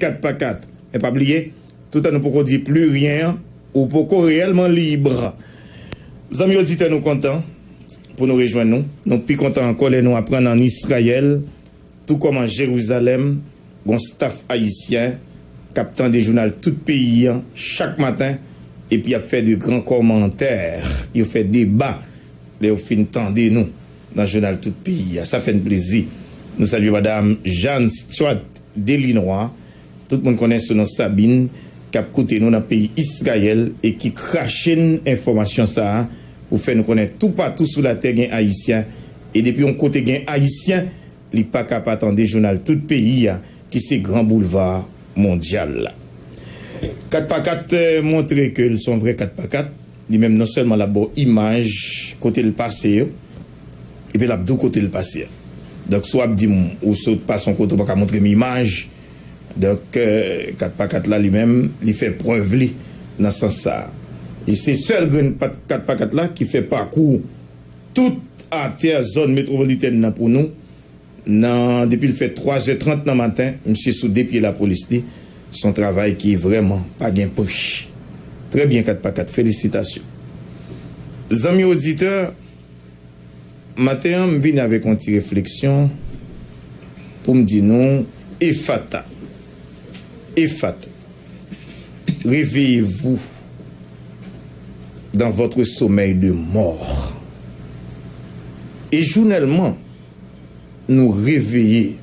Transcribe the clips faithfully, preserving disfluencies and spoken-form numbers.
kat pa kat. Men pa bliye, toutan nou poko di pli ryen an, ou poko reyèlman lib. Zanmi oditè, nou kontan pou nou rejwenn nou. Nou pi kontan ankò lè nou aprann ann Izrayèl, tou kòm an Jerizalèm, gon staf ayisyen k ap tande jounal tout peyi an chak maten, epi y ap fè de gran kòmantè, yo fè deba lè yo fin tande nou nan jounal tout peyi a. Sa fè n plezi. Nou salye madam Jeanne Stuart Delinois, tout moun konnen sou non Sabine, k ap koute nou nan peyi Izrayèl e ki krache n enfòmasyon sa a pou fè nou konnen toupatou sou latè gen Ayisyen. E depi yon kote gen Ayisyen, li pa ka pa tande jounal tout peyi a, ki se gran boulva mondyal la. Kat pa kat, eh, montre ke l se yon vrè kat pa kat. Li menm non sèlman l ap ba w imaj kote l pase yo, epi l ap di w kote l pase a. Donk, si w ap di m ou sot pase yon kote, ou pa ka montre m imaj, donk, eh, kat pa kat la, li menm, li fè prèv li nan sans sa a. E se sèl grenn pat-, kat pa kat la ki fè pakou tout atè zòn metwopolitèn nan pou nou. Nan, depi l fè twa zè trant nan maten, misye sou de pye lapolis li. Se yon travay ki vrèman pa gen pri. Trè byen, kat pa kat, felisitasyon. Zanmi oditè, maten an, m vini avèk yon ti refleksyon pou m di nou, Efata. Efata. Réveillez-vous dans votre sommeil de mort. E jounèlman, nou reveye,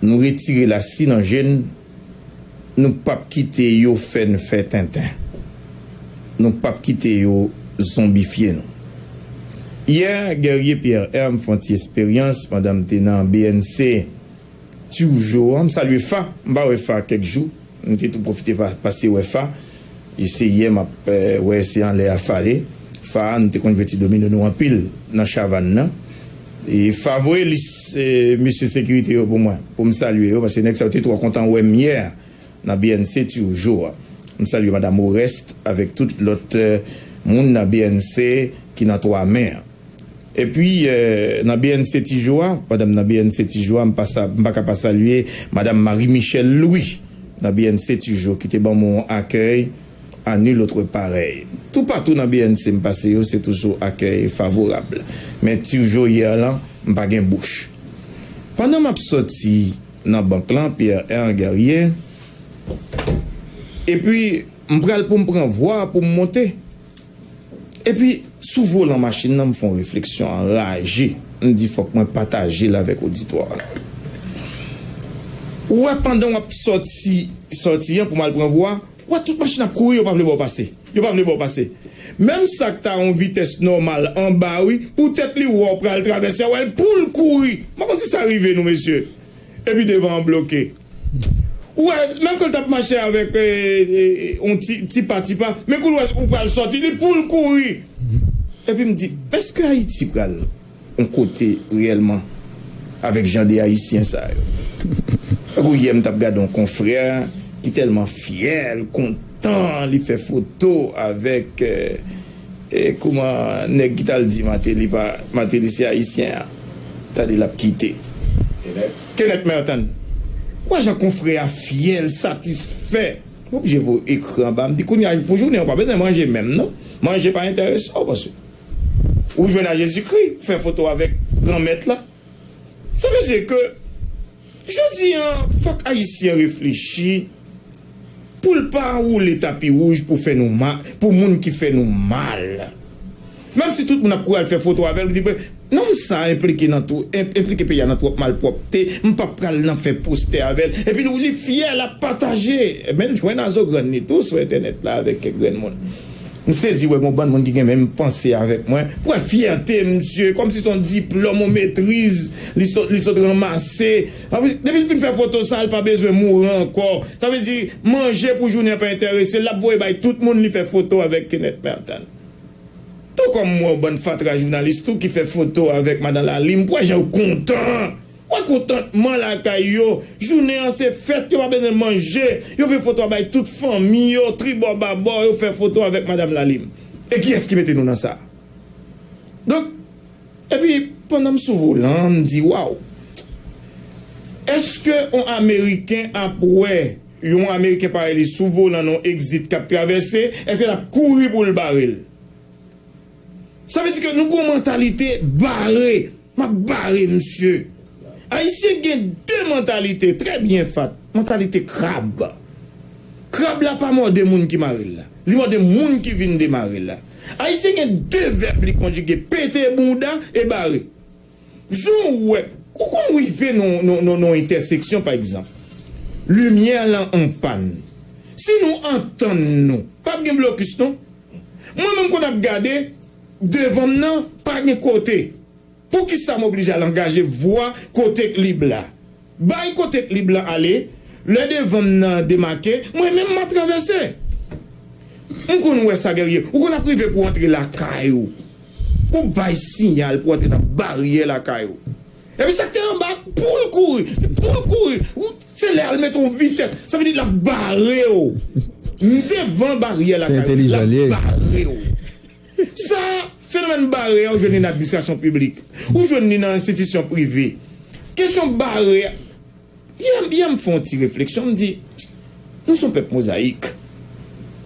nou retire lasi nan je n, nou p ap kite yo fè n fè tenten. Nou p ap kite yo zonbifye nou. Yè, Guerrier Pierre Herme fè yon ti esperyans pandan m te nan B N C Turgeau an. M salye Fa, m pa wè Fa kèk jou. M te tou pwofite pa-, pase wè Fa. E se yè m ap, eh, wè se anlè a Fa ye. Fa, nou te konn jwe ti domino nou anpil nan Chavann nan. E Fa voye lis, eh, mesye sekirite yo pou mwen, pou m salye yo, paske nèg sa yo te twò kontan wè m yè nan B N C Turgeau a. M salye madanm Oreste avèk tout lòt, eh, moun nan B N C ki nan Twa Men an. Epi, eh, nan B N C Turgeau a, pandan m nan B N C Turgeau a, m pa sa, m pa ka pa salye madanm Marie Michelle Louis nan B N C Turgeau ki te ban m yon akèy à nul autre pareil. Toupatou nan B N C m pase yo, se toujou akèy favorab. Men Turgeau yè lan, m pa gen bouch. Pandan m ap sòti nan bank lan, Pierre Herme Guerrier, epi m pral pou m pran vwa pou m monte. Epi, sou volan machin nan, m fè yon refleksyon anraje. M di, fòk mwen pataje l avèk oditwa a. Ou wè, pandan w ap sòti, sòti an pou m al pran vwa, ou wè tout machin ap kouri, yo pa vle ba w pase. Yo pa vle ba w pase. Menm sa k ta yon vitès nòmal anba, wi, poutèt li wè w pral travèse a, wè l pou l kouri. M pa konn si sa rive nou, mesye. Epi devan an bloke. Ou wè, menm ke l t ap mache avèk, eh, eh, yon ti, ti pa, ti pa, men kou l wè ou pral sòti, li pou l kouri. Epi m di, èske Ayiti pral yon kote reyèlman avèk jan de Ayisyen sa yo? Tankou yè, m t ap gade yon konfrè ki tèlman fyè, l kontan, li fè foto avèk, eh, E kouman nèg ki t al di Martelly pa, Martelly se ayisyen an? Tande l ap kite. Kenneth Merten. W a jan konfrè a fyè, l satisfè. M oblije voye ekran ba m. M di, kounye a, pou jounen an, w pa bezwen manje menm, non. Manje pa enterese w, paske ou jwenn a Jezikri, fè foto avèk Granmèt la. Sa vle di ke, jodi an, fòk Ayisyen reflechi pou l pa woule tapi wouj pou fè nou mal, pou moun ki fè nou mal. Menm si tout moun ap kouri al fè foto avè l, ou di, "Nonm sa enplike nan tou, en-, enplike peyi a nan twòp malpwòpte, m p ap pral nan fè postè avè l." Epi li, li fyè, l ap pataje. Men l jwenn a zo grann li tou sou entènèt la avèk kèk grenn moun. M sezi wè gon bann moun ki gen menm panse avèk mwen. Wè fyète misye, kòmsi se yon diplòm, yon metriz, li sot, li sot ranmase. Anpi, depi l fin fè foto sa, l pa bezwen mouri ankò. Sa vle di, manje pou jounen an pa enterese l, l ap voye bay tout moun li fè foto avèk Kenneth Merten. Tou kòm m wè yon bann fatra jounalis tou ki fè foto avèk madan Lalim, m wè jan yo kontan. Wè kontantman lakay yo. Jounen an se fèt, yo pa bezwen manje. Yo fè foto a bay tout fanmi yo, tribò babò, yo fè foto avèk madanm Lalim. E kiyès ki mete nou nan sa? Donk, epi, pandan m sou volan, m di, waw. Èske yon Ameriken ap wè yon Ameriken parèy li sou volan nan yon egzit k ap travèse, èske l ap kouri pou l bare l? Sa vle di ke nou gen yon mantalite bare. M ap bare misye. Ayisyen gen de mantalite trè byen fèt. Mantalite krab. Krab la pa mòde moun ki mare l la. Li mòde moun ki vin demare l la. Ayisyen gen de vèb li konjige, pete bounda e bare. Jan w wè, ou konn rive nan yon entèseksyon, pa egzanp. Limyè lan an pàn. Si nou antann nou, p ap gen blokis non. Mwen menm konn ap gade, devan m nan, pa gen kote. Poukisa m oblije al angaje vwa kote k lib la? Bay kote k lib la ale, lè devan m nan demake, mwen menm m a travèse. M konn wè sa, Guerrier. Ou konn ap rive pou w antre lakay ou. Ou bay siyal pou w antre nan baryè lakay ou. Epi sa k te anba, pou l kouri, pou l kouri. Ou, se lè al mete yon vitès. Sa vle di l ap bare w. Devan baryè lakay ou, l ap bare w. Sa, fenomèn bare a, ou jwenn li nan administrasyon piblik. Ou jwenn li nan enstitisyon prive. Kesyon bare a, yè, yè m fè yon ti refleksyon, m di, nou se yon pèp mozayik.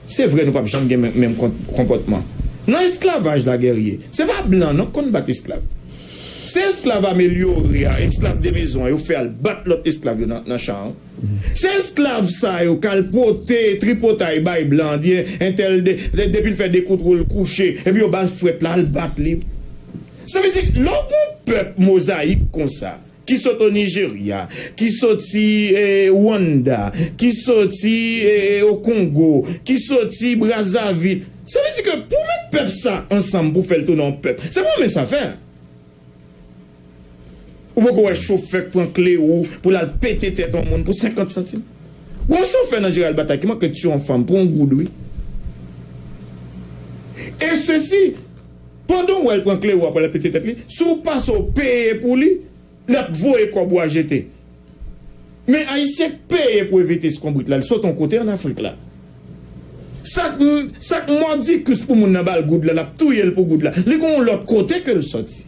Se vre, nou p ap janm gen menm, menm kon-, konpòtman. Nan esklavaj la, Guerrier, se pa blan non k konn bat esklav. Se esklav amelyore a, esklav de mezon an, yo fè al bat lòt esklav yo nan, nan chan an. Se esklav sa yo k al pote tripotay bay blan, di entèl de, de, depi l fè de kout wou l kouche, epi yo ba l frèt la, al bat li. Sa vle di, lè w gen yon pèp mozayik konsa, ki sot o Nijerya, ki soti, eh, Rwanda, ki soti, eh, o Kongo, ki soti Brazzaville, sa vle di ke pou w met pèp sa ansanm pou fè l tounen yon pèp, se pa yon mens afè. Ou poko wè chofè k pran klewo pou l al pete tèt yon moun pou senkant santim? Gon chofè nan Jeral Batay ki manke tiye yon fanm pou yon goud, wi. E sesi, pandan w wè l pran klewo a pou l al pete tèt li, si w pase w peye pou li, l ap voye kòb ou a jete. Men Ayisyen k peye pou evite eskonbrit la, l sot yon kote ann Afrik la. Sa k, sa k mòdikus pou moun nan ba l goud la, l ap touye l pou goud la. Li gon yon lòt kote ke l sòti.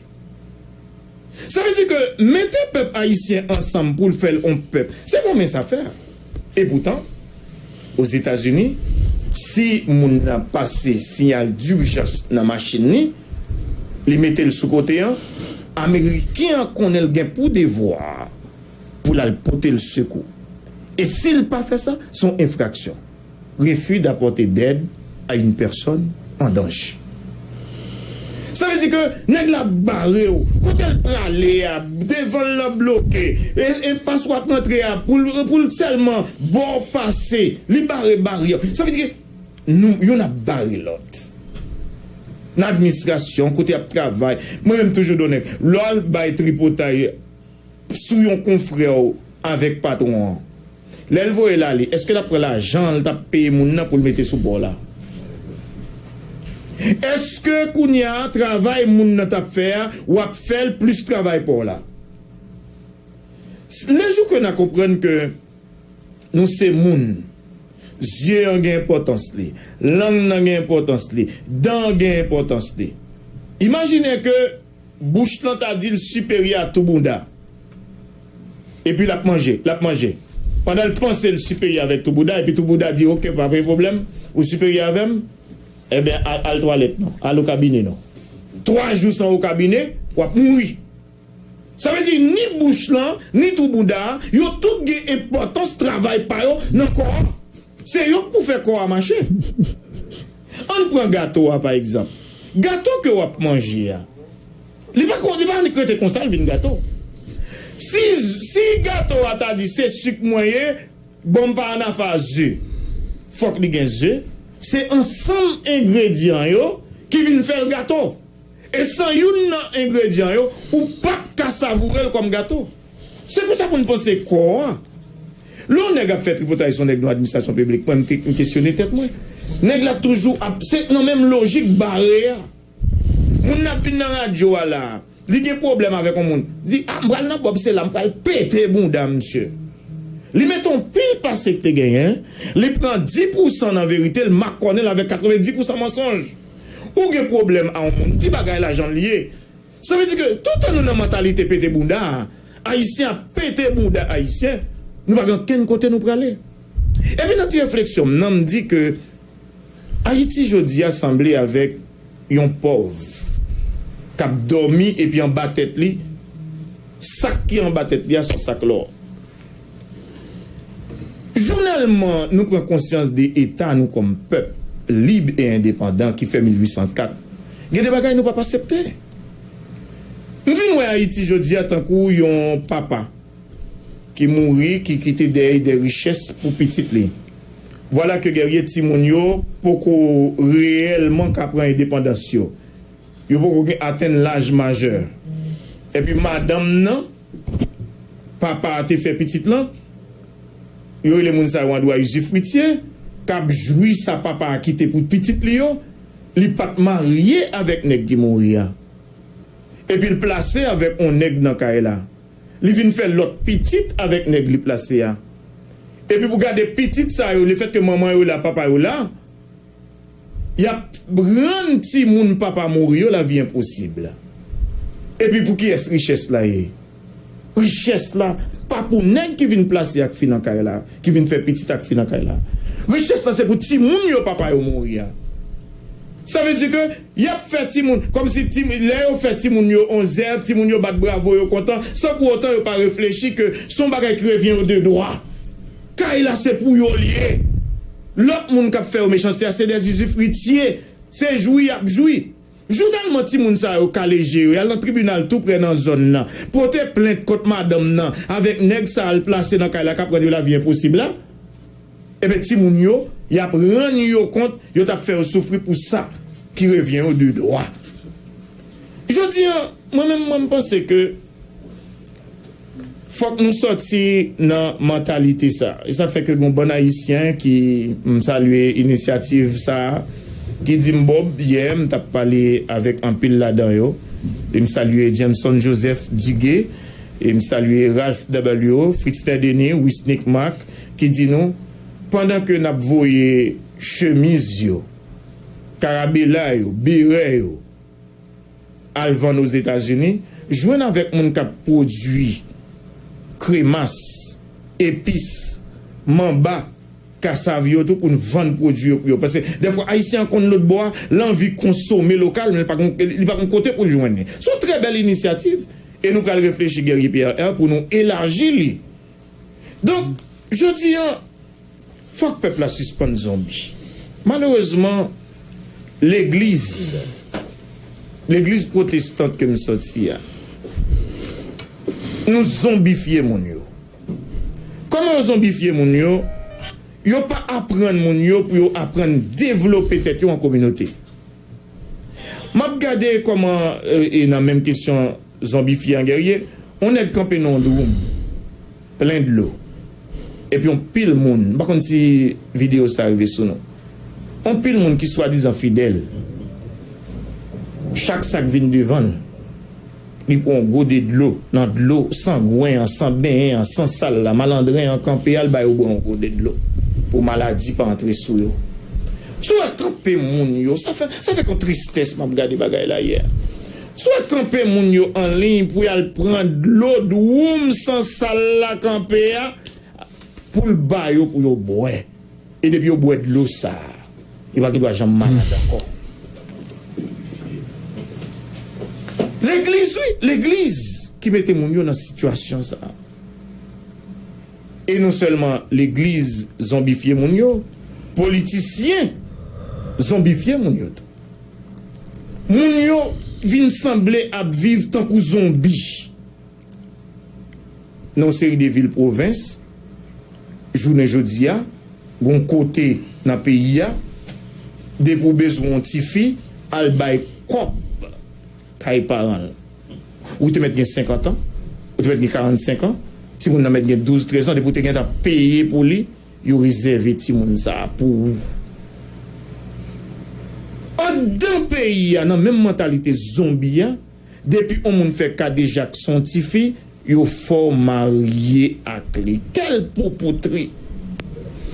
Sa vle di ke mete pèp ayisyen ansanm pou l fè l yon pèp, se pa yon mens afè. Epoutan, Ozetazini, si moun nan pase siyal dijans nan machin li, li mete l sou kote an, Ameriken an konnen l gen pou devwa pou l al pote l sekou. E si l pa fè sa, se yon enfraksyon. Refus d'apporter d'aide à une personne en danger. Sa vle di ke nèg la bare w. Kote l prale a, devan l lan bloke. E, e pas w ap rantre a, pou l, pou l sèlman ba w pase, li bare baryè. Sa vle di ke nou, youn ap bare lòt. Nan administrasyon, kote y ap travay, mwen menm toujou donnen. Lè w al bay tripotay sou yon konfrè w avèk patwon an, lè l voye l ale, èske l ap pran lajan l t ap peye moun nan pou l mete sou pa w la? Èske kounye a, travay moun nan t ap fè a, w ap fè l plis travay pa w la? Lejou ke n a konprann ke nou se moun, zye an gen enpòtans li, lang nan gen enpòtans li, dan an gen enpòtans li. Imajine ke bouch lan ta di l siperyè a tou bouda. Epi l ap manje, l ap manje. Pandan l panse l siperyè avèk tou bouda, epi tou bouda di, "Oke, pa gen pwoblèm, ou siperyè avè m, ebyen, al, al twalèt non, al o kabine non." Twa jou san o kabine, w ap mouri. Sa vle di, ni bouch lan, ni tou bouda a, yo tout gen enpòtans travay pa yo nan kò a. Se yo k pou fè kò a mache. Ann pran gato a, pa egzanp. Gato ke w ap manje a, li pa, li pa annik rete konsa, l vin gato. Si, si gato a ta di, "Se sik mwen ye, bon, m pa ann afè a ze." Fòk li gen ze. Se ansanm engredyan yo ki vin fè l gato. E san youn nan engredyan yo, ou p ap ka savoure l kòm gato. Se pou sa pou n panse kò a. Lè yon nèg ap fè tripotay sou yon nèg nan administrasyon piblik, mwen, m te, m kesyone tèt mwen. Nèg la toujou ap, se nan menm lojik bare a. Moun nan ap vin nan radyo a la, li gen pwoblèm avèk yon moun. Li di, "A, m pral nan Bob, se la m pral pete bounda misye." Li mete yon pil pase k te genyen, li pran dis pousan nan verite, l makònen l avèk katrevenndis pousan mansonj. Ou gen pwoblèm a yon moun, di bagay la jan l ye. Sa vle di ke toutan nou nan mantalite pete bounda a, Ayisyen ap pete bouda Ayisyen, nou pa gen okenn kote nou prale. Epi nan ti refleksyon m nan, m di ke Ayiti jodi a sanble avèk yon pòv k ap dòmi epi anba tèt li, sak ki anba tèt li a se yon sak lò. Jounèlman nou pran konsyans de eta nou kòm pèp lib e endepandan ki fè mil uit san kat, gen de bagay nou p ap aksepte. M vin wè Ayiti jodi a tankou yon papa ki mouri, ki kite dèyè de richès pou pitit li. Vwala ke Guerrier, timoun yo poko reyèlman ka pran endepandans yo. Yo poko gen atenn laj majè. Epi madanm nan papa a te fè pitit lan, yo rele moun sa yo andwa izifritye, k ap jwi sa papa a kite pou pitit li yo, li pa t marye avèk nèg ki mouri a. Epi l plase avèk yon nèg nan kay la. Li vin fè lòt pitit avèk nèg li plase a. Epi pou gade pitit sa yo, lefètke manman yo la, papa yo la, y ap rann timoun papa mouri yo lavi enposib. Epi pou kiyès richès la ye? Richès la pa pou nèg ki vin plase ak fi nan kay la, ki vin fè pitit ak fi nan kay la. Richès la se pou timoun yo papa yo mouri a. Sa vle di ke y ap fè timoun, kòmsi ti, lè yo fè timoun yo on zèv, timoun yo bat bravo, yo kontan, san pou otan yo pa reflechi ke se yon bagay ki revyen yo de dwa. Kay la se pou yo l ye. Lòt moun k ap fè yo mechanste a se dè izifritye. Se jwi y ap jwi. Jounèlman timoun sa yo kale je yo, y al nan tribinal tou prè nan zòn nan, pote plent kont madanm nan avèk nèg sa a l plase nan kay la k ap rann yo lavi enposib la. Ebyen timoun yo, y ap rann yo kont yo t ap fè yo soufri pou sa ki revyen yo de dwa. Jodi a, mwen menm, mwen, m panse ke fòk nou sòti nan mantalite sa. E sa fè ke gon bann Ayisyen ki, m salye inisyativ sa a, ki di m, Bob, yè, m t ap pale avèk anpil ladan yo. E m salye Jameson Joseph Dugué, e m salye Ralph W, Fritz Denis, Wisnick Marc, ki di nou, pandan ke n ap voye chemiz yo, karabela yo, berè yo, al vann Ozetazini, jwenn avèk moun k ap pwodui kremas, epis, manba, kasav yo tou pou n vann pwodui yo pou yo. Paske dèfwa Ayisyen an konn lòt bò a, l anvi konsome lokal, men li pa konn, li pa konn kote pou l jwenn li. Se yon trè bèl inisyativ e nou pral reflechi, Guerrier Pierre R, pou nou elaji li. Donk, jodi a, fòk pèp la sispann zonbi. Malerezman, legliz, legliz pwotestant ke m sòti a, nou zonbifye moun yo. Kòman yo zonbifye moun yo? Yo pa aprann moun yo pou yo aprann devlope tèt yo an kominote. M ap gade kòman, e, e nan menm kesyon zonbifye an, Guerrier, yon nèg kanpe nan yon dwoum plen dlo. Epi yon pil moun, m pa konn si videyo sa rive sou nou. Yon pil moun ki swadizan fidèl. Chak sa k vin devan l, li pran yon gode dlo nan dlo sangwen an, san benyen an, san sal la, malandren an kanpe al ba yo bwè yon gode dlo pou maladi pa antre sou yo. Si w wè kanpe moun yo, sa fè, sa fè kon tristès m ap gade bagay la yè. Si w wè kanpe moun yo an liy pou y al pran dlo dwoum san sal la kanpe a, pou l ba yo pou yo bwè. E depi yo bwè dlo sa a, yo pa gen dwa janm malad ankò. Legliz, wi, legliz ki mete moun yo nan sitiyasyon sa a. E non sèlman legliz zonbifye moun yo, politisyen zonbifye moun yo tou. Moun yo vin sanble ap viv tankou zonbi. Nan yon seri de vil pwovens, jounen jodi a, gon kote nan peyi a, depi w bezwen yon tifi, al bay kòb kay paran l. Ou te mèt gen senkant an, ou te mèt gen karannsenk an, timoun nan mèt gen douz, trèz an, depi w te gentan peye pou li, yo rezève timoun sa a pou ou. Anndan peyi a, nan menm mantalite zonbi a, depi yon moun fè kadejak sou yon tifi, yo fè w marye ak li. Kèl poupou tri!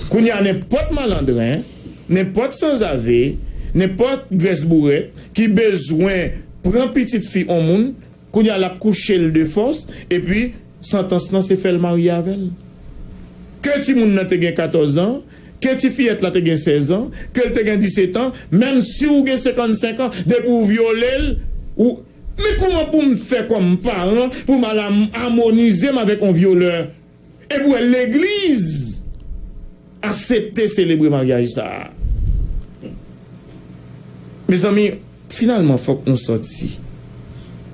Kounye a, nenpòt malandren, nenpòt sanzave, nenpòt grès bourèt ki bezwen pran pitit fi yon moun, kounye a, l ap kouche l de fòs, epi Santans lan se fè l marye avè l. Ke timoun nan te gen katòz an, ke ti fiyèt la te gen sèz an, ke l te gen disèt an, menm si w gen senkannsenk an, depi w vyole l, ou, men kòman pou m fè kòm paran pou m al am- amonize m avèk yon vyolè? Epi w wè legliz aksepte selebre maryaj sa a. Mezanmi, finalman, fòk nou sòti.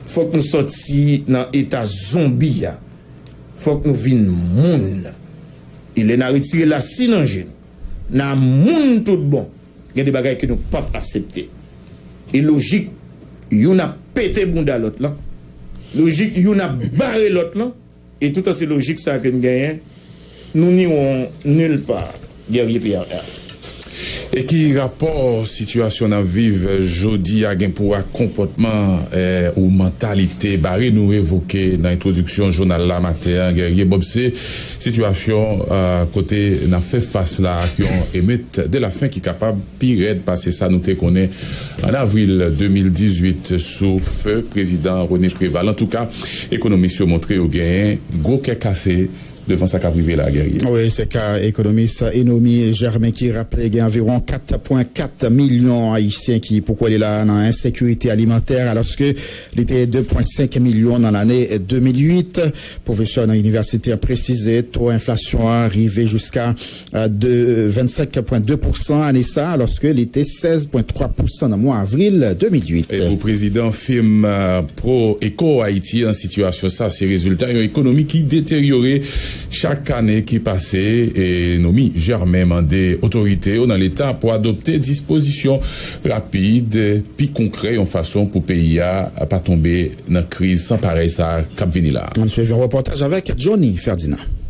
Fòk nou sòti nan eta zonbi a. Fòk nou vin moun. E lè n a retire lasi nan je nou, n a moun tout bon, gen de bagay ke nou p ap aksepte. E lojik, youn ap pete bounda lòt lan. Lojik, youn ap bare lòt lan. E toutan se lojik sa a ke n genyen, nou n iwon nil pa, Guerrier Pierre. E ki rapò sitiyasyon n ap viv jodi a gen pou wè ak konpòtman, eh, ou mantalite bare nou evoke nan entwodiksyon jounal la maten an, Guerrier Bob, se sitiyasyon, eh, kote n ap fè fas la ak yon emet de la fen ki kapab pi rèd pase sa nou te konnen an avril de mil dizuit sou fè prezidan René Préval. Antouka, ekonomis yo montre yo genyen gwo kè kase devan sa k ap rive la, Guerrier. Wi, se ka ekonomis Enomy Germain ki raple gen anviwon kat pwen kat milyon Ayisyen ki poko ale la nan ensekirite alimantè, alòske li te de pwen senk milyon nan lane de mil uit. Pwofesè nan inivèsite an presize to enflasyon an rive jiska, eh, de vennsenk pwen de pousan ane sa, alòske li te sèz pwen twa pousan nan mwa avril de mil uit. E pou prezidan fim, eh, Pro Eco Haiti an, sitiyasyon sa se rezilta yon ekonomi ki deteryore chak ane ki pase. E Enomy Germain mande otorite yo nan Leta pou adopte dispozisyon rapid, pi konkrè, yon fason pou peyi a pa tonbe nan kriz san parèy sa k ap vini la. Ann swiv yon repòtaj avèk Johnny Ferdinand.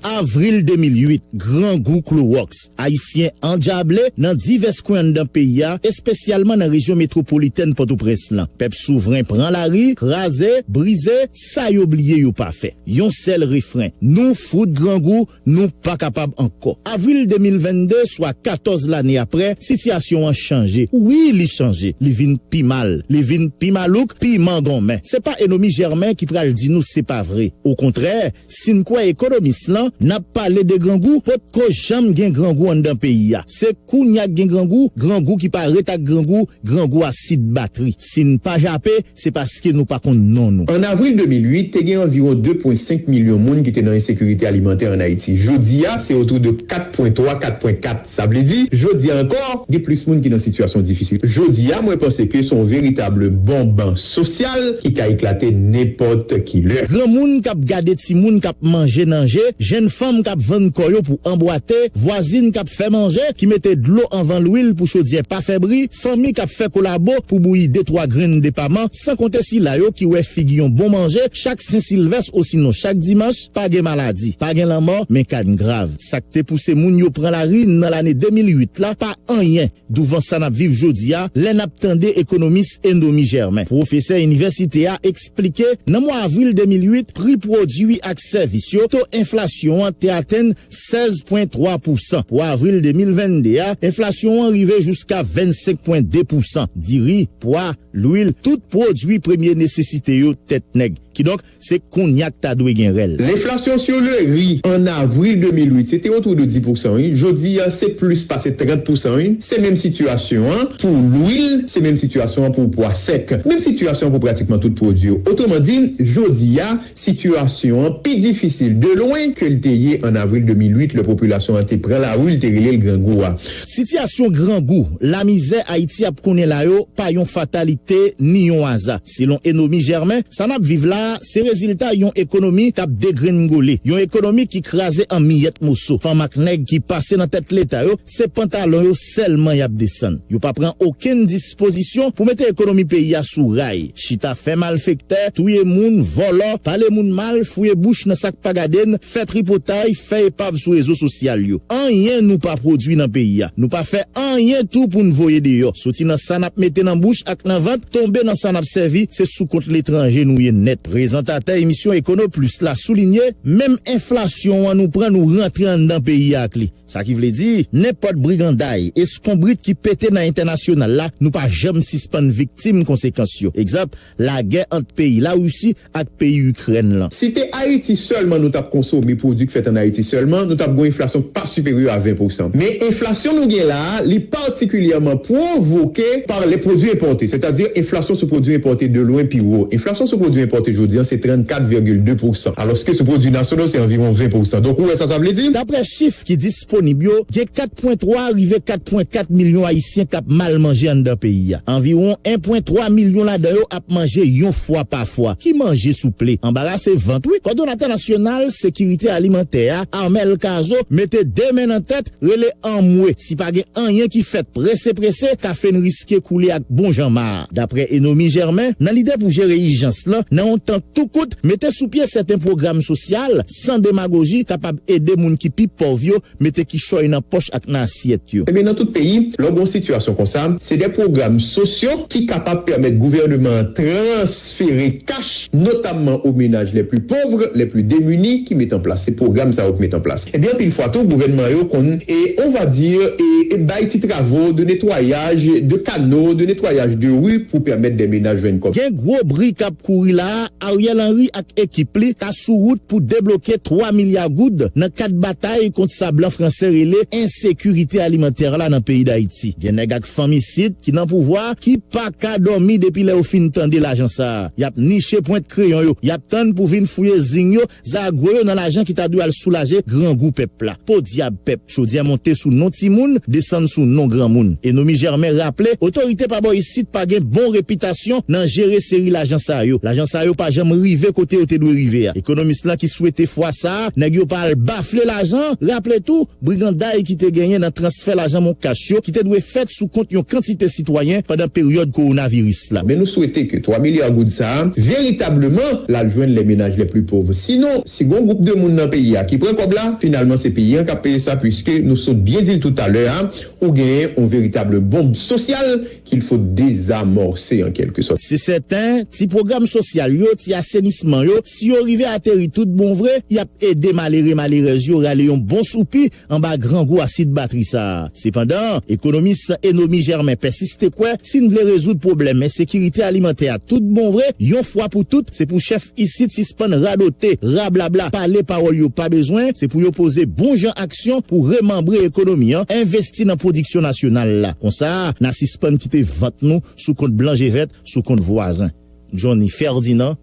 Avril de mil uit, grangou klowòks, Ayisyen andjable nan divès kwen anndan peyi a, espesyalman nan rejyon metwopolitèn Pòtoprens lan. Pèp souvren pran lari, kraze, brize, sa yo bliye yo pa fè. Yon sèl refren, nou fout grangou, nou pa kapab ankò. Avril de mil vennde, swa katòz lane apre, sitiyasyon an chanje. Wi, li chanje. Li vin pi mal. Li vin pi malouk, pi mangonmen. Se pa Enomy Germain ki pral di nou se pa vre. Okontrè, si n kwè ekonomis lan, n ap pale de grangou, potko janm gen grangou anndan peyi a. Se kounye a k gen grangou, grangou ki pa ret ak grangou, grangou asid batri. Si n pa jape, se paske nou pa konn non nou. An avril de mil uit, te gen anviwon de pwen senk milyon moun ki te nan ensekirite alimantè ann Ayiti. Jodi a, se otou de kat pwen twa, kat pwen kat. Sa vle di, jodi a ankò, gen plis moun ki nan sitiyasyon difisil. Jodi a, mwen panse ke se yon veritab bonm sosyal ki ka eklate nenpòt ki lè. Granmoun k ap gade timoun k ap manje nan je, jèn fanm k ap vann kò yo pou anbwate, vwazin k ap fè manje, ki mete dlo anvan lwil pou chodyè pa fè bri, fanmi k ap fè kolabo pou bouyi de twa grenn depaman, san konte sila yo ki wè figi yon bon manje chak Sen Silvès osinon chak dimanch, pa gen maladi, pa gen lanmò, men ka n grav. Sa k te pouse moun yo pran lari nan lane de mil uit la pa anyen douvan sa n ap viv jodi a, lè n ap tande ekonomis Enomy Germain. Pwofesè inivèsite a eksplike, nan mwa avril de mil uit, pri pwodui ak sèvis yo, to enflasyon an te atenn sèz pwen twa pousan. Pou avril de mil vennde a, enflasyon an rive jiska vennsenk pwen de pousan. Diri, pwa, lwil, tout pwodui premye nesesite yo tèt nèg. Kidonk, se kounye a k ta dwe gen rèl. Lenflasyon sou le ri an avril de mil uit, se te otou de dis pousan, wi. Jodi a, se plis pase trant pousan, wi. Se menm sitiyasyon an pou lwil, se menm sitiyasyon an pou pwa sèk. Menm sitiyasyon an pou pratikman tout pwodui yo. Otreman di, jodi a, sitiyasyon an pi difisil de lwen ke l te ye an avril de mil uit, lè popilasyon an te pran lari, l te rele l grangou a. Sitiyasyon grangou, lamizè Ayiti ap konnen la yo, pa yon fatalite ni yon aza. Selon Enomy Germain, sa n ap viv la a, se rezilta yon ekonomi k ap degrenngole, yon ekonomi ki kraze an miyèt moso. Fanm ak nèg ki pase nan tèt Leta yo, se pantalon yo sèlman y ap desann. Yo pa pran okenn dispozisyon pou mete ekonomi peyi a sou ray. Chita fè malfektè, touye moun, vòlò, pale moun mal, fouye bouch nan sa k pa gade n, fè tripotay, fè epav sou rezo sosyal yo. Anyen nou pa pwodui nan peyi a. Nou pa fè anyen tou pou n voye deyò. Soti nan sa n ap mete nan bouch ak nan vant, tonbe nan sa n ap sèvi, se sou kont letranje nou ye nèt. Prezantatè emisyon Ekono Plis la soulinye, menm enflasyon an nou pran, nou rantre anndan peyi a ak li. Sa ki vle di, nenpòt briganday, eskonbrit ki pete nan entènasyonal la, nou pa janm sispann viktim konsekans yo. Egzanp, lagè ant peyi Larisi ak peyi Ikrèn lan. Si te Ayiti sèlman nou t ap konsome pwodui k fèt ann Ayiti sèlman, nou t ap gen yon enflasyon k pa siperyè a ven pousan. Men enflasyon nou gen la a, li patikilyèman pwovoke pa lè pwodui enpòte, sètadi enflasyon sou pwodui enpòte de lwen pi wo. Enflasyon sou pwodui enpòte jodi a se trannkat vègil de pousan, alòske sou pwodui nasyonal se anviwon ven pousan. Donk, ou wè sa sa vle di? Daprè chif ki disponib yo, gen kat pwen twa rive kat pwen kat milyon Ayisyen k ap mal manje anndan peyi a. Anviwon en pwen twa milyon ladan yo ap manje yon fwa pa fwa. Ki manje, souple? Anbarase vant, wi. Kòdonatè nasyonal sekirite alimantè a, Armel Cazeau, mete de men nan tèt, rele anmwe. Si pa gen anyen ki fèt prese prese, kafe n riske koule ak bon jan ma. Daprè Enomy Germain, nan lide pou jere ijans lan, nan yon tan tou kout, mete sou pye sèten pwogram sosyal, san demagoji, kapab ede moun ki pi pòv yo mete kichòy nan pòch ak nan asyèt yo. Ebyen, nan tout peyi, lè w gen yon sitiyasyon konsa, se de pwogram sosyo ki kapab pèmèt gouvènman an transfere kach, notamman aux ménages les plus pauvres, les plus démunis, ki met an plas. Se pwogram sa yo ki met an plas. Ebyen, anpil fwa tou, gouvènman yo konn, e, on va dire, e, e bay ti travaux de nettoyage de canaux, de nettoyage de rue pou pèmèt de menaj jwenn kòb. Gen gwo bri k ap kouri la a, Ariel Henry ak ekip li ta sou wout pou debloke twa milya goud nan kad batay kont sa blan franse rele ensekirite alimantè la nan peyi Dayiti. Gen nèg ak fanm isit ki nan pouvwa ki pa ka dòmi depi lè yo fin tande lajan sa a. Y ap niche pwent kreyon yo, y ap tann pou vin fouye zing yo, zagwo yo nan lajan ki ta dwe al soulaje grangou pèp la. Podyab pèp, chodyè monte sou non timoun, desann sou non granmoun. Enomy Germain raple, otorite pa bò isit pa gen bon repitasyon nan jere seri lajan sa yo. Lajan sa yo pa janm rive kote yo te dwe rive a. Ekonomis lan ki swete fwa sa a, nèg yo pa al bafle lajan, raple tou, briganday ki te genyen nan transfè lajan Moncash yo, ki te dwe fèt sou kont yon kantite sitwayen pandan peryòd kowonaviris la. Men nou swete ke twa milya goud sa a, veritableman, l al jwenn les ménages les plus pauvres. Sinon, si gon gwoup de moun nan peyi a ki pran kòb la, finalman, se peyi an k ap peye sa, puiske nou sot byen di l toutalè a, ou genyen yon veritab bonb sosyal qu'il faut désamorcer en quelque sorte. Se sèten, ti pwogram sosyal yo, ti asenisman yo, si yo rive ateri tout bon vre, y ap ede malere, malerèz yo rale yon bon soupi anba grangou asid batri sa a. Sepandan, ekonomis Enomy Germain pèsiste kwè, si n vle rezoud pwoblèm ensekirite alimantè a tout bon vre, yon fwa pou tout, se pou chèf isit sispann radote, rablabla, pale pawòl yo pa bezwen, se pou yo poze bon jan aksyon pou remanbre ekonomi an, envesti nan pwodiksyon nasyonal la. Konsa, n a sispann kite vant nou sou kont blan je vèt, sou kont vwazen. Johnny Ferdinand,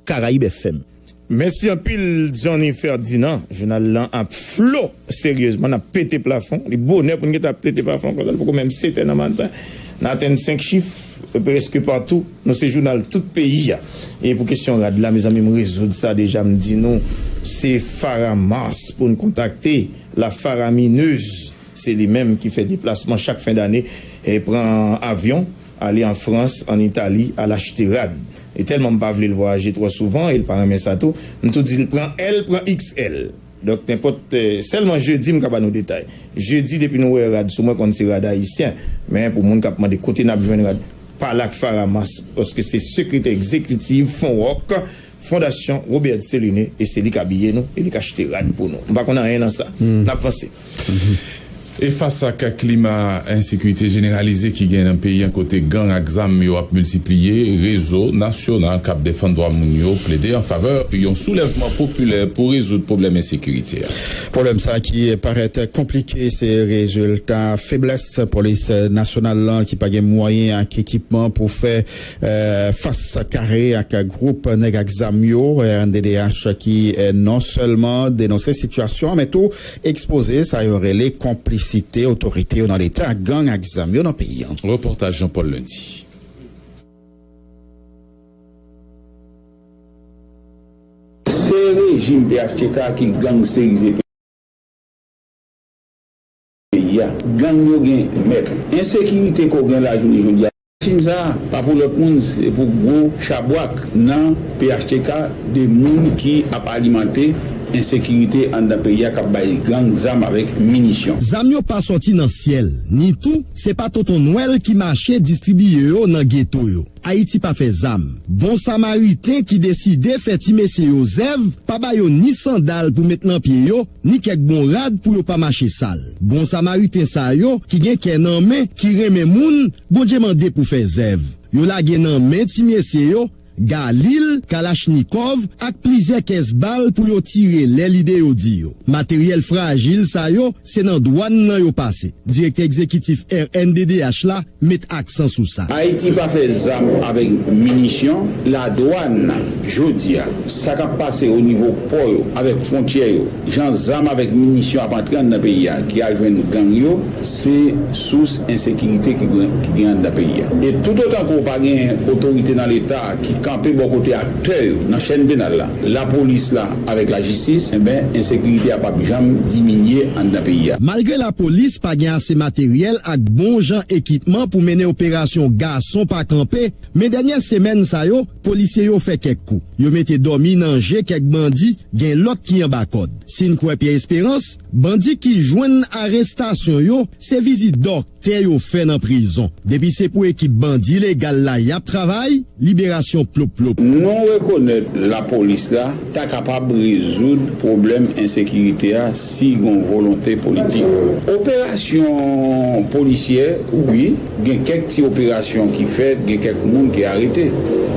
Karayib F M. Mèsi anpil, Johnny Ferdinand. Jounal lan ap flo, seryezman, n ap pete plafon. Li bonè pou n gentan ap pete plafon konsa, li poko menm sèt è nan maten. N atenn senk chif, prèske patou. Nou se jounal tout peyi a. E pou kesyon rad la, mezanmi, m rezoud sa deja, m di nou, se Farah Mars pou n kontakte, la faramineuse. Se li menm ki fè deplasman chak fen dane, e pran avyon, ale an Frans, an Itali, al achte rad. E tèlman m pa vle l vwayaje twò souvan, e l pa renmen sa tou, m tou di l pran L, pran X L. Donk, nenpòt, eh, sèlman jedi m ka ba nou detay. Jedi, depi nou wè rad sou mwen, konn se rad ayisyen. Men pou moun k ap mande kote n ap jwenn rad, pale ak Farah Mars, paske se sekretè egzekitif Fonwòk, Fondasyon Robert Céliné, e se li k abiye nou, e li k achte rad pou nou. M pa konn anyen nan sa. N ap vanse. E fas ak klima ensekirite jeneralize ki gen nan peyi an, kote gang ak zam yo ap miltipliye, rezo nasyonal k ap defann dwa moun yo plede an favè yon soulèvman popilè pou rezoud pwoblèm ensekirite a. Pwoblèm sa a ki parèt konplike, se rezilta feblès polis nasyonal lan ki pa gen mwayen ak ekipman pou fè, eh, fas kare ak gwoup nèg ak zam yo, R N D D H, ki, eh, non sèlman denonse sitiyasyon an, men tou ekspoze sa yo rele konplisite otorite yo nan Leta ak gang ak zam yo nan peyi an. Repòtaj Jean Paul Lundi. Se rejim P H T K ki gangsterize peyi a. Gang yo gen mèt. Ensekirite ke w gen lajounen jodi a. Machin sa a, pa pou lòt moun, se pou gwo chabrak nan P H T K, de moun ki ap alimante Ensekirite anndan peyi a k ap bay gang zam avèk minisyon. Zam yo pa sòti nan syèl, ni tou, se pa Tonton Nwèl ki mache distribiye yo nan geto yo. Ayiti pa fè zam. Bon Samariten ki deside fè ti mesye yo zèv, pa ba yo ni sandal pou met nan pye yo, ni kèk bon rad pou yo pa mache sal. Bon Samariten sa yo ki gen kè nan men, ki renmen moun, Bondye mande pou fè zèv. Yo lage nan men ti mesye yo, galil, kalachnikòv ak plizyè kès bal pou yo tire lè lide yo di yo. Materyèl frajil sa yo, se nan dwàn nan yo pase. Direktè egzekitif R N D D H la met aksan sou sa. Ayiti pa fè zam avèk minisyon. Ladwàn, jodi a, sa k ap pase o nivo pò yo, avèk fwontyè yo, jan zam avèk minisyon ap antre anndan peyi a, ki al jwenn gang yo, se sous ensekirite ki gen, ki gen anndan peyi a. E toutotan ke w pa gen otorite nan Leta ki kanpe bò kote aktè yo nan chèn penal la, lapolis la avèk lajistis, enben, ensekirite a p ap janm diminye anndan peyi a. Malgre lapolis pa gen ase materyèl ak bon jan ekipman pou mennen operasyon gason pa kanpe, men dènyè semèn sa yo, polisye yo fè kèk kou. Yo mete dòmi nan je kèk bandi, gen lòt ki anba kòd. Si n kwè Pyè Esperans, bandi ki jwenn arestasyon yo, se vizit dòk tè yo fè nan prizon. Depi se pou ekip bandi legal la y ap travay, liberasyon plop plop. Nou rekonèt lapolis la ta kapab rezoud pwoblèm ensekirite a si gon volonte politik. Operasyon polisyè, wi, gen kèk ti operasyon ki fèt, gen kèk moun ki arete.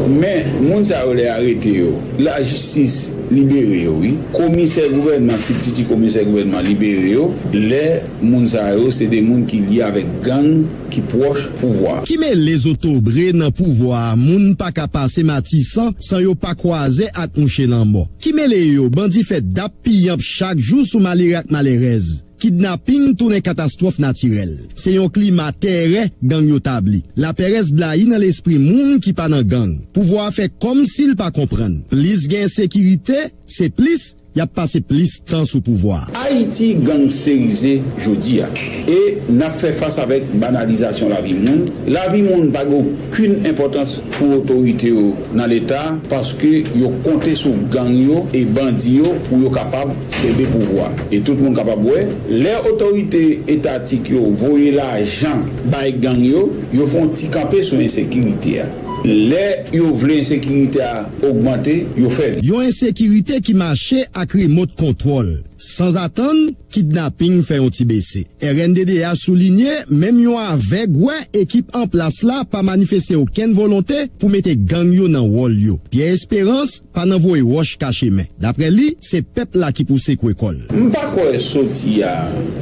Men, moun sa yo lè arete yo, lajistis libere yo, wi. Komisè gouvènman, sibtiti komisè gouvènman libere yo. Lè moun sa yo, se de moun ki lye avèk gang, ki pwòch pouvwa. Ki mele zotobre nan pouvwa a, moun pa ka pase Matisan san yo pa kwaze ak mouche lanmò. Ki mele yo, bandi fè dap piyanp chak jou sou malere ak malerèz. Kidnaping tounen katastwòf natirèl. Se yon klima tèrè gang yo tabli. Lapèrèz blayi nan lespri moun ki pa nan gang. Pouvwa a fè kòmsi l pa konprann. Plis gen ensekirite, se plis y ap pase plis tan sou pouvwa a. Ayiti gangsterize jodi a. E n ap fè fas avèk banalizasyon lavi moun. Lavi moun pa gen okenn enpòtans pou otorite yo nan Leta, paske yo konte sou gang yo e bandi yo pou yo kapab kenbe pouvwa. E tout moun kapab wè, lè otorite etatik yo voye lajan bay gang yo, yo fè yon ti kanpe sou ensekirite a. Lè yo vle ensekirite a ogmante, yo fè l. Yon ensekirite ki mache ak remot kontwòl. Sanzatann, kidnaping fè yon ti bese. R N D D A soulinye, menm yon avèg wè ekip an plas la pa manifeste okenn volonte pou mete gang yo nan wòl yo. Pyè Esperans pa nan voye wòch kache men. Daprè li, se pèp la ki pou sekwe kò l. M pa kwè soti a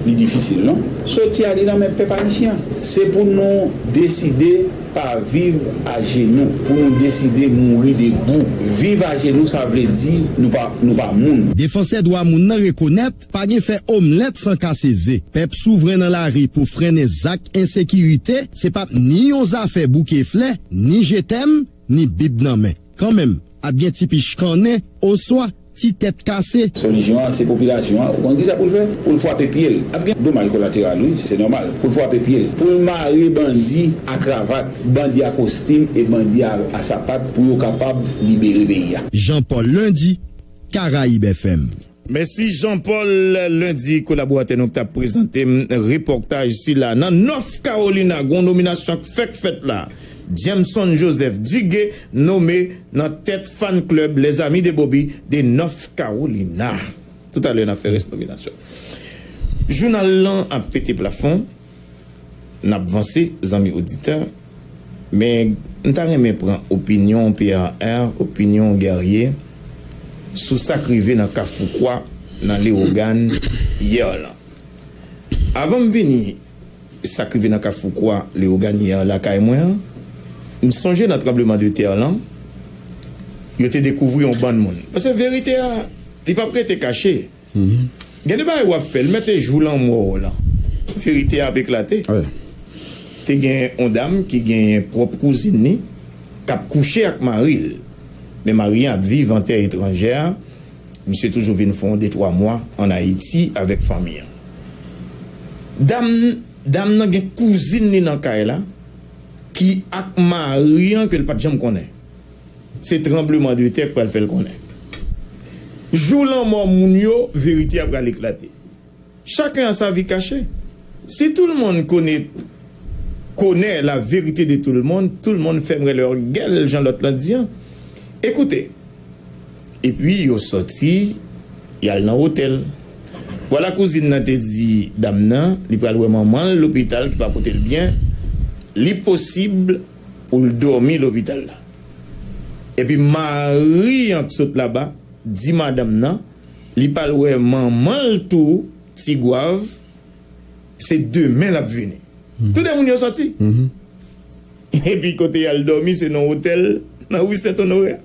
li difisil non. Soti a li nan men pèp ayisyen an. Se pou nou deside pa viv ajenou, pou nou deside mouri debou. Viv ajenou, sa vle di nou pa, nou pa moun. Defansè dwa moun nan rekonèt pa gen fè omlèt san kase ze. Pèp souvren nan lari pou frennen zak ensekirite, se p ap ni yon zafè bouke flè, ni je t'aime, ni bib nan men. Kanmenm, ap gen ti pich kannen, oswa ti tèt kase. Solisyon an, se popilasyon an. Ou konn kisa pou l fè? Pou l frape pye l. Ap gen domaj kolateral, wi, se nòmal. Pou l frape pye l. Pou l mare bandi a kravat, bandi a kostim e bandi a, a sapat pou yo kapab libere peyi a. Jean Paul Lundi, Caraïbes F M. Mèsi Jean Paul Lundi, kolaboratè nou k t ap prezante m repòtaj sila. Nan North Carolina, gon nominasyon k fèk fèt la. Jameson Joseph Dugué nome nan tèt fan club Les Amis de Bobby de North Carolina. Toutalè, n ap fè rès nominasyon. Jounal lan ap pete plafon. N ap vanse, zanmi oditè. Men, m ta renmen pran opinyon P R R, opinyon Guerrier, sou sa k rive nan Kafou Kwa, nan Lewogàn, yè lan. Avan m vini sa k rive nan Kafou Kwa, Lewogàn, yè lakay mwen an, m sonje nan tranbleman de tè lan, yo te dekouvri yon bann moun. Paske verite a, li p ap rete kache. Gen de bagay w ap fè, l mèt e jou lanmò w lan. Verite a ap eklate. Te gen yon dam ki genyen pwòp kouzin li k ap kouche ak mari l. Men mari an ap viv an tè etranjè a. Misye toujou vin fè yon de twa mwa ann Ayiti avèk fanmi an. Dam, dam nan gen kouzin li nan kay la ki ak mari an ke l pa t janm konnen. Se tranbleman de tè k pral fè l konnen. Jou lanmò moun yo, verite a pral eklate. Chacun a sa vie cachée. Si tout le monde connaît, connaît la vérité de tout le monde, tout le monde fermerait leur gueule, jan lòt lan di an. Ekoute, epi yo sòti, y al nan otèl. Vwala kouzin nan te di dam nan, li pral wè manman l lopital ki pa pote l byen, li posib pou l dòmi lopital la. Epi mari an k sot laba di madanm nan, li pral wè manman l tou, Tigwav, se demen l ap vini. Tou de moun yo sòti. Epi kote y al dòmi, se nan otèl, nan ri Sent Onore a.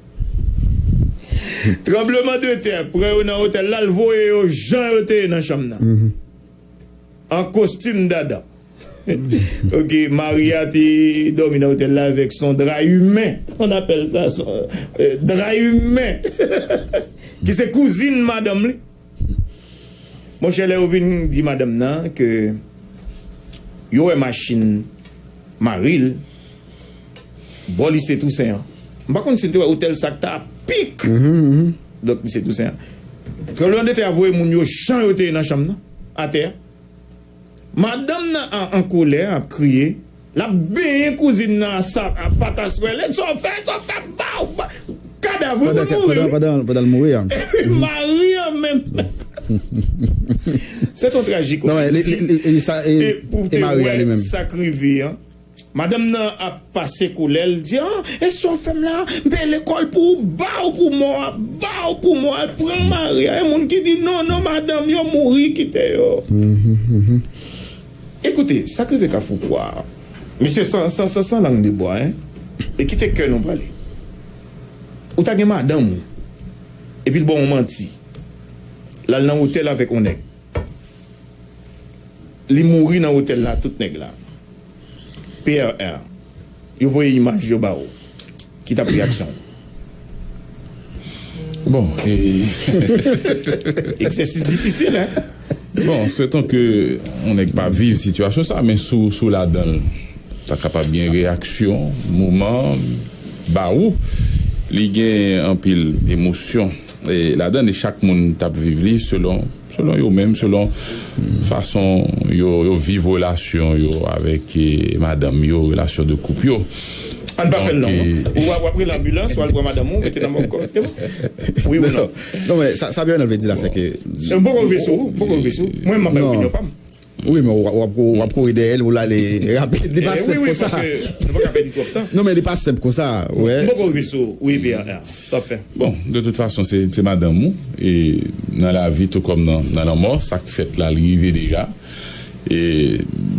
Tranbleman de tè, pran yo nan otèl la, l voye yo jan yo te ye nan chanm nan. An kostim dadan. Ok, Maria te dòmi nan otèl la avèk son dra imen. On appelle ça son, euh, dra imen. Ki se kouzin madanm li. Monchè, lè yo vin di madanm nan ke yo wè machin mari l bò lise Tousen an. M pa konn si l te wè otèl sa k ta pik. Donk, lise Tousen an. Tranbleman de tè a voye moun yo jan yo te ye nan chanm nan, atè a. Madanm nan an, an kolè, ap kriye. L ap benyen kouzin nan a sa, a pataswèl. E sa w fè, sa w fè, baw, ba-, kadav, wi, moun mouri, wi. Pandan, pandan l mouri a. Mari an menm. Se ton trajik. Non, men li, li, li, li, sa, e, e pou w te wè sa k rive an. Madanm nan ap pase kolè, l di, "Ah, e sa w fè m la? M peye lekòl pou ou, ba w pou mò a, ba w pou mò a, pran mari a." E moun ki di, "Non, non, madanm, yo mouri, kite yo." Ekoute, sa k rive Kafou Kwa a, mesye san, san, san, san lang de bwa, en. E kite kè nou pale. Ou ta gen madanm ou, epi l ba w yon manti. L al nan otèl avèk yon nèg. Li mouri nan otèl la, tout nèg la. P R R. Yo voye imaj yo ba ou. Ki t ap reyaksyon ou? Bon, e egzèsis difisil, en? Bon, swetons ke yon nèg pa viv sitiyasyon sa, men si w, si w ladan l, ta kapab gen reyaksyon, moman, ba ou, li gen anpil emosyon, e, ladan l, e chak moun t ap viv li selon, selon yo menm, selon fason yo, yo viv relasyon yo avèk, e, madanm yo, relasyon de koup yo. Ann pa fè l long, non. Ou w ap, w ap rele anbilans, w al pran madanm ou, mete nan mòg kò. Wi ou non? Non, men sa, sa Bernard vle di la, se ke... M poko rive sou ou, m poko rive sou ou. Mwen, m ap bay opinyon pa m. Wi, men w ap, w ap, w ap kouri dèyè l pou l ale rapid. Li pa senp konsa. Wi, wi, paske nou pa ka pèdi twòp tan. Non, men li pa senp konsa, wè. M poko rive sou ou, wi, P R R. Sa w ap fè? Bon, de tout fason, se, se madanm ou. E nan lavi, tou kòm nan, nan lanmò, sa k fèt la, li rive deja. E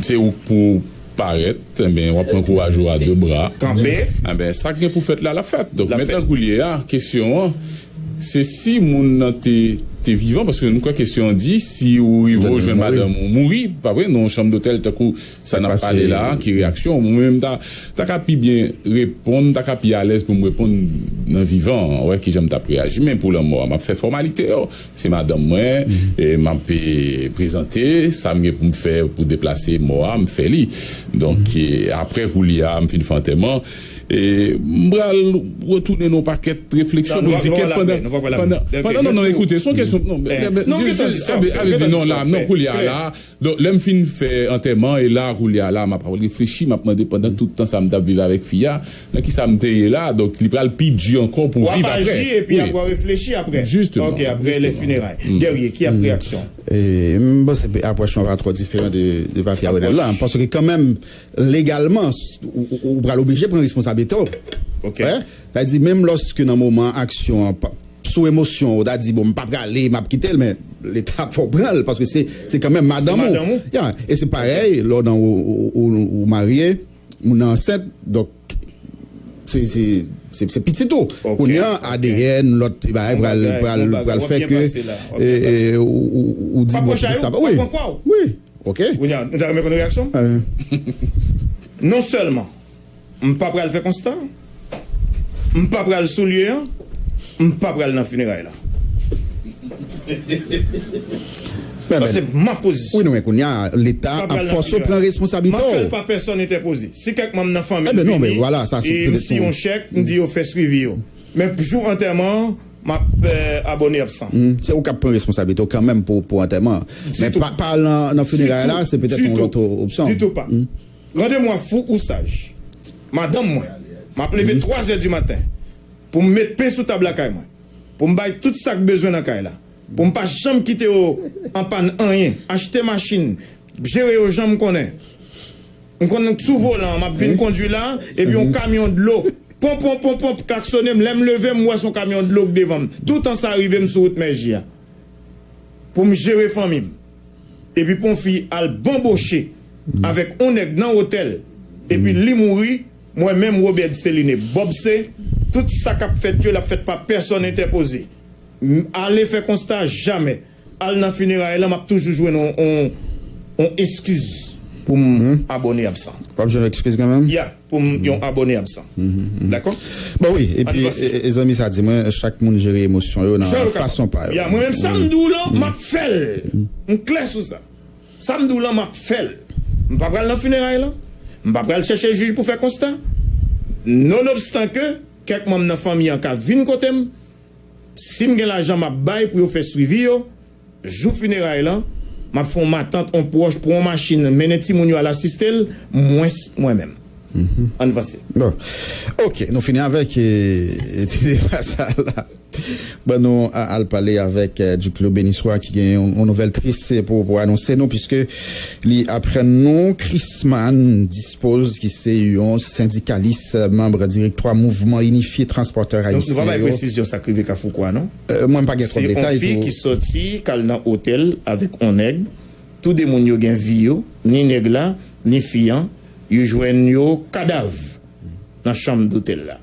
se ou k pou parèt, enben, w ap pran kouraj ou a de bra. Kanpe. Enben, sa k gen pou fèt la, l ap fèt. Donk, mentnan koulye a, kesyon an, se si moun nan te, te vivan, paske nou kwè kesyon an di, si ou rive ou jwenn madanm ou mouri, pa vre, nan yon chanm dotèl, tankou sa n ap pale la, ki reyaksyon, mwen menm ta, ta ka pi byen reponn, ta ka pi alèz pou m reponn nan vivan an, wè kijan m t ap reyaji. Men pou lanmò a, m ap fè fòmalite yo. Se madanm mwen, e m ap, e, prezante, sa m gen pou m fè pou deplase mò a, m fè li. Donk, e, apre koulye a, m fin fè antèman, e m pral retounen nan yon pakèt refleksyon pou m di kèt pandan, pandan, pandan, non, non, ekoute, se yon kesyon, non, ale di non la, non, koulye a la, donk, lè m fin fè antèman, e la, koulye a la, m ap reflechi, m ap mande pandan tout tan sa m t ap viv avèk fi a, nan kisa m te ye la, donk li pral pi di ankò pou viv apre. W ap aji epi apre w reflechi apre. Jisteman. Ok, apre lè fineray. Guerrier, ki ap reyaksyon? E, m panse apwòch lan pa twò diferan de, de papi a Renel la. Paske kanmenm, legalman, ou, ou, ou pral oblije pran responsablite w. Ok. Sa di, menm lòske nan moman aksyon an, pa, sou emosyon, ou ta di, "Bon, m pa prale, m ap kite l," men Leta ap fè w pran l, paske se, se kanmenm madanm ou. Ya, e se parèy, lè w nan, ou, ou, ou, ou marye, moun nan ansent, donk, se, se, se, se pitit ou. Ok. Kounye a, A D N, lòt bagay, pral, pral, pral fè ke, e, e, ou, ou, ou di, "Bon, pitit sa pa," wi. Wi. Ok. Kounye a, nou ta renmen konn reyaksyon m? Non sèlman m pa pral fè konsta, m pa pral sou lye an, m pa pral nan fineray la. Sa se ma pozisyon. Wi, non, men kounye a, Leta ap fòse w pran responsablite w. M ap fè l pa pèsòn entèpoze. Si kèk manm nan fanmi m vini, e m siyen yon chèk, m di yo fè swivi yo. Men jou antèman an, m ap abòne absan. Se ou k ap pran responsablite w kanmenm pou, pou antèman an. Men pa, pa al nan, nan fineray la, se petèt yon lòt opsyon. Ditou pa. Randevou a fou ou saj. Madanm mwen, m ap leve twazè di maten pou m met pen sou tab lakay mwen, pou m bay tout sa k bezwen nan kay la, pou m pa janm kite yo an pàn anyen, achte machin, jere yo jan m konnen. M konn sou volan, m ap vin kondui la, epi yon kamyon dlo ponpon, ponpon, klaksonnen m. Lè m leve, m wè se yon kamyon dlo k devan m. Toutan sa rive m sou wout Mèji a. Pou m jere fanmi m. Epi pou yon fi al banboche avèk yon nèg nan otèl, epi li mouri, mwen menm, Robert Céliné, Bob C, tout sa k ap fèt yo, l ap fèt pa pèsòn entèpoze. M ale fè konsta, jamè. Al nan fineray lan, m ap toujou jwenn yon, yon, yon eskiz pou m abòne absan. W ap jwenn eskiz kanmenm? Ya, pou m yon abòne absan. Dakò? Bon, wi, epi, e, e, zanmi sa di mwen, chak moun jere emosyon yo nan fason pa yo. Ya, mwen menm, sa m di w lan, m ap fè l. M klè sou sa. Sa m di w lan, m ap fè l. M pa pral nan fineray lan. M pa pral chèche jij pou fè konsta. Nonobstan ke kèk manm nan fanmi an ka vin kote m, si m gen lajan, m ap bay pou yo fè swivi yo. Jou fineray lan, m ap fè yon matant, yon pwòch pran yon machin, mennen timoun yo al asiste l, mwens mwen menm. Ann vanse. Bon. Ok, nou fini avèk, e, ti deba sa la. Ban nou a, al pale avèk, e, Duclos Benissoir ki gen yon, yon nouvèl tris pou, pou anonse nou, piske li aprann nou Chrisman Dispose, ki se yon sendikalis, e, manm direktwa Mouvman Inifye Transpòtè Ayisyen yo. Nou, nou pa bay presizyon sa k rive Kafou Kwa, non? E, mwen, m pa gen twòp detay tou. Se yon fi ki sòti, k al nan otèl avèk yon nèg. Toude moun yo gen vi yo, ni nèg la, ni fi an. Yo jwenn yo kadav nan chanm dotèl la.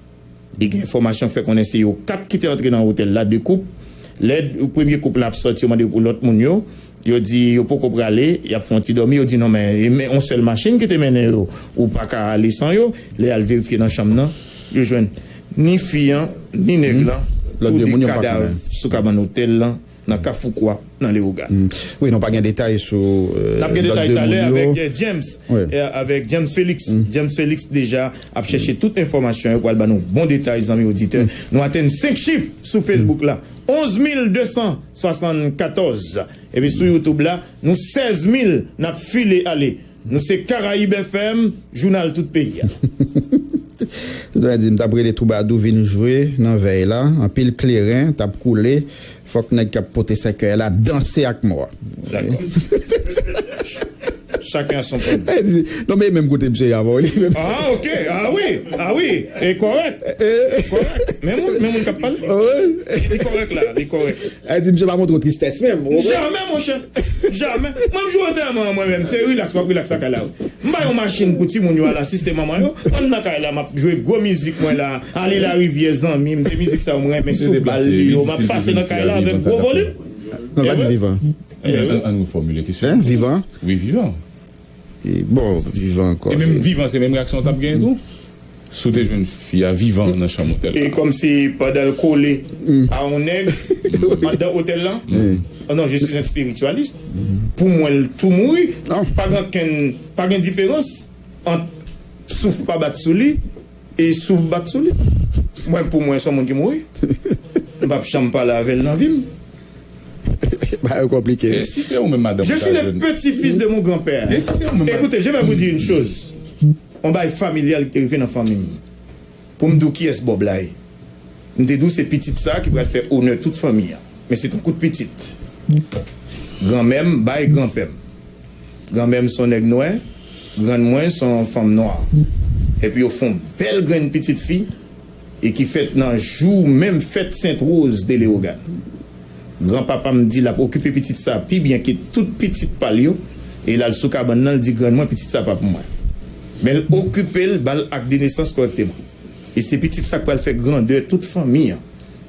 E gen enfòmasyon k fè konnen se yo kat ki te antre nan otèl la, de koup. Lè premye koup la ap sòti, yo mande pou lòt moun yo. Yo di yo poko prale, y ap fè yon ti dòmi. Yo di non, men, e men yon sèl machin ki te mennen yo, ou pa ka ale san yo. Lè y al verifye nan chanm nan, yo jwenn ni fi an, ni nèg lan, tou de kadav sou kabann otèl lan, nan Kafou Kwa, nan Leyogàn. Wi, nou pa gen detay sou, e, lòt de moun yo. N ap gen detay talè avèk, e, James, e, avèk James Félix. James Félix deja ap chèche tout enfòmasyon yo pou al ban nou bon detay, zanmi oditè. Nou atenn senk chif sou Facebook la, onz mil de san swasannkatòz. Epi sou YouTube la, nou sèz mil n ap file ale. Nou se Karayib F M, jounal tout peyi a. Sa vle di, m t ap rele Twoubadou vin jwe nan vèy la, anpil kleren t ap koule, fòk nèg k ap pote sèkèy la danse ak mò a. Dakò. Chacun a son point de vue. E di, non, men menm kote misye ye avan w, li menm. Ah, ok. Ah wi. Ah wi. E kòrèk. Kòrèk. Men moun, men moun k ap pale. Li kòrèk la, li kòrèk. E di, misye pa montre w tristès menm. Jamè, monchè. Jamè. Mwen, m jou antèman an, mwen menm, se rilaks, m ap rilaks lakay la, wi. M bay yon machin pou timoun yo al asiste manman yo. Ann nan kay la, m ap jwe gwo mizik mwen la. Ale larivyè, zanmi m. Se mizik sa yo m renmen, Snoop Bal li yo. M ap pase nan kay la avèk gwo volim. Non, pa di vivan. Ann, ann, ann refòmile kesyon. Hein, vivan? Wi, vivan. E, bon, vivan ankò. E menm vivan, se menm reyaksyon w t ap genyen tou? Si w te jwenn fi a vivan nan chanm otèl la. E kòmsi pandan l kole a yon nèg anndan otèl la? Oh non, je suis un spiritualiste. Pou mwen, l tou mouri. Pa gen okenn, pa gen diferans ant souf pa bat sou li e souf bat sou li. Mwen, pou mwen, se yon moun ki mouri. M p ap janm pale avè l nan vi m. Bagay yo konplike. E si se ou menm, madanm ou ta jwenn? Je suis le petit-fils de mon grand-père. E si se ou menm, madanm? Écoutez, je vais vous dire une chose. Yon bagay familyal ki te rive nan fanmi m. Pou m di w kiyès Bob la ye. M te di w se pitit sa ki pral fè onè tout fanmi an. Men se t yon kout pitit. Granmè m bay granpè m. Granmè m se yon nèg nwè, grann mwen se yon fanm nwa. Epi yo fè yon bèl grenn pitit fi, e ki fèt nan jou menm fèt Sent Woz de Leyogàn. Granpapa m di l ap okipe pitit sa pi byen ke tout pitit pa l yo, e l al sou kabann nan, l di grann mwen, pitit sa pa pou mwen. Men l okipe l, ba l ak de nesans kòrèkteman. E se pitit sa k pral fè grandè tout fanmi an,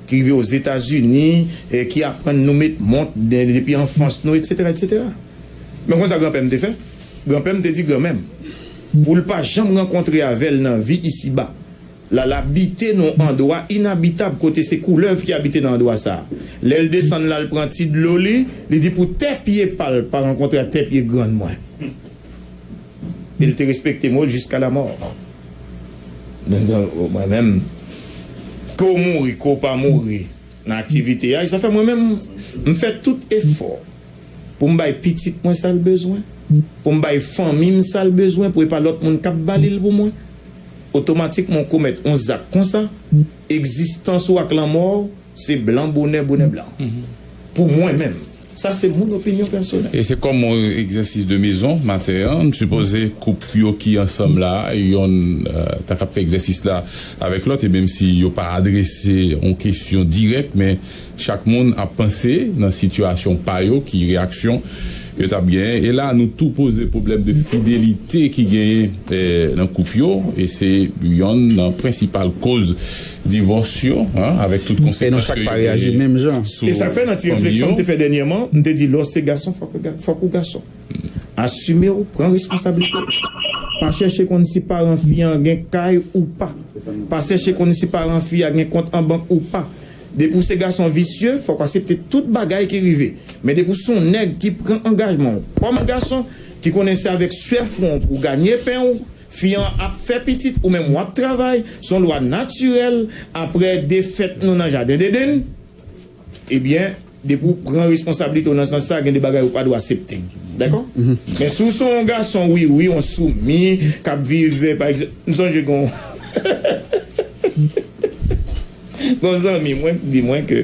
ki rive Ozetazini, e ki aprann nou met mont de- depi anfans nou, etsetera, etsetera. Men konn sa granpè m te fè? Granpè m te di granmè m, pou l pa janm rankontre avè l nan vi isiba, l al abite nan yon andwa inabitab kote se koulèv ki abite nan andwa sa a. Lè l desann la, l pran ti dlo li, li di pou tè pye pa l pa rankontre ak tè pye grann mwen. E l te respekte mo l jiska lamò. Donk, donk, mwen menm, ke w mouri, ke w pa mouri, nan aktivite a. E sa fè mwen menm, m fè tout efò pou m bay pitit mwen sa l bezwen, pou m bay fanmi m sa l bezwen, pou e pa lòt moun k ap ba li l pou mwen. Otomatikman, w komèt yon zak konsa, egzistans ou ak lanmò w, se blan bonè, bonè blan. Pou mwen menm. Sa se mon opinyon pèsonèl. E se kòm yon egzèsis de mezon, maten an, m sipoze koup yo ki ansanm la, yonn, euh, ta kab fè egzèsis la avèk lòt, e menm si yo pa adrese yon kesyon dirèk, men chak moun ap panse nan sitiyasyon pa yo, ki reyaksyon yo t ap genyen. E la, nou tou poze pwoblèm de fidelite ki genyen, eh, nan koup yo, e se yonn nan prensipal koz divòs yo, hein, avèk tout konsekans ke yo genyen sou fanmi yo. E sa fè nan ti refleksyon m te fè dènyèman, m te di, lè w se gason, fòk ou ga-, fòk ou gason. Asime w, pran responsablite w. Pa chèche konn si paran fi an gen kay ou pa. Pa chèche konn si paran fi a gen kont an bank ou pa. Depi w se gason visye, fòk w aksepte tout bagay ki rive. Men depi w se yon nèg ki pran angajman w kòm gason, ki konnen se avèk swè fwon w pou w ganye pen w, fi an ap fè pitit, ou menm w ap travay, se yon lwa natirèl, aprè defèt nou nan jaden Deden, ebyen, depi w pran responsablite w nan sans sa, gen de bagay ou pa dwe aksepte. Dakò? Men si w se yon gason wiwi, yon soumi, k ap viv, pa egzanp, m sonje gen yon, gen yon zanmi mwen ki di mwen ke,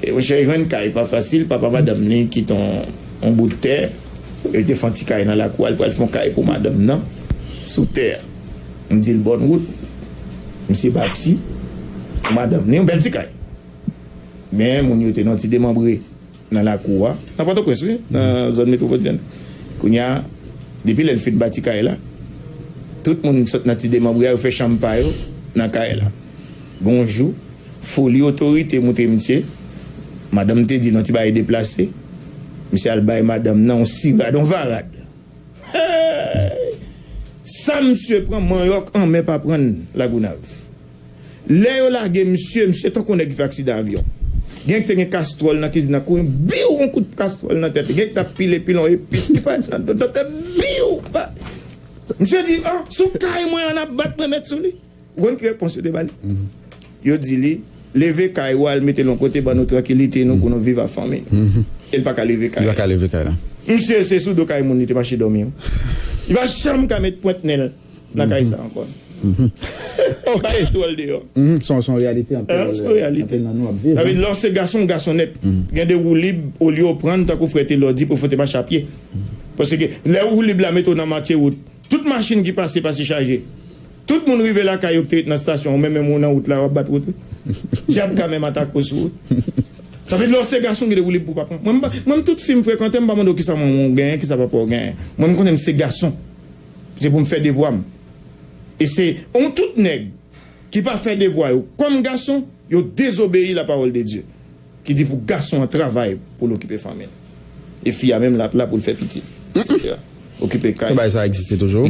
e, monchè, jwenn kay pa fasil, papa madanm li kite yon, yon bout tè, yo te fè yon ti kay nan lakou a, li pral fè yon kay pou madanm nan, sou tè a. M di l bòn wout, misye bati pou madanm li, yon bèl ti kay. Men moun yo te nan ti demanbre nan lakou a, nan Pòtoprens, wi, nan zòn metwopolitèn. Kounye a, depi lè l fin bati kay la, tout moun sot nan ti demanbre a, yo fè chanm pa yo nan kay la. Gon jou, foli otorite montre misye, madanm te di l yon ti bagay deplase, misye al bay madanm nan yon sirad, yon varad. Hey! Sa misye pran, manyòk anmè pa pran Lagounav. Lè yo lage misye, misye tankou nèg ki fè aksidan avyon. Gen ki te gen kastwòl nan kizin nan, kouri biw, yon kout kastwòl nan tèt li. Gen ki t ap pile pilon epis ki parèt nan do tèt, biw! Pa. Misye di, ah, sou kay mwen an ap bat mwen mèt sou li. Ou konn ki repons yo te ba li? Yo di li, leve kay ou al mete l yon kote, ban nou trankilite nou pou nou viv ak fanmi nou. E l pa ka leve kay la. Li pa ka leve kay la. Misye, se sou do kay moun li te mache dòmi, wi. Li pa janm ka met pwent nen l nan kay sa ankò. Ok. Bagay dwòl deyò. Se yon, se yon reyalite anpil, se yon reyalite, anpil nan nou ap viv. Sa vle di, lè w se gason, w gason nèt. Gen de woulib, olye w pran tankou frè Telò di, pou fote mache a pye. Paske lè woulib la mete w nan matye wout, tout machin ki pase, pase chaje. Tout moun rive lakay yo ki te ret nan estasyon, ou menm, menm ou nan wout la, w ap bat wout, wi. Dyab ka menm atake w sou wout. Sa vle di, lè w se gason, gen de woulib pou w pa pran. Mwen, m pa, mwen, tout fi m frekante, m pa mande w kisa manman w genyen, kisa papa w genyen. Mwen, m konnen m se gason. Se pou m fè devwa m. E se yon tout nèg ki pa fè devwa yo kòm gason, yo dezobeyi lapawòl de Dye, ki di pou gason an travay pou l okipe fanmi l. E fi a menm, l ap la pou l fè pitit, etsetera. Okipe kay. Bagay sa egziste toujou.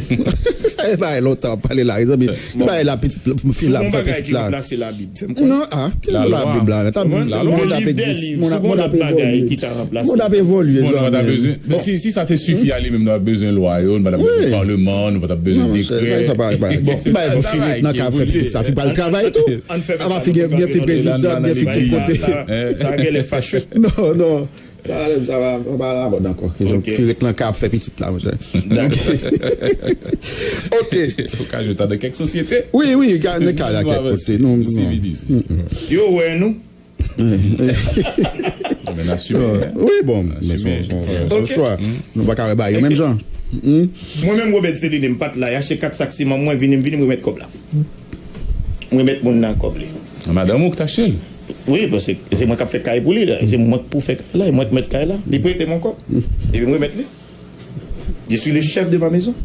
Sa e bagay lontan w ap pale la, mezanmi. Bagay la, pitit, fi la, fè pitit la. Sou yon bagay ki ranplase Labib, fè m konnen. Non, ah, ki Labib la? Lalwa. Yon liv dè liv, si gon lòt bagay ki ka ranplase. Mond ap evolye, zanmi. Bon, nou pa ta bezwen, men si, si sa te sifi a li menm, nou pa t ap bezwen lwa yo, nou pa t ap bezwen palman, nou pa t ap bezwen dekrè. Non, monchè, bagay sa pa, pa, bon, bagay pou fi ret nan kay ap fè pitit sa, fi pral travay tou. Apa fi gen, gen fi pezisyon, gen fi tout kote. Sa, sa genlè fache. Non, non. Sa, sa pa, sa pa lamòd ankò. Kesyon fi ret nan kay ap fè pitit la, monchè. Ok. Okazyon sa nan kèk sosyete. Wi, wi, nan kay la, kèk kote. Nou, nou sivilize. Yo wè nou. Men asime, hein? Wi, bon, men se yon, se yon, se yon chwa. Nou pa ka wè bagay yo menm jan. Mwen menm, Robert Celine, m pa t la, y achte kat sak siman, mwen vini, m vini, m remèt kòb la. M remèt moun nan kòb li. Madanm ou ki t achte l? Wi, paske se mwen k ap fè kay pou li la. Se mwen k pou fè kay la, e mwen k mèt kay la. Li prete m yon kòb. Epi m remèt li. Je suis le chef de ma maison.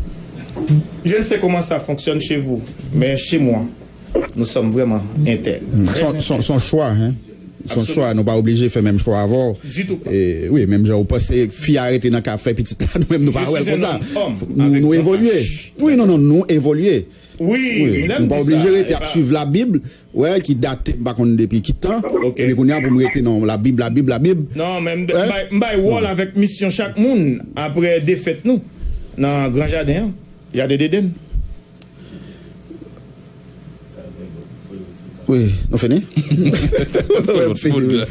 Je ne sais comment ça fonctionne chez vous, mais chez moi, nous sommes vraiment intègres. Se yon, se yon, se yon chwa, hein? Se yon chwa, nou pa oblije fè menm chwa avè w. Ditou pa. E, wi, menm jan ou panse fi a rete nan kay ap fè pitit la, nou menm nou pa wè l konsa. Nou, nou evolye. Wi, non, non, nou evolye. Wi, nou pa oblije rete ap swiv Labib, wè, ki date, m pa konn depi ki tan. Epi kounye a pou m rete nan Labib, Labib, Labib. Non, men m bay, m bay wòl avèk misyon chak moun apre defèt nou nan gran jaden an, jaden Deden. Wi, nou fini? Nou fini, wi.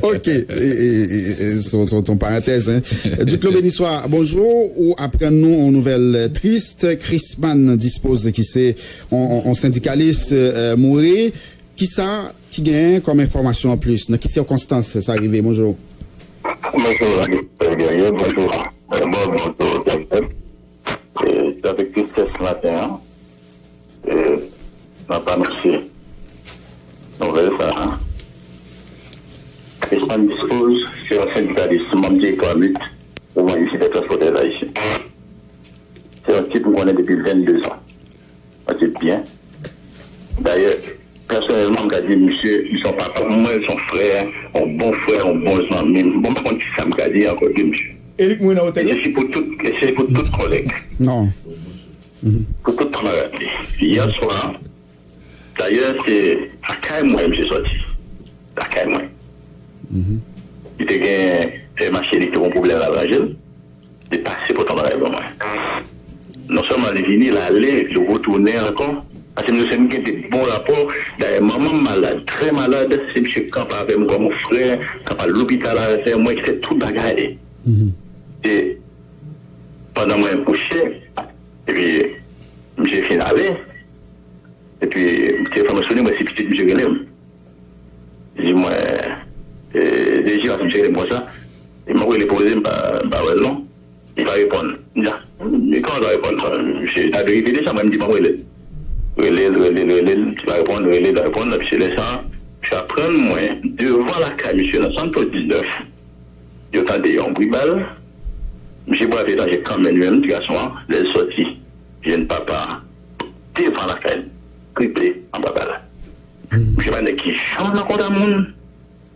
Ok, e, e, e, e, se se yon parantèz, hein. Duclos Benissoir, bonjou. Ou aprann nou yon nouvèl, euh, tris. Chrisman Dispose, ki se yon, yon, yon sendikalis, euh, mouri. Kisa ki genyen kòm enfòmasyon anplis? Nan ki sikonstans sa rive? Bonjou. Bonjou, Guerrier. Bonjou, Bob. Bonjou, Joseph. E, se avèk tristès maten an, e, n ap anonse nouvèl sa a. Chrisman Dispose se yon sendikalis, manm direktwa uit Mouvman Inisyativ Transpòtè Ayisyen. Se yon tip m konnen depi vennde zan. Mwen te byen. Dayè, pèsonèlman, m ka di misye, li se yon papa pou mwen, li se yon frè, yon bon frè, yon bon zanmi m. Bon, m pa konn kisa m ka di ankò de misye. E li k mouri nan otèl la? E se pou tout, e se pou tout kòlèg. Non. Pou tout kanmarad li. Yè swa, dayè, se lakay mwen misye sòti. Lakay mwen. Li te gen, eh, machin li te gen yon pwoblèm la ranje l. Li pase pote yon bagay ban mwen. Non sèlman li vini, l ale, li retounen ankò. Paske m di w se m gen de bon rapò. Dayè, manman m malad, trè malad. Se misye k kanpe avè m kòm yon frè, k ap al lopital avè mwen, ki fè tout bagay. E pandan mwen kouche, epi misye fin ale, epi telefòn mwen sonnen, mwen se pitit misye rele m. Li di mwen, e, depi lè misye rele m konsa, e m ap rele poze, m pa, m pa wè l non. Li pa reponn. M di, a, men kòman l pa reponn? Misye ta dwe rive deja, mwen m di m ap rele l. Rele l, rele l, rele l, li pa reponn, rele l, li pa reponn. Epi se lè sa a, misye aprann mwen, devan lakay misye nan Santo diznèf, yo tande yon bri bal. Misye brave danje kanmenm, li menm, ti gason an, lè l sòti, jèn papa a, devan lakay li, krible anba bal. Misye pa nèg ki janm nan kontak moun.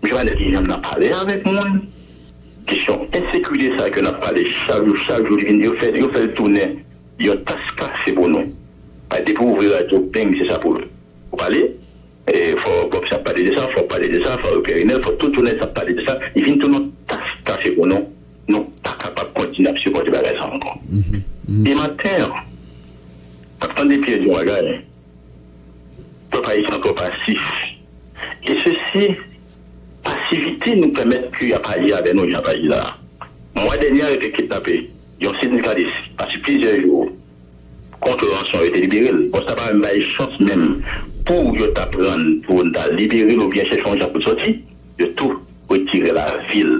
Misye pa nèg ki janm nan pale avèk moun. Kesyon ensekirite sa ke n ap pale chak jou, chak jou, li vin, yo fè, yo fè l tounen yon tas kase pou nou. A, depi w ouvri radyo, beng, se sa pou, pou pale. E fò Bob sa pale de sa, fò pale de sa, fò Pierre Renel, fò tout jounen sa pale de sa. Li vin tounen yon tas kase pou nou. Nou pa kapab kontinye ap sipòte bagay sa ankò. E maten an, m ap tande Pierre di yon bagay. Pèp ayisyen twò pasif. E sesi, pasivite nou pèmèt ke y ap aji avè nou jan y ap aji la a. Mwa dènye a, yo te kidnape yon sendikalis, pase plizyè jou, kont ranson, yo te libere l. Bon, sa pa menm bay chans menm pou yo ta pran l, pou n ta libere l oubyen chèche yon jan pou l sòti. Yo tou retire lavi l.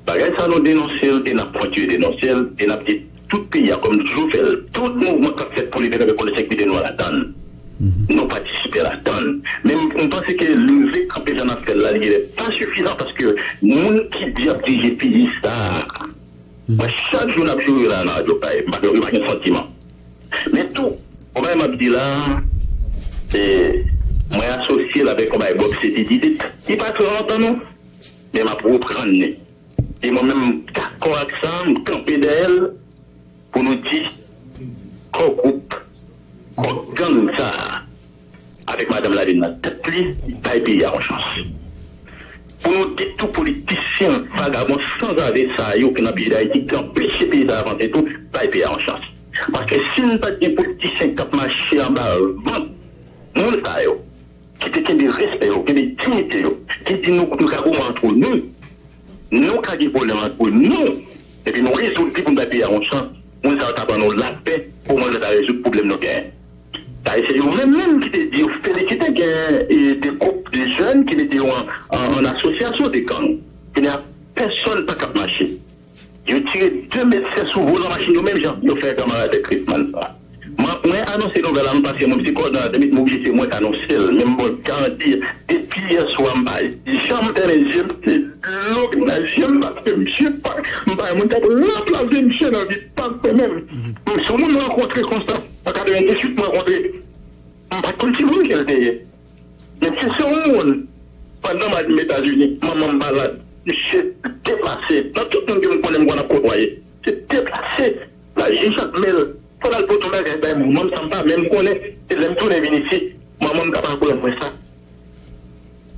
Bagay sa nou denonse l e n ap kontinye denonse l e n ap di tout peyi a kòm nou toujou fè l. Tout mouvman k ap fèt pou libere pèp ayisyen, kite nou ladan l. Nou patisipe ladan l. Men m, m panse ke leve kanpe jan n ap fè l la, li genlè pa sifizan paske moun ki di y ap dirije peyi sa a, mwen chak jou n ap joure la nan radyo kay, m pa, yo pa gen santiman. Men tou, yon bagay m ap di la a, e, mwen asosye l avèk yon bagay Bob se te di, li pa trè lontan non. Men m ap reprann li. E mwen menm, m dakò ak sa, m kanpe dèyè l pou nou di kò gwoup, kò gang sa a, avèk madanm Lavigne nan tèt li, bay peyi a yon chans. Pou nou di tou politisyen vagabon sanzave sa yo ki nan peyi Dayiti, ki anpeche peyi sa avanse tou, bay peyi a yon chans. Paske si n pa t gen politisyen k ap mache anba vant moun sa yo, ki te kenbe respè yo, kenbe diyite yo, ki di nou, nou ka goumen antre nou, nou ka gen pwoblèm antre nou, epi nou rezoud li pou n bay peyi a yon chans, moun sa yo ta ban nou lapè, omwen nou ta rezoud pwoblèm nou genyen. Dayè, se yo menm menm ki te di yo felisite gen, e, de gwoup de jèn ki mete yo an, an, an asosyasyon de gang. Kounye a, pèsonn pa kab mache. Yo tire de medsen sou volan machin yo menm jan yo fè kanmarad Chrisman sa. Mwen, mwen anonse nouvèl la, m pase moun psikòz nan la, m oblije se mwen k anonse l, men m ba w garanti, depi yè swa m pa janm fèmen zye m, se dlo ki nan zye m, paske misye pa, m pa yon moun k ap ranplase misye nan vi pa m menm. M se yon moun m rankontre konsa, an katrevenndiswit m rankontre, m pa t konn ki moun ke l te ye. Men si se yon moun, pandan m al Etazini, manman m malad, misye deplase. Nan tout moun ke m konnen, m konn ap kotwaye, se deplase. L al jis ak men l. Fò l al pote yon bagay bay manman m, sa m pa menm konnen. E lè m tounen vin isit, manman m ka pa pran mwen sa.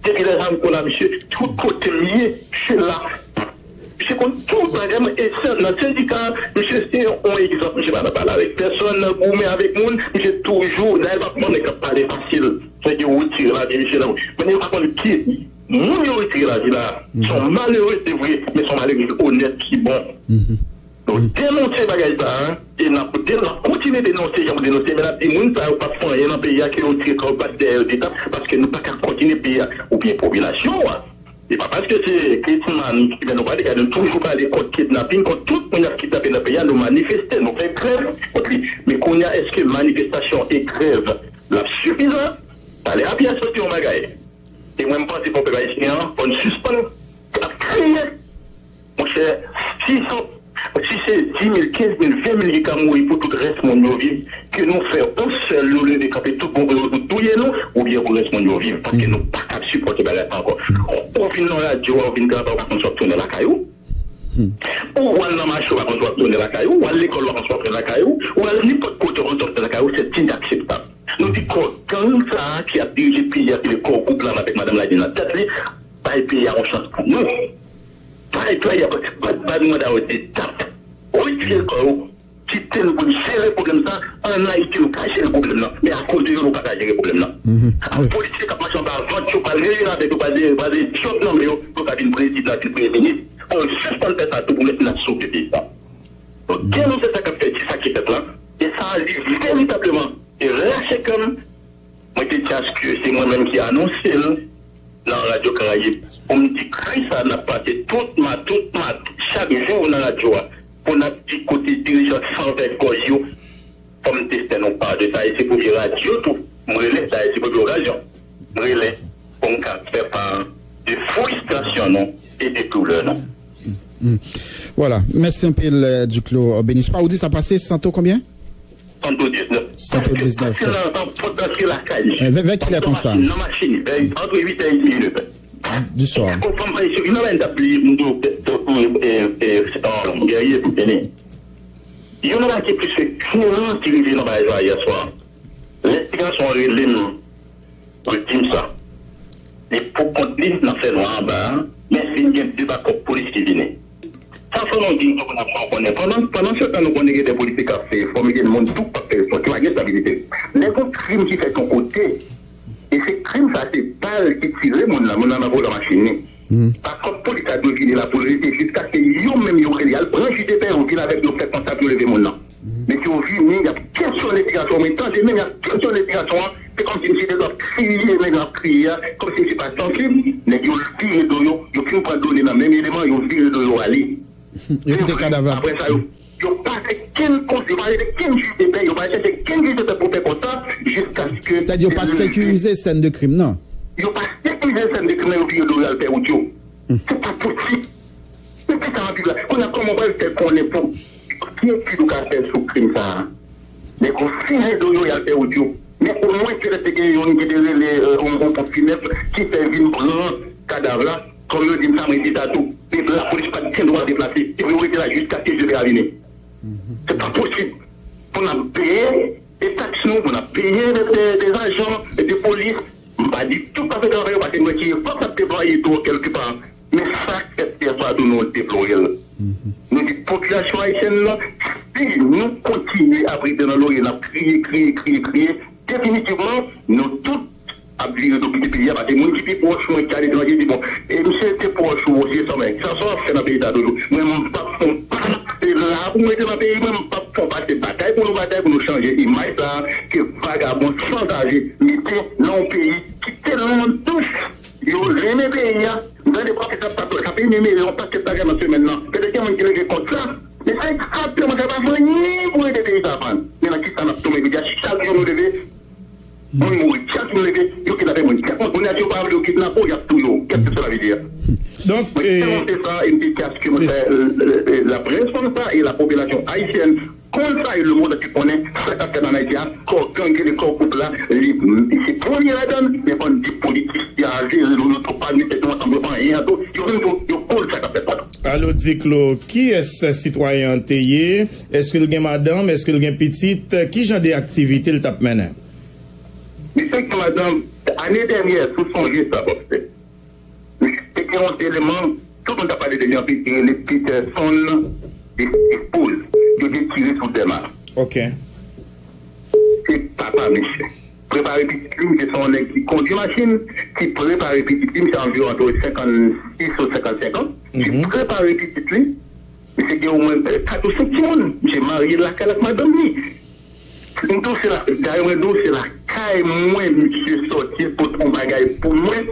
Depi lè sa, m konnen misye, tout kote m ye, misye la. Misye konn tout bagay, mwen, e nan sendika, misye se yon egzanp, misye pa nan pale avèk pèsonn, nan goumen avèk moun, misye toujou, dayè l pa pran nèg k ap pale fasil. Nèg yo retire lavi misye nan men yo pa konn ki moun yo retire lavi la. Se yon malere, se vre, men se yon malere ki onèt, ki bon. Nou denonse bagay sa a, e n ap, n ap kontinye denonse, jan nou denonse, men n ap di moun sa yo p ap fè anyen nan peyi a, ke yo tire kò yo, pase dèyè yo, detap, paske nou pa ka kontinye peyi a, oubyen popilasyon an. E pa paske se Kretyenman ki fè nou pale, gade, nou toujou pale kont kidnaping, kont tout moun y ap kidnape nan peyi a, nou manifeste, nou fè grèv kont li. Men kounye a, èske manifestasyon e grèv l ap sifizan? Talè a Pyè sot di yon bagay. E mwen, m panse pou pèp ayisyen an, fò n sispann ap kriye. Monchè, si se, si se dis mil, kenz mil, ven mil ki ka mouri pou tout rès moun yo viv, ke nou fè yon sèl, yo leve kanpe tout bon pou yo touye nou, oubyen pou rès moun yo viv, paske nou pa kab sipòte bagay sa ankò. Ou vin nan radyo a, ou vin travay, ou pa konn si w ap tounen lakay ou. Ou al nan mache, ou pa konn si w ap tounen lakay ou, ou al lekòl, ou pa konn si w ap tounen lakay ou, ou al nenpòt kote, ou pa konn si w ap tounen lakay ou, se inakseptab. Nou di kò gang sa a ki ap dirije peyi a, ki le kò gwoup la avèk madanm Nadine nan tèt li, bay peyi a yon chans pou nou. Bay peyi a, bay, bay nou manda yo de dat. Retire kò yo, kite nou pou n jere pwoblèm sa a. Ann Ayiti, nou ka jere pwoblèm nan. Men akoz de yo, nou pa ka jere pwoblèm nan. Ak politisyen k ap mache anba vant yo, pral reyini avèk yo, pral de, pral de djòb nan men yo, pou yo ka vin prezidan, vin premye minis. Fò yo sispann fè sa tou pou mèt n ap sove peyi sa. Donk, gen nou se sa k ap fèt, se sa ki fèt la. E sa a, li veritableman, e rache kè m. Mwen te di aske se mwen menm ki anonse l nan Radyo Karayib. Pou m di kri sa n ap pase tout ma, tout ma, chak jou nan radyo a. Pou n ap di kote dirijan san vègòj yo. Fò m te fè nou pa de sa. E se premye radyo tou. M rele, sa e se premye okazyon. M rele pou m ka fè pa de fristrasyon nou e de doulè nou. Vwala. Mèsi anpil, Duclos Benissoit. Ou di sa pase santo konbyen? Santo diznèf. Santo diznèf. Pase nan, nan pòt antre lakay li. Vè, vè kilè konsa? Nan machin, vè antre uit è edmi e nèf è. Du soir. Konprann pa isi, nan la n t ap li, m di w, Gèrye pou tene. Yo nan la ki plis ke kenz an ki rive nan bagay sa yè swa. Lè ti gason an rele m, pou l di m sa. Li pou kont li nan fènwa anba a, men vin gen de bakòp polis ki vini. Sa fò nou di nou tou pou n ap fè konnen. Pandan, pandan se tan, nou konnen gen de polisye k ap fè efò, men gen moun tou k p ap fè efò, ki pa gen estabilite. Lè gon krim ki fèt yon kote, e se krim sa, se bal ki tire moun nan, moun nan nan volan machin li. Bakòp polis la dwe vini la pou l rete jiskaske yo menm yo rele al pran jidepè yo vin avèk yo fè konsa pou yo leve moun nan. Men si yo vini, y ap kesyone ti gason an, mwen tande menm y ap kesyone ti gason an, se kòmsi misye te dwe ap kriye, men y ap kriye a, kòmsi misye pa sansib, nèg yo vire do yo, yo fin pran done nan menm eleman, yo vire do yo ale. Yo kite kadav la. Apre sa, yo, yo pa fè kenn konsèy, yo pa rete kenn jidepè, yo pa chèche kenn jidepè pou fè konsa, jiskaske. Sètadi yo pa sekirize sèn de krim nan. Yo pa sekirize sèn de krim nan, yo vire do yo al fè wout yo. Se pa posib. Men ki sa anpil la? Kounye a, kòman w pral fè konnen pou ki etid ou ka fè sou krim sa a? Nèg yo vire do yo, y al fè wout yo. Men omwen petèt te gen youn ki te rele, euh, yon, yon ponpye finèf ki fè vin pran kadav la. Kòm yo di m sa, mwen di sa tou. Men lapolis pa t gen dwa deplase. Yo rete la jiskaske jidepè a vini. Se pa posib. Pou n ap peye de taks nou, pou n ap peye de, de, de ajan de polis, m pa di tout pa fè travay yo, paske m wè ki efò k ap deplwaye tou kèlke pa. Men sa k fèt yè swa tou nou deplore l. Nou di popilasyon ayisyèn nan, si nou kontinye ap rete nan lorye, n ap kriye, kriye, kriye, kriye, definitivman, nou tout ap vire do kite peyi a, paske moun ki pi pwòch mwen ki aletranje di, bon, e misye te pwòch ou, se sa, men sa, sa w ap fè nan peyi sa toujou? Mwen, m p ap fè yon pa, e la pou mwen rete nan peyi mwen, m p ap fè yon pa, se batay pou nou batay, pou nou chanje imaj sa a, ke vagabon sanzaje mete nan yon peyi ki tèlman dous. Yo renmen peyi a. M tande pwofesè ap, ap, ap enimere yon pakèt bagay nan semèn nan. Petèt gen moun ki leve kont sa. Men sa egzakteman, sa pa fè anyen pou ede peyi sa a pran. Men nan ki sa n ap tonbe jodi a, chak jou nou leve, moun mouri. Chak jou nou leve, yo kidnape moun. Chak moun, kounye a, si yo pa vle yo kidnape w, y ap touye w. Kèlkeswa sa vle di a. Donk, mwen te, eh, anonse sa, e m te di aske mwen, eh, fè, eh, eh, laprès konn sa e lapopilasyon ayisyèn konn sa e lemonn antye konnen sa k ap fèt ann Ayiti a, kò gang yo, kò gwoup la, li, li se premye ladan l, men fò n di politisyen a jere nou, nou tou pa mete nou ansanm, yo pa anyen an tou, yo menm tou, yo konn sa k ap fèt la tou. Alo, Diklo, kiyès sitwayen an te ye? Èske l gen madanm? Èske l gen pitit? Ki jan de aktivite l t ap mennen? Misye gen madanm, ane dènyè, si w sonje sa, Bòksè. Te gen yon eleman Tout moun t ap pale de li anpil, ki rele Peterson Despoul. Yo te tire sou Dèma. Ok. Se papa misye. Prepare pitit li, misye se yon nèg ki kondui machin, ki prepare pitit li, misye anviwon ant senkannsis ou senkannsenk an, ki prepare pitit li, misye gen omwen kat ou senk timoun, misye marye lakay l ak madanm li. M tou se la, dayè mwen tou se lakay mwen misye sòti pote yon bagay pou mwen,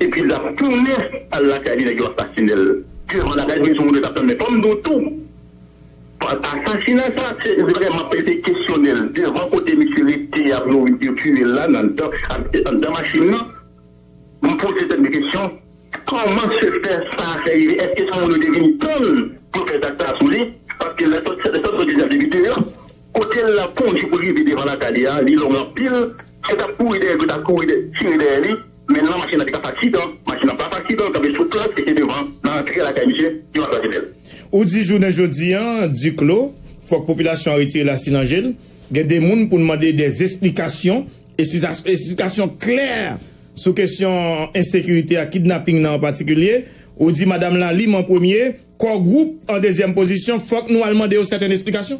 epi l ap tounen al lakay li nèg yo asasinen l. Devan lakay mwen sou moun yo t ap tann men fò m di w tou. Asasina sa se vrèman pe te kesyonè l devan kote misye rete ap yo yo tiye l la nan anndan machin nan. M poze tèt mwen kesyon, kòman se fè sa fè rive? Èske se moun yo te vin tann pou fè zak sa sou li? Paske lè sòt lè sòt sòt deja te vide yo, kote l la ponje pou l rive devan lakay li a, li long anpil. Se t ap kouri dèyè l, yo t ap kouri tire dèyè li. Men nan machin nan te ka fatige, machin nan pa fatige, kanpe sou plas e te devan nan antre lakay misye, yo asasinen l. Ou di jounen jodi an, Diklo, fòk popilasyon an retire lasi nan je l. Gen de moun pou n mande de esplikasyon, esplikasyon klè sou kesyon ensekirite a, kidnaping nan an patikilye. Ou di Madanm Lalim an premye, Kò Gwoup an dezyèm pozisyon, fòk nou al mande yo sèten esplikasyon.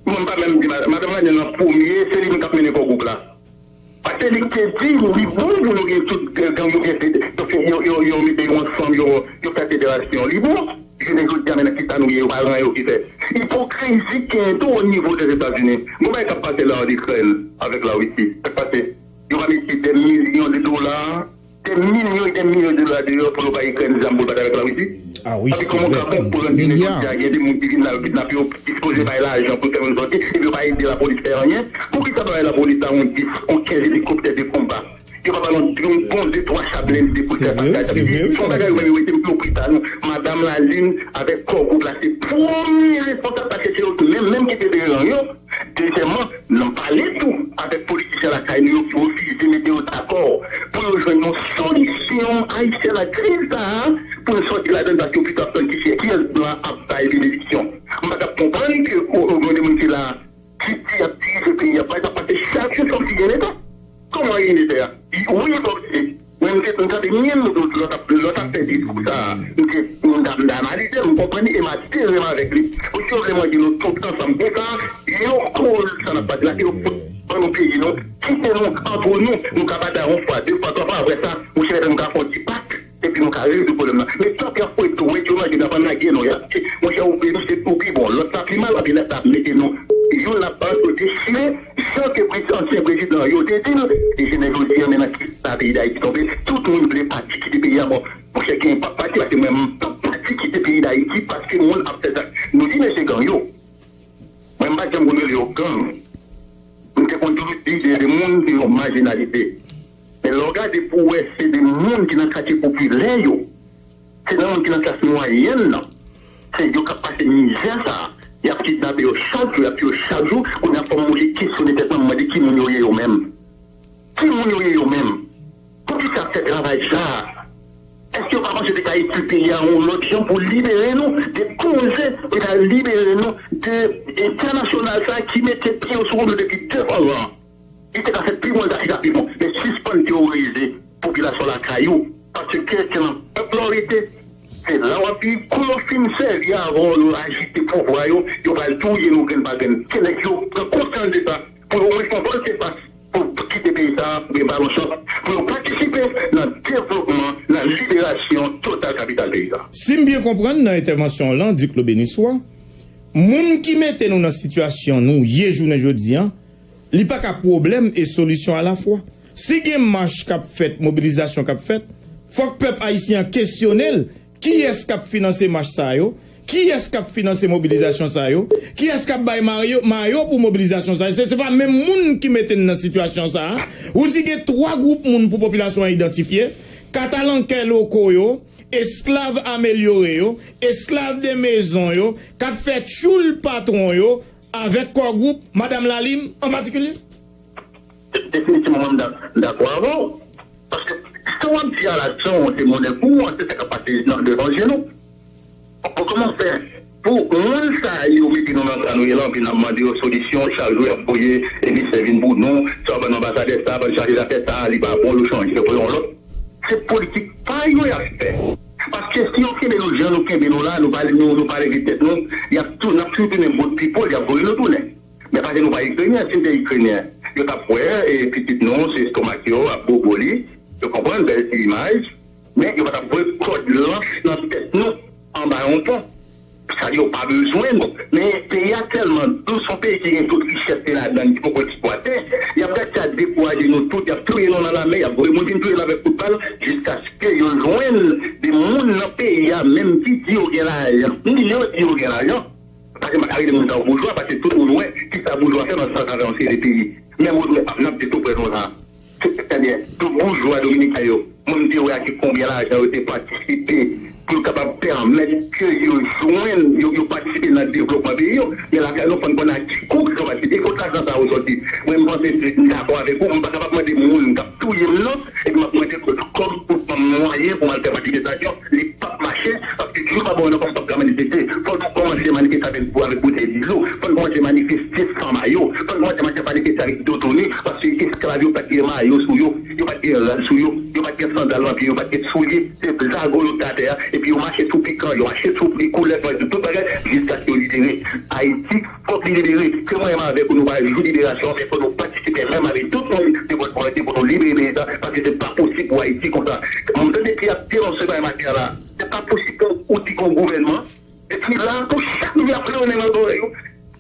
Mwen m pa menm di madanm la, nan premye, se li menm k ap mennen Kò Gwoup la. Paske li te di, li bon pou nou gen tout gang yo gen, yo, yo, yo, yo mete yo ansanm, yo, yo fè federasyon. Li bon, jounen jodi a, men nan ki sa nou ye, yo pa ranyen yo ki fè. Ipokrizi ki gen tou o nivo Dèzetazini. Gon bagay k ap pase la an Ikrèn avèk Larisi. Sa k pase? Yo va mete dè milyon de dola, dè milyon e dè milyon de dola deyò pou yo bay Ikrèn zam pou l batay avèk Larisi. Ah wi, se vrè. Milya. Gen de moun ki vin la, yo kidnape yo, ki sipoze bay lajan pou fè moun sòti, epi yo pa ede lapolis fè anyen. Poukisa pa bay lapolis la yon dis, yon kenz elikoptè de konba? Yo pa ba l yon bon de twa cha blende pou l fè fas a sa. Se vre, wi, se vre. Fò bagay yo menm yo rete m plo pri sa nou. Madanm Lalin avèk Kò Gwoup la se premye responsab paske se yo menm menm ki te deran yo. Dezyèmman, nan pale tou avèk politisyen lakay nou yo ki refize mete yo dakò pou yo jwenn yon solisyon ayisyèn a kriz sa a pou n sòti ladan l paske yo pito ap tann kiyès blan ap bay benediksyon. M pa t ap konprann ke yon de moun ki la ki di y ap dirije peyi a, pa egzanp, paske chak jou se yon ti grenn eta. Kòman Rini te a? Wi, kòmsi. Mwen, m te, m tande mil lòt, lòt ap, lòt ap fè diskou sa a. M te, m ta, m ta analize l, m konprann li, e m adere m avèk li. Pou si yo vle manje nou tout ansanm konsa, yo koz sa n ap pase la, ke yo fout ban nou peyi nou, kite nou antre nou, nou ka batay yon fwa, de fwa, twa fwa, apre sa, monchè, nou ka fè yon ti pak. Epi nou ka rezoud pwoblèm nan. Men tanpri ap fouye dwèt yo nan je n ap lage non y ap di, monchè, ou vle nou se pou pi bon, lòt la pi mal, epi lè sa ap mete nou youn ap antre dechire, jan ke prez- ansyen prezidan yo te di l, e jounen jodi a, men nan ki sa peyi Dayiti tonbe, tout moun vle pati kite peyi a, bon, monchè, gen pa pati, paske mwen, m p ap pati kite peyi Dayiti, paske moun ap fè sa. Nou di mesye gang yo, Mwen, m pa t janm konn rele yo gang. M te konn toujou di de, de moun se yon majinalite. Men lè w gade pou w wè se de moun ki nan katye popilè yo, se nan moun ki nan klas mwayèn nan, se yo k ap pase mizè sa a. Y ap kidnape yo chak jou, y ap tiye yo chak jou. Kounye a fò m oblije kesyone tèt mwen, m mande ki moun yo ye yo menm. Ki moun yo ye yo menm? Poukisa y ap fè travay sa a? Èske yo pa panse yo te ka itil peyi a yon lòt jan pou libere nou de koze ki ta libere nou de entènasyonal sa a ki mete pye yo sou kò nou depi devan an? Li te ka fè pi bon, li ta fè pi bon. Men sispann teworize popilasyon lakay ou, paske se nan pèp la w rete. Se la w ap viv. Kou yo fin sèvi avè w, yo ajite pouvwa yo, yo pral touye nou grenn pa grenn. Ke nèg yo pran konsyans de sa, pou yo omwen fè yon vòltefas pou kite peyi sa a, pou gen balon chans, pou yo patisipe nan devlopman, nan liberasyon total kapital peyi sa a. Si m byen konprann nan entèvansyon w lan, Diklo Beniswa, moun ki mete nou nan sitiyasyon nou ye jounen jodi a, li pa ka pwoblèm e solisyon alafwa. Si gen mach k ap fèt, mobilizasyon k ap fèt, fòk pèp ayisyen an kesyone l, kiyès k ap finanse mach sa yo? Kiyès k ap finanse mobilizasyon sa yo? Kiyès k ap bay mayo, mayo pou mobilizasyon sa yo? Se, se pa menm moun ki mete n nan sitiyasyon sa a. Ou di gen twa gwoup moun pou popilasyon an idantifye, katalankè loko yo, esklav amelyore yo, esklav de mezon yo, k ap fè tchoul patwon yo, avèk Kò Gwoup, Madanm Lalim an patikilye? Definitivman, mwen, m da- m dakò avè w. Paske sa w ap di a la, jan w te monnen kou, se sa k ap pase nan devan je nou. Bon, kòman fè pou moun sa yo mete nou nan sa nou ye la, anpi n ap mande yo solisyon, chak jou y ap voye emisè vin pou nou, sa w ban nou anbasadè sa, ban n chaje zafè sa, li pa bon, yo chanje, yo voye yon lòt. Se politik pa yo y ap fè. Paske si yo kenbe nou jan nou kenbe nou la, nou pa, nou, nou pa leve tèt nou, y ap tou, n ap toujou tounen bout people, y ap voye nou tounen. Men paske nou pa Ikrenyen, si n te Ikrenyen, yo t ap wè e, pitit nou, se estomak yo ap bobo li, yo konprann, bèl ti imaj, men yo pa t ap voye kòd lans nan tèt nou anba yon pon. Sa yo pa bezwen nou. Men peyi a tèlman dous, yon peyi ki gen tout richès li ladan l, ki poko eksplwate. Y ap gade sa dekouraje nou tout, y ap touye nou nan lame, y ap voye moun vin touye nou avèk kout bal, jiskaske yo jwenn de moun nan peyi a menm ki di yo gen lajan. M di yo di yo gen lajan. Paske m pa ka rele moun sa yo boujwa, paske tout moun wè ki sa boujwa fè nan san katòz seri peyi. Menm Wodrè p ap n ap di tou prè nou la. Ebyen, tout boujwa dominiken yo, mwen m te wè a ki konbyen lajan yo te patisipe pou yo kapab pèmèt ke yo jwenn, yo, yo patisipe nan devlopman peyi yo. Men lakay nou, fò n konn a ki kou yo patisipe. E kot lajan sa yo sòti? Mwen, m panse, m dakò avèk ou, m pa kapab mande moun k ap touye m nan, epi m ap mande kòb pou ban m mwayen pou m al fè manifestasyon. Li p ap mache, paske jou pa bon nan kòm p ap ka manifeste. Fò nou kòmanse manifeste avèk, avèk boutèy dlo. Fò nou kòmanse manifeste san mayo. Fò nou kòmanse manifeste avèk dodonnen, paske esklav yo pa t gen mayo sou yo, yo pa t gen rad sou yo, yo pa t gen sandal nan pye yo, pa t gen soulye. Se zago yo t atè a, epi yo mache sou pikan, yo mache sou koulèv, yo mache sou tout bagay, jiskaske yo libere Ayiti. Fòk li libere. Ke mwen menm avèk ou, nou pa jwi liberasyon, men fò nou patisipe menm avèk tout moun de bòn volonte pou nou libere peyi sa, paske se pa posib pou Ayiti konsa. Mwen tande ki ap denonse bagay maten an la. Se pa posib pou ou di gon gouvènman. Epi la, pou chak jou y ap rennen nan zòrèy ou.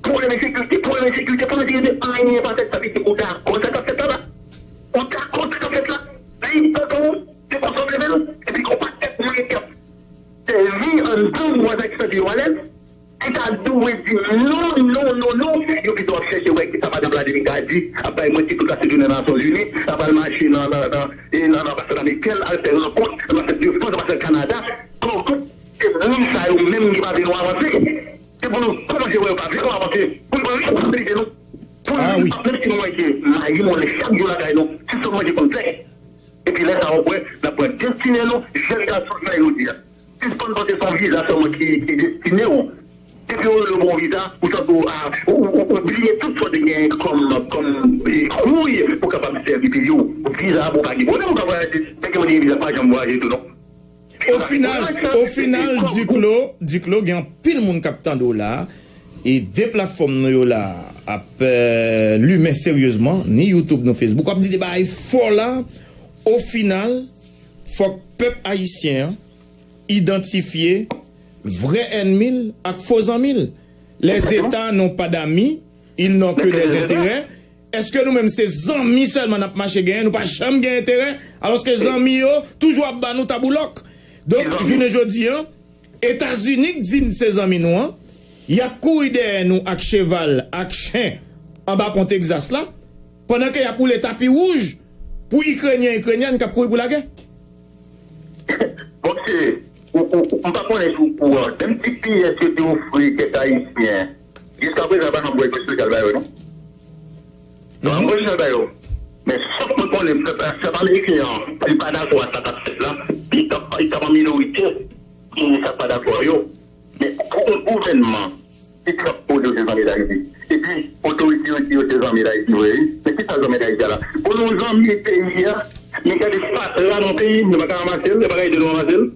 Pwoblèm ensekirite, pwoblèm ensekirite, pwoblèm ensekirite, anyen pa fèt, sa vle di ou dakò sa k ap fèt la la. Ou dakò sa k ap fèt la. Peyi pèp ou, se konsa w leve l, epi gon pakèt moun ki ap sèvi anndan bwa sa ki santi yo alèz. Li ta dwe di non, non, non, non. Yo pito ap chèche wè kisa madan Vladimir ka di, ap bay manti tout lasentsounen nan Nasyonzini, ap al mache nan, nan, nan, e nan, nan anbasad amerikèn, al fè rankont, anbasad de Frans, anbasad Kanada. Donk, se moun sa yo menm ki pa vle nou avanse. Se pou nou kòmanse wè yo pa vle nou avanse. Pou nou pran responsabilite nou. Pou nou, menm si nou wè ke mayi moulen chak jou lakay nou, se sèl manje pou n fè. Epi lè sa a, w ap wè, n ap pran destine nou, jèn gason, jounen jodi a. Sispann panse se yon viza sèlman ki, ki destine w. Depi yo rele w pou yon viza, ou santi w, a, ou, ou, ou bliye tout sa w te gen kòm, kòm, e, kouy pou w kapab sèvi peyi w. Viza a, bon, pa gen pwoblèm, ou ka vwayaje. Men gen moun ki gen viza, pa janm vwayaje tou, non. Ofinal, ofinal, Diklo, Diklo, gen anpil moun k ap tande w la. E de platfòm nou yo la ap, euh, limen seryezman, ni YouTube, ni Facebook. W ap di de bagay fò la. Ofinal, fòk pèp ayisyen an idantifye vrè ènmi l ak fo zanmi l. Les États n'ont pas d'amis, ils n'ont que des intérêts. Èske nou menm se zanmi sèlman n ap mache genyen, nou pa janm gen enterè? Alòske zanmi yo toujou ap ba nou taboulòk. Donk, jounen jodi a, Etazini k di n se zanmi nou an, y ap kouri dèyè nou ak cheval, ak chen, anba pon Tegzas la, pandan ke y ap woule tapi wouj pou Ikrenyen, Ikrenyèn k ap kouri pou lagè. Bon, se, ou, ou, ou, m pa konnen si w kouran. Menm ti piyès yo te ofri kèk Ayisyen, jiskaprezan, yo pa janm voye espesyal ba yo, non. Yo pa janm voye espesyal ba yo. Men, sòf mwen konnen, pèp, pèp ameriken an, li pa dakò a sa k ap fèt la. Li t ap, li t ap an minorite, ki sa k pa dakò a yo. Men, pou yon gouvènman, ki t ap pwodui se zanmi Dayiti. Epi, otorite yo di yo se zanmi Dayiti vre, wi. Men ki sa zanmi Dayiti a la? Bon, nou zanmi peyi a, men gade fatra nan peyi, nou pa ka ranmase l, yo pa ka ede nou ranmase l.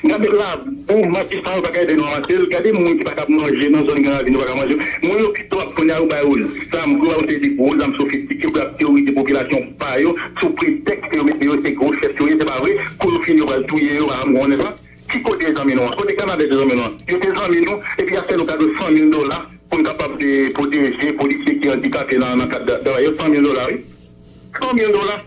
Gade labou, matisma, yo pa ka ede nou ranmase l. Gade moun ki pa ka manje nan zòn Gran Ravin, yo pa ka manje. Moun yo pito ap kounye a, yo ba yo zam, yo ba yo seri de gwo zam sofistike pou y ap teworize popilasyon pa yo, sou pretèks ke yo mete yo se gwo chèf yo ye, se pa vre. Kou yo fini, yo pral touye yo, pa m konnen sa. Ki kote zanmi nou an? Kote Kanada se zanmi nou an? Yo te zanmi nou, epi y ap fè nou kado san mil dola pou n kapab de pwoteje polisye ki andikape nan, nan kad travay yo. San mil dola, wi. San mil dola.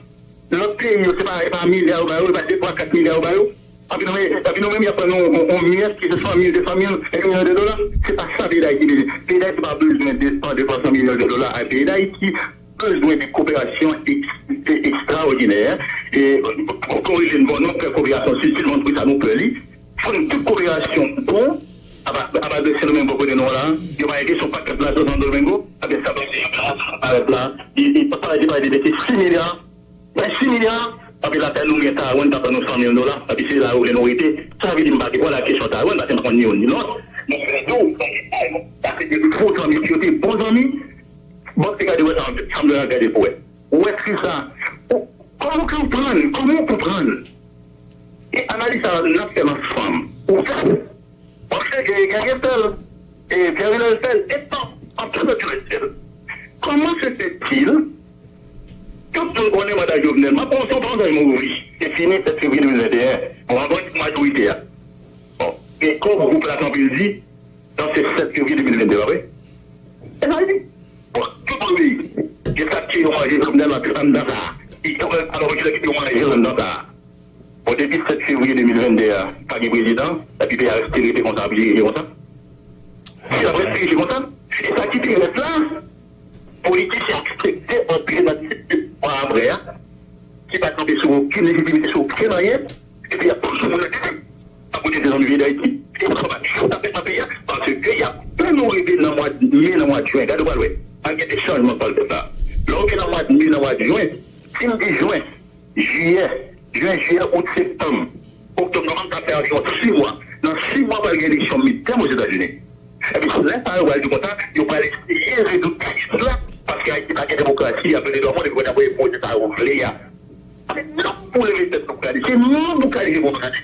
Lòt peyi yo, se pa, se pa milya yo ba yo, se pa de twa kat milya yo ba yo. Epi nou, epi nou menm, y ap ban nou yon, yon myèt ki se san mil, de san mil, yon milyon de dola. Se pa sa peyi Dayiti bezwen. Peyi Dayiti pa bezwen de san, de twa san milyon de dola a peyi Dayiti. Bezwen de koperasyon ek-, e-, ekstraòdinè. E, kon, kon rele n bon non, fè koperasyon, se sèlman pou sa nou fè li. Fò n tout koperasyon bon, apa, apa de Sendomeng bò kote nou la, yo pa gen kesyon pakèt lajan Sendomeng, apa sa pa se yon parèt la, li, li pa pale de, pale de sis milya, bay sis milya, epi lakay nou gen Taiwan k ap ban nou san mil dola, epi se la yo vle nou rete. Sa vle di m pa te kwè nan kesyon Taiwan, paske m pa konn ni youn ni lòt. Men se yo, sa se de fo zanmi, yo te bon zanmi. Bon, te gade wè sa, sa m te gade pou wè. Ou wè kisa? Ou, kòman w konprann? Kòman w konprann? E analiz sa a, n ap fè l ansanm. Ou fè l. Paske Gabriel fè l, e Pierre Villarreal fè l, e pa anpil lòt yo fè l. Kòman se fè til tout moun konnen manda Jovenel? M ap pran yon pawòl, mwen wi. Se fini sèt fevriye de mil venteyen. Bon, avan majorite a. Bon, e kòm gwoup la kanpe l di, nan se sèt fevriye de mil venteyen, pa vre? E sa li di. Bon, tout moun wi. Gen sa ki yo manje Jovenel nan anndan sa. Li kanpe alò ki yo manje anndan sa. Bon, depi sèt fevriye de mil venntde a, pa gen prezidan, epi peyi a rete, rete konsa, ap dirije konsa. Si l ap rete dirije konsa, e sa ki te rete la, politisyen aksepte antre nan sistèm apre a, ki pa kanpe sou okenn lejitimite, sou okenn anyen, epi y ap pouse moun nan tete. Akote se zanmi peyi Dayiti, e sa pa jis ap fèt nan peyi a, paske y ap fè nou rive nan mwa me, nan mwa jen, gade w pral wè, ap gen de chanjman k pral fèt la. Lè w rive nan mwa me, nan mwa jen, si m di jen, jiyè, jen, jiyè, out, septanm, oktòb, novanm, sa fè anviwon sis mwa. Nan sis mwa, pral gen eleksyon midtèm Ozetazini. Epi, lè sa yo pral di konsa, yo pral eseye rezoud kriz la, paske Ayiti pa gen demokrasi, y ap vle dwa moun, epi konnya pou pwojè sa yo vle a. Se nou pou leve tèt nou pou gade, se nou pou kalifye pou nou gade.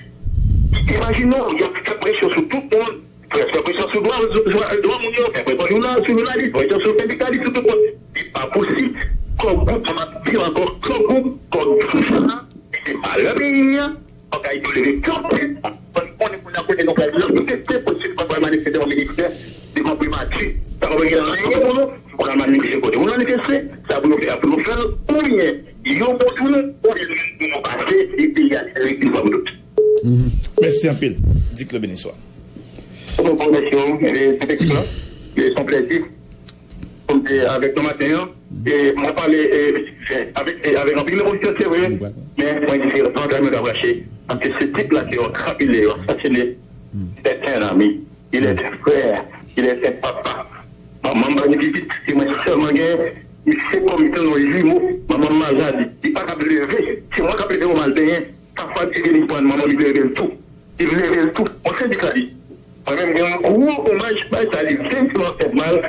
Imajine w, y ap fè presyon sou tout moun, Fè presyon sou dwa, dwa, dwa moun yo, fè presyon sou jounalis, presyon sou sendikalis, sou tout moun. Li pa posib. Kò gwoup, mwen ap di ankò, kò gwoup, kò gwoup sa, se malè peyi a. Fòk Ayiti leve kanpe. Fòk konnen moun nan kote nou pral manifeste, posib fòk pral manifeste devan ministè, devan primati. Sa pa gen anyen pou nou, nou pral manifeste kote. Moun manifeste, sa pou nou fè, pou nou fè l, oubyen yo mouri nou, oubyen nou pase, e peyi a se repi pou tout. Mèsi anpil. Dik le beniswa. Bonjou mesye, se te ki la. Se yon plèzi pou m te avèk nou maten an. E mwen pale e, avèk, e, avèk anpil emosyon, se vre, men mwen di se yon bagay mwen ka prache. Paske se tip la ke yo trapile, yo asasine, c'est un ami, il est un frère, il est un papa. Manman m pa gen pitit, se mwen sèlman gen, misye kòm tan yon jimo, manman m maladi, li pa kab leve, se mwen k ap leve pou m al benyen, pafwa li vini pran manman m, li leve l tou. Li leve l tou. Yon sendikalis. Mwen menm gen yon gwo omaj bay sa li. Fè m fè mal,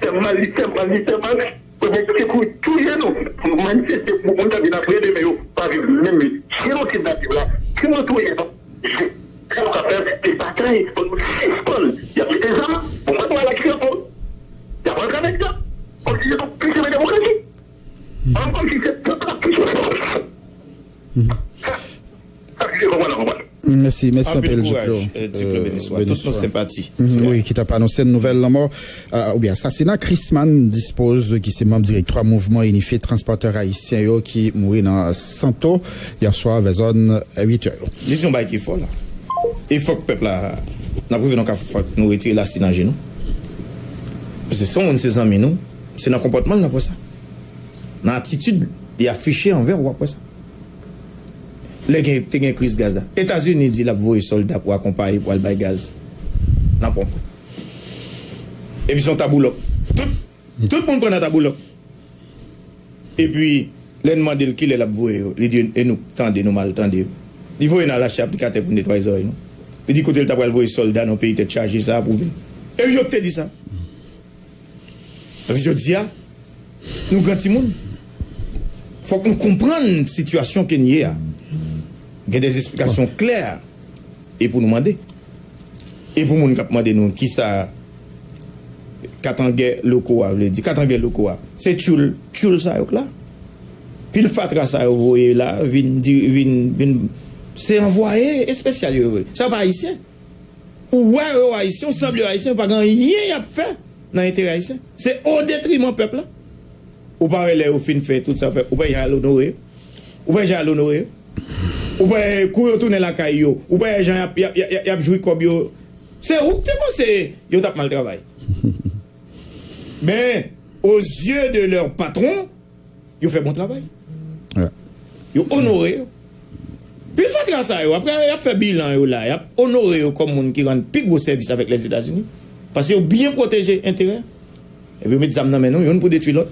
fè m mal, li fè m mal, li fè m mal. Premye ki se pou touye nou. Pou nou manifeste pou moun k ap vin apre demen yo pa viv menm jenosid n ap viv la. Si nou touye nou, se sa nou ka fè, se batay pou nou sispann. Y ap mete zam, bon mwen wè la ki fè pou. Y ap antre avèk zam. Kòmsi se pou plis de demokrasi. An kòmsi se pèp la plis. Sa, sa ki se konprann, konprann. Mèsi, mèsi anpil, Diplo. Diplo Beniswa. Tout nou senpati. Wi, ki t ap anonse nouvèl lanmò oubyen asasina Chrisman Dispose, ki se manm direktwa Mouvman Inifye Transpòtè Ayisyen yo, ki mouri nan Santo yèswa vè zòn uit è yo. Li di yon bagay ki fò la. E fòk pèp la, n ap rive nan kafou, fòk nou retire lasi nan je nou. Paske se yon moun se zanmi nou, se nan konpòtman l n ap wè sa. Nan atitid li afiche anvè w, w ap wè sa. Lè gen, te gen kriz gaz la, Etazini di l ap voye sòlda pou akonpaye pou al bay gaz nan ponp. Epi se yon taboulòk. Tout, tout moun pran nan taboulòk. Epi, lè n mande l kilè l ap voye yo, li di, e nou tande, nou mal tande yo. Li voye n al achte aplikatè pou netwaye zòrèy nou. Li di kote l ta pral voye sòlda nan peyi tèt chaje sa a pou vin. E yo k te di sa. Jodi a, nou gran timoun. Fòk nou konprann sitiyasyon ke n ye a. Gen de esplikasyon klè e pou nou mande. E pou moun k ap mande nou kisa katangè loko a vle di. Katangè loko a, se tchoul, tchoul sa yo k la. Pil fatra sa yo voye la, vin, vin, vin, se anvwaye espesyal yo ye. Sa yo pa ayisyen. Ou wè yo ayisyen, ou sanble yo ayisyen, yo pa gen anyen y ap fè nan enterè ayisyen. Se o detriman pèp la. Ou pa wè lè yo fin fè tout sa yo fè, ou pa wè jan y al onore yo. Ou pa wè jan y al onore yo. Ou pa wè kou yo tounen lakay yo. Ou pa wè jan y ap, y ap, y ap, y ap jwi kòb yo. Se ou k te panse yo t ap mal travay. Men, aux yeux de leur patron, yo fè bon travay. Yo onore yo. Pil fatra sa yo, apre y ap fè bilan yo la, y ap onore yo kòm moun ki rann pi gwo sèvis avèk Lèzetazini. Paske yo byen pwoteje enterè. Epi yo met zam nan men nou, youn pou detwi lòt,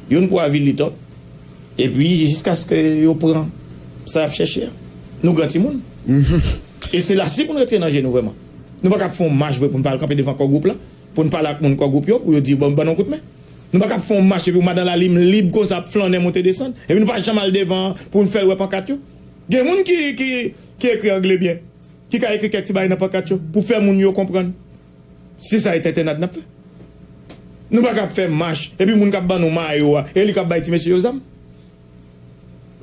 youn pou avili lòt. Epi jiskaske yo pran sa y ap chèche a. Nou gran timoun. E se la si pou n retire nan je nou vrèman. Nou pa kab fè yon mach vre pou n pa al kanpe devan kò gwoup la, pou n pale ak moun kò gwoup yo, pou yo di ban, ban nou kout men. Nou pa kab fè yon mach epi w madan Lalim lib konsa ap flannen monte desann. Epi nou pa janm al devan pou n fè l wè pankat yo. Gen moun ki, ki, ki ekri angle byen, ki ka ekri kèk ti bagay nan pankat yo pou fè moun yo konprann. Se sa e tentennad n ap fè. Nou pa ka ap fè mach, epi moun k ap ban nou mayo a, e li k ap bay ti mesye yo zam.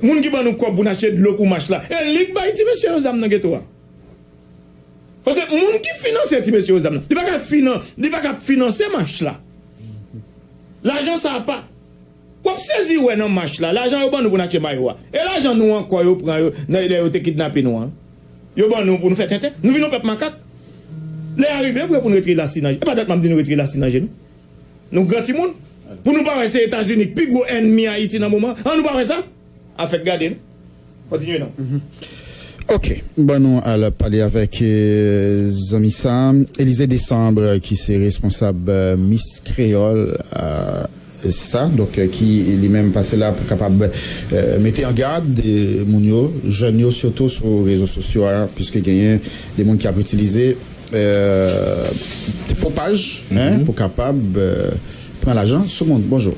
Moun ki ban nou kòb pou n achte dlo pou mach la, e li k bay ti mesye yo zam nan geto a. Paske moun ki finanse ti mesye yo zam nan, li pa ka finan, li pa ka ap finanse mach la. Lajan sa a pa W ap sezi wè nan mach la, lajan yo ban nou pou n achte mayo a. E lajan nou ankò yo pran yo, nan, lè yo te kidnape nou an. Yo ban nou pou nou fè tenten. Nou vin yon pèp makak. Lè a rive vre pou nou retire lasi nan, e pa dat m ap di nou retire lasi nan je nou. Nou gran timoun. Pou nou pa wè se Etazini k pi gwo ènmi Ayiti nan moman an, nou pa wè sa? A fèk gade nou. Kontinye non. Ok, bon nou al pale avèk euh, zanmi sa, Elize Desanbre ki se responsab euh, Miss Kreyòl. Euh, se sa, donk euh, ki li menm pase la pou kapab euh, mete an gad euh, moun yo, jèn yo sitou sou rezo sosyo a, piske genyen de moun ki ap itilize euh, fo paj hein, pou kapab euh, pran lajan sou moun. Bonjou.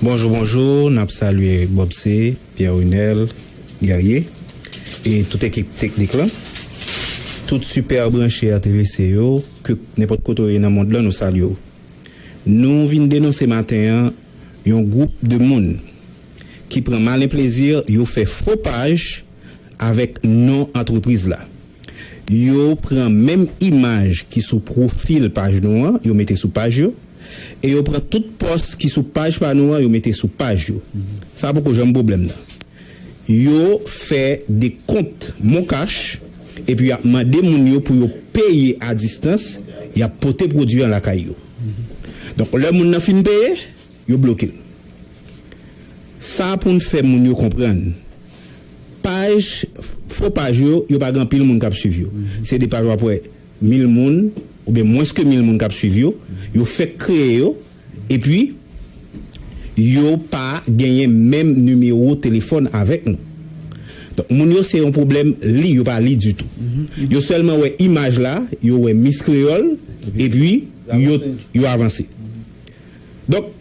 Bonjou, bonjou, n ap salye Bobse, Pierre Runel, Guerrier, e tout ekip teknik lan. Tout sipè branche R T V C yo, ke nenpòt kote w ye nan mond lan, nou salye w. Nou vin denonse maten an yon gwoup de moun ki pran malen plezi yo fè fo paj avèk non antrepriz la. Yo pran menm imaj ki sou pwofil paj nou an, yo mete sou paj yo, e yo pran tout pòs ki sou paj pa nou an, yo mete sou paj yo. Sa poko janm pwoblèm nan. Yo fè de kont Moncash, epi y ap mande moun yo pou yo peye a distans, y ap pote pwodui an lakay yo. Donk, lè moun nan fin peye, yo bloke l. Sa pou n fè moun yo konprann. Paj, fo paj yo, yo pa gen anpil moun k ap swiv yo. Se de paj w ap wè mil moun, oubyen mwens ke mil moun k ap swiv yo. Yo fèk kreye yo, epi yo pa genyen menm nimewo telefòn avèk nou. Donk, moun yo se yon pwoblèm li, yo pa li ditou. Yo sèlman wè imaj la, yo wè Miss Kreyòl, epi yo, yo avanse. Donk,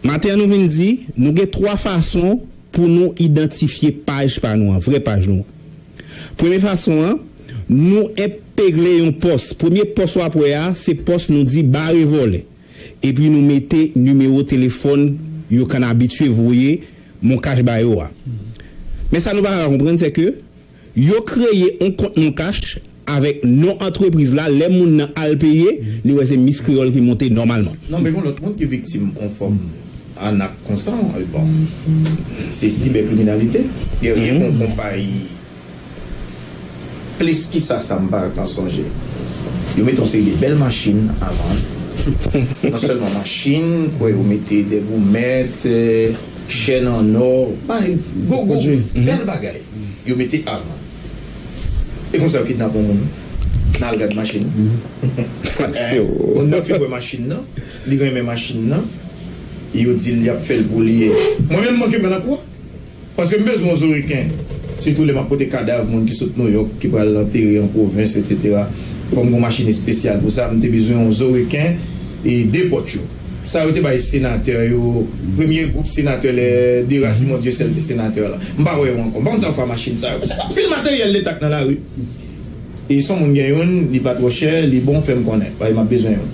maten an nou vin di, nou gen twa fason pou nou idantifye paj pa nou an, vrè paj nou an. Premye fason an, nou enpegle yon pòs. Premye pòs w ap wè a, se pòs nou di bare vòlè. Epi nou mete nimewo telefòn yo konn abitye voye Moncash ba yo a. Men sa nou pa ka konprann, se ke yo kreye yon kont Moncash avèk non antrepriz la, lè moun nan al peye, li wè se Miss Kreyòl ki monte nòmalman. Non, men gen lòt moun ki viktim yon fòm anak konsa, bon, se sibè kriminalite. Gen yon konpayi plis ki sa, sa m pa ka sonje. Yo mete yon seri de bèl machin avan. Non sèlman machin, kwè yo mete de goumèt, chèn an nò, bagay, gwo gwo, bèl bagay. Yo mete avan. E konsa yo kidnape yon moun. N al gad machin. Moun nan fin wè machin nan, li renmen machin nan, yo di l y ap fè l pou li. Mwen menm m manke pran nan kou a. Paske m bezwen yon zo reken. Sitou lè m ap pote kadav moun ki sot Nouyòk, ki pral antere an pwovens, etsetera. Fò m gen yon machin espesyal pou sa. M te bezwen yon zo reken e de pòt yo. Sa yo te bay senatè yo, premye gwoup senatè lè Dera Simon Dyesèl te senatè la. M pa wè yo ankò. M pa konn sa yo fè a machin sa yo. Se anpil materyèl leta k nan lari. E si yon moun gen youn, li pa twò chè, li bon, fè m konnen. Paske m ap bezwen youn.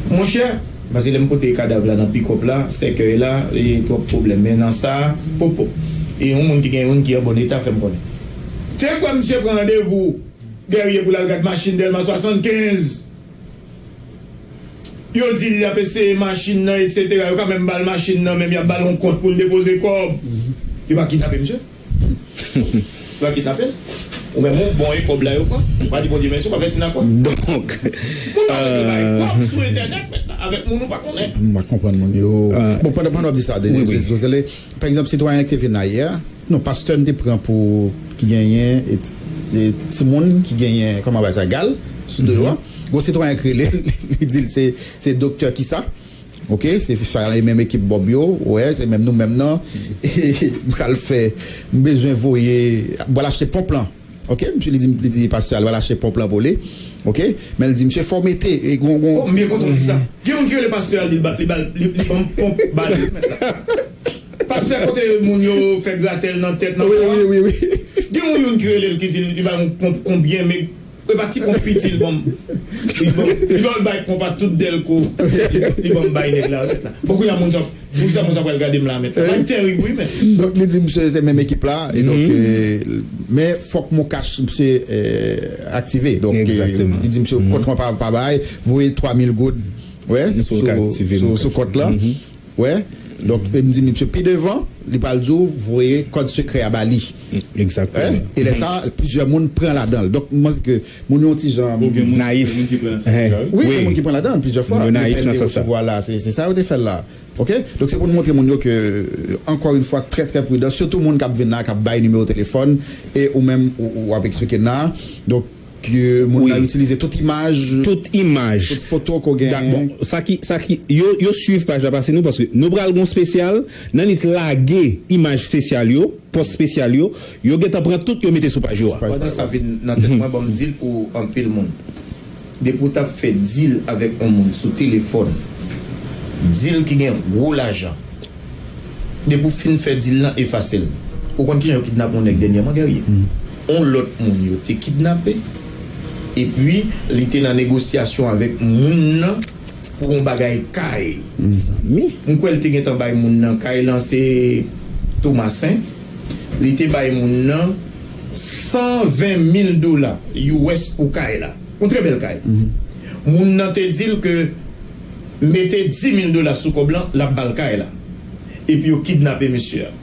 Monchè, paske lè m pote kadav la nan pikòp la, sèkèy la, e twòp pwoblèm. Men nan sa, pop pop. E yon moun ki gen youn ki an bòn eta fè m konnen. Te kwè misye pran randevou Guerrier pou l al gad machin Dèlma swasannkenz. Yo di l y ap eseye machin nan, etsetera. Yo ka menm ba l machin nan, menm y ap ba l yon kont pou l depoze kòb. Yo pa kidnape misye? Yo pa kidnape l? Ou menm ou bon e kòb la yo pran? Ou pa di Bondye mèsi, ou pa fè sinakwa? Donk. Moun pa vle bay kòb sou entènèt mèt la avèk moun ou pa konnen. M pa konprann moun yo. Bon, pandan, pandan w ap di sa, Denis, Rosele, pa egzanp, sitwayen ki te vin la yè, non, pastè m te pran pou ki genyen e, e timoun ki genyen, kòman bay sa, gal sou do yo a. Gon sitwayen k rele l, li di l se, se doktè kisa. Ok, se sa e menm ekip Bob yo, wè, se menm nou menm nan. M pral fè, m bezwen voye, m pral achte ponp lan. Ok, misye li di, li di pastè a, l pral achte ponp lan pou li. Ok, men l di, misye, fò w mete, e gon, gon. Oh, m byen kontan w di sa. Gen moun ki rele pastè a, li ba, li ba, li, li ban m ponp bal. Pastè kote moun yo fè gratèl nan tèt nan kò a. Wi, wi, wi. Yon ki rele l ki di li bay yon ponp konbyen, men e pa ti ponp piti li ban m. Li ban m, li ban m bay ponp a tout dèlko. Li ban m bay nèg la tèt la. Bon, kounye a moun sa, pou sa moun sa pral gade m la, mèt la. Bagay terib, wi, mèt. Donk, li di misye se menm ekip la, e donk, euh, men fòk MonCash misye, euh, aktive. Donk, euh, li di misye kont mwen pa, pa bay, voye twa mil goud. Wè, sou, sou, sou kont la. Wè. Donk, e m di misye pi devan, li pral di w voye kòd sekrè a ba li. Egzakteman. E lè sa, plizyè moun pran ladan l. Donk, m panse ke moun yo ti jan nayif. Wi, gen moun ki pran ladan l plizyè fwa. Moun yo nayif nan sans sa. Resevwa la, se, se sa yo te fè l la. Oke? Donk, se pou n montre moun yo ke, ankò yon fwa, trè, trè pridan, sitou moun k ap vin la, k ap bay nimewo telefòn, e ou menm, ou, ou ap eksplike n la. Donk, ke moun nan itilize tout imaj, tout imaj, tout foto ke w genyen. Bon, sa ki, sa ki, yo, yo swiv paj la pase nou, paske nou pral gon spesyal, nan li lage imaj spesyal yo, pòs spesyal yo, yo gentan pran tout, yo mete sou paj yo a. Pandan sa vin nan tèt mwen, ban m di l pou anpil moun. Depi w t ap fè deal avèk yon moun sou telefòn, deal ki gen gwo lajan, depi w fin fè deal lan, efase l. Ou konn kijan yo kidnape yon nèg dènyèman, Guerrier? Yon lòt moun yo te kidnape, epi li te nan negosyasyon avèk moun nan pou yon bagay kay. M kwè l te gentan bay moun nan kay lan, se Tomasen. Li te bay moun nan san ven mil dola U S pou kay la. Yon trè bèl kay. Moun nan te di l ke mete di mil dola sou kòb lan, l ap ba l kay la. Epi yo kidnape mesye a.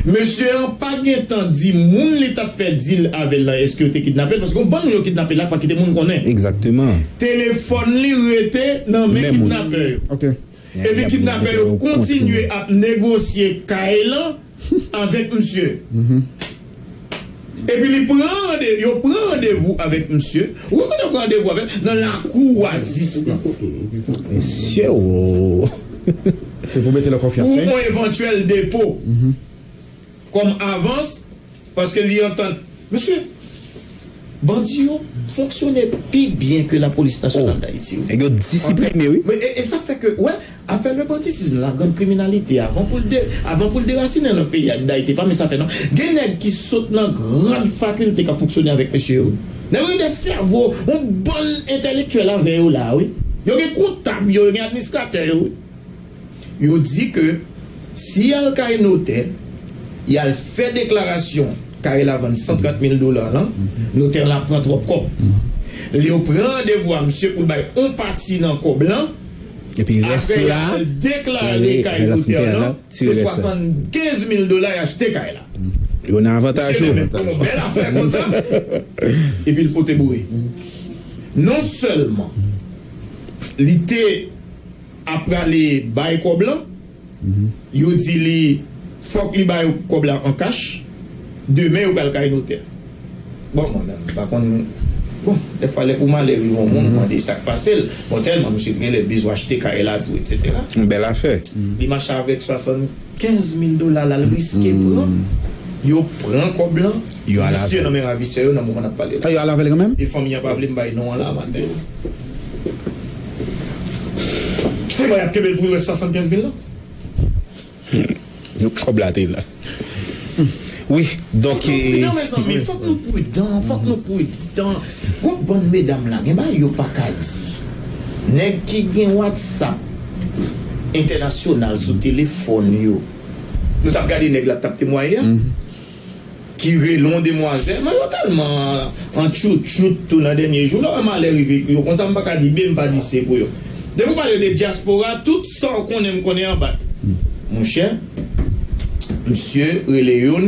Mesye an pa gentan di moun li t ap fè deal avè l lan èske yo te kidnape l, paske yon bann moun yo kidnape la pa kite moun konnen. Egzakteman. Telefòn li rete nan men kidnapè yo. Epi kidnapè yo kontinye ap negosye kay lan avèk misye. Epi li pran rande, yo pran randevou avèk misye. Ou konnen yo pran randevou avèk nan lakou Oasis lan. Mesye, o. Se pou mete l an konfyans, wi. Pou yon evantyèl depo. Kòm avans, paske li antann. Mesye, bandi yo fonksyone pi byen ke Lapolis Nasyonal Dayiti, wi. Nèg yo disiplinen, wi. Men, e, e sa fè ke, wè, afè le banditism, la grande criminalité, avan pou l de-, avan pou l derasinen nan peyi a, Dayiti, pa men sa fè, non. Gen nèg ki sot nan grande faculté k ap fonksyone avèk mesye yo. Nèg yo gen de sèvo, yon bann entèlektyèl avè yo la, wi. Yo gen kontab yo, yo gen administratè yo, wi. Yo di ke si y al kay notè, y al fè deklarasyon kay la vann san trant mil dola lan, notè lan ap pran twòp kòb. Yo pran randevou a misye pou l bay yon pati nan kòb lan. Epi rès la, apre y al deklare kay notè lan, se swasannkenz mil dola y achte kay la. Yo nan avantaj yo. Misye menm, yon bèl afè konsa. Epi l pote boure. Non sèlman li te ap prale bay kòb lan, yo di li fòk li ba yo kòb la an kach, demen yo pral kay notè. Bon, mwen menm, m pa konn, bon, dèfwa lè pou malè rive yon moun, mande sa k pase l. Bon, tèlman misye genlè bezwen achte kay la tou, etsetera. Yon bèl afè. Li mache avèk swasannkenz mil dola l al riske pran. Yo pran kòb lan, yo al misye avè l nan men ravisè yo nan moman n ap pale la. Yo al avè l kanmenm? E fanmi an pa vle m bay non an la maten. Se mwen y ap kenbe l pou rès swasannkenz mil lan. Nou kòb la te la. Wi, donk, fòk nou pridan, mezanmi, fòk nou pridan, fòk nou pridan. Gon bann medam la, gen bagay yo pa ka di. Nèg ki gen WhatsApp entènasyonal sou telefòn yo. Nou t ap gade nèg la k t ap temwaye a, ki rele yon demwazèl. Men yo tèlman an tchoutchout tou nan dènye jou. Lè w wè malè rive pou yo konsa, m pa ka di B, m pa di C pou yo. Depi w pale de dyaspora, tout sa w konnen, m konnen anba t. Monchè, misye rele youn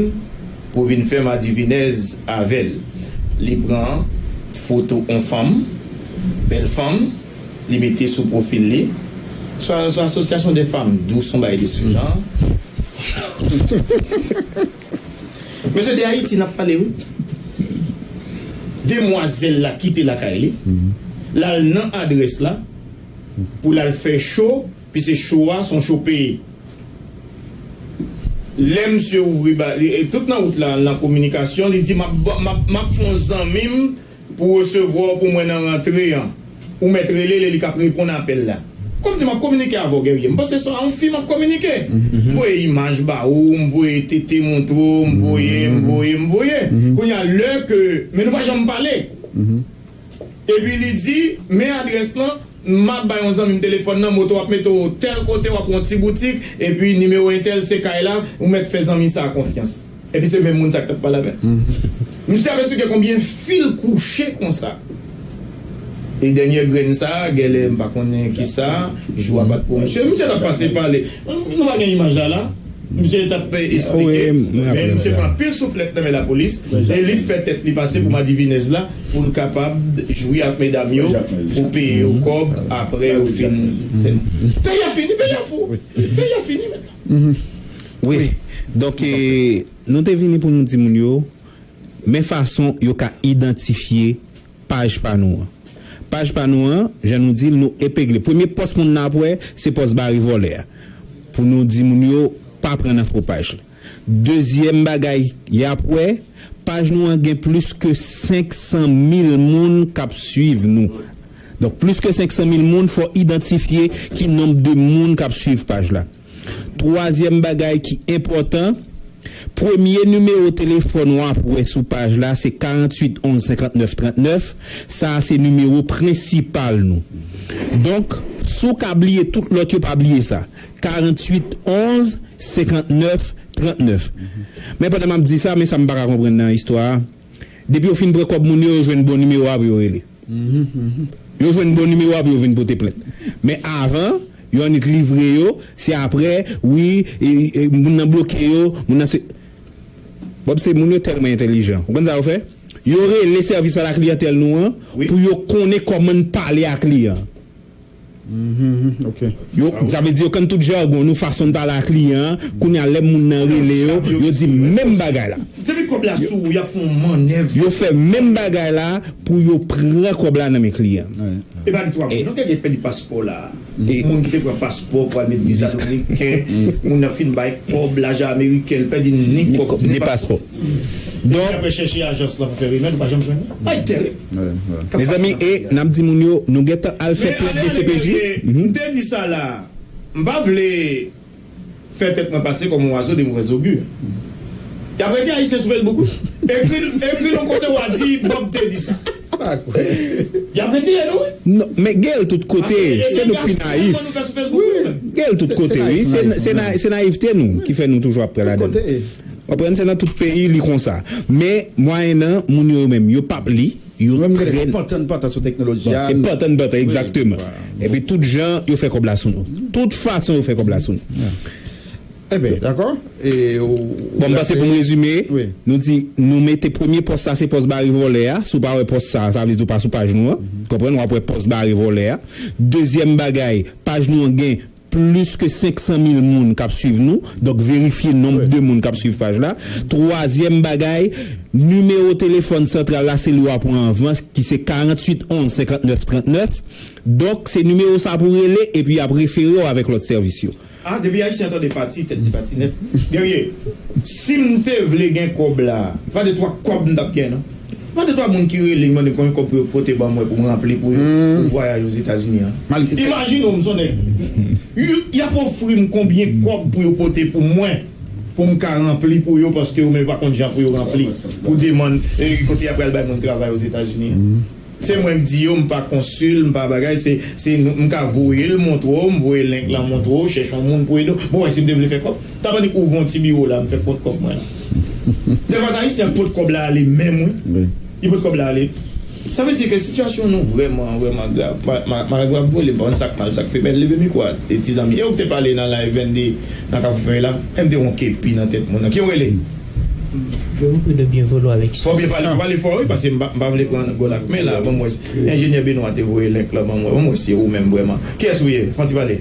pou vin fè madivinèz avè l. Li pran foto on fanm, bèl fanm, li mete sou pwofil li. Swa, swa asosyasyon de fanm dous, on bagay de se jan. Mesye, de Ayiti n ap pale, wi. Demwazèl la kite lakay li, l al nan adrès la pou l al fè cho, piske cho a se yon cho peye. Lè misye ouvri ba, e, tout nan wout la, nan kominikasyon, li di, "M ap, m ap, m ap fè yon zanmi m pou resevwa w pou mwen nan rantre an. Ou mèt rele l, e li k ap reponn apèl la." Kòmsi m ap kominike avè w, Guerrier. M panse se yon fi m ap kominike. M voye imaj ba ou, m voye tete montre w, m voye, m voye, m voye. Kounye a, lè ke, men nou pa janm pale. Epi li di, men adrès lan, m ap bay yon zanmi m telefòn nan, moto w ap mete w tèl kote, w ap yon ti boutik, epi nimewo entèl se kay la, ou mèt fè zanmi sa a konfyans. Epi se menm moun sa k t ap pale avè l. Misye ap eksplike konbyen fi l kouche konsa. E dènye grenn sa, genlè m pa konnen kisa, jou a pa t pou misye. Misye t ap pase pale. Nou pa gen imaj la la? Misye t ap eksplike. Men misye pran anpil souflèt nan men lapolis. E li fè tèt li pase pou madivinèz la, pou l kapab jwi ak medam yo, pou peye yo kòb, apre yo fin fè. Peyi a fini, peyi a fou. Peyi a fini, men. Wi. Donk, nou te vini pou nou di moun yo, men fason yo ka idantifye paj pa nou an. Paj pa nou an, jan nou di l, nou epegle. Premye pòs moun nan ap wè, se pòs bare vòlè a. Pou nou di moun yo, pa pran nan fo paj la. Dezyèm bagay y ap wè, paj nou an gen plis ke senk san mil moun k ap swiv nou. Donk, plis ke senk san mil moun, fò idantifye ki nonb de moun k ap swiv paj la. Twazyèm bagay ki enpòtan, premye nimewo telefòn w ap wè sou paj la, se karanntuit onz senkantnèf trantnèf. Sa a se nimewo prensipal nou. Donk, si w ka bliye tout lòt yo, pa bliye sa. Karanntuit onz senkantnèf trantnèf. Men pandan m ap di sa, men sa m pa ka konprann nan istwa a. Depi yo fin pran kòb moun yo, yo jwenn bon nimewo a pou yo rele. Yo jwenn bon nimewo a pou yo vin pote plent. Men avan, yo annik livre yo, se apre, wi, e, e, moun nan bloke yo, moun nan se. Bob, se moun yo tèlman entèlijan. Ou konn sa yo fè? Yo rele sèvis a la kliyantèl nou an pou yo konnen kòman n pale a kliyan an. Yo, sa vle di yo konn tout jagon nou, fason n pale a kliyan an. Kounye a, lè moun nan rele yo, yo di menm bagay la. Depi kòb la sou ou, y ap fè yon mannèv. Yo fè menm bagay la pou yo pran kòb la nan men kliyan an. E pa gen twa moun non ki te pèdi paspò la. Moun ki te pran paspò pou al met viza dominiken, moun nan fin bay kòb, lajan ameriken, l pèdi ni kòb ni paspò. Donk, apre chèche ajans la pou fè remèd, ou pa janm jwenn li. Ay, tèrib. Mezanmi, e n ap di moun yo, nou gentan al fè plent D C P J. M te di sa la, m pa vle fè tèt mwen pase kòm yon wazo de mauvaise augure. Y ap retire Ayisyen sou Facebook, wi. Ekri l, ekri l yon kote w a di Bob te di sa. Y ap retire nou, wi. Non, men gen l tout kote, se nou k pi nayif. Gen l tout kote, wi. Se, se na-, se nayivte nou ki fè nou toujou ap pran ladan l. Ou konprann, se nan tout peyi li konsa. Men mwayen nan, moun yo menm, yo p ap li. Yo menm gen se pantan pantan sou teknoloji a. Se pantan pantan, egzakteman. Epi tout jan yo fè kòb la sou nou. Tout fason yo fè kòb la sou nou. Enben, dakò. Bon, m panse pou m rezime, nou di, nou mete premye pòs sa, se pòs bare vòlè a. Si w pa wè pòs sa, sa vle di w pa sou paj nou an. Konprann, w ap wè pòs bare vòlè a. Dezyèm bagay, paj nou an gen plis ke senk san mil moun k ap swiv nou. Donk, verifye nonb de moun k ap swiv paj la. Twazyèm bagay, nimewo telefòn santral la, se li w ap pran anvan, ki se karanntuit onz senkantnèf trantnèf. Donk, se nimewo sa pou rele, epi y ap refere w avèk lòt sèvis yo. Ah, depi Ayisyen an tande pati, tèt li pati nèt. Guerrier, si m te vle gen kòb la, pa de twa kòb m t ap gen, non. Pa de twa moun ki rele m mande m konbyen kòb pou yo pote ban mwen pou m ranpli pou yo, pou vwayaj Ozetazini an. Imajine w, m se yon nèg. Y, y ap ofri m konbyen kòb pou yo pote pou mwen, pou m ka ranpli pou yo, paske yo menm pa konn jan pou yo ranpli. Pou demann, e, kote y ap pral bay moun travay Ozetazini an. Se mwen k di yo, m pa konsil, m pa bagay, se, se m ka voye l montre w, m voye link lan montre w, chèche yon moun pou ede w. Bon, wè, si m te vle fè kòb, ta pa annik ouvri yon ti biwo la, m fè pot kòb mwen la. Defwa se Ayisyen k pot kòb la ale menm, wi. Li pot kòb la ale. Sa vle di ke sitiyasyon nou vrèman, vrèman grav. Ma, ma, malgre w ap brele, m pa konn sa k mal, sa k febèl. Leve mikwo a, e ti zanmi. E ou k te pale nan live vennde nan Kafou Fèy la? E m te wè yon kepi nan tèt moun nan. Ki yo rele? Je vous prie de bien vouloir m'excuser. Fò byen pale, fò pale fò wi, paske m pa, m pa vle pran gòl ak men la. Ban m wè si enjenyè Benoit te voye link lan ban mwen. Ban m wè si se ou menm vrèman. Kiyès ou ye? Fè yon ti pale.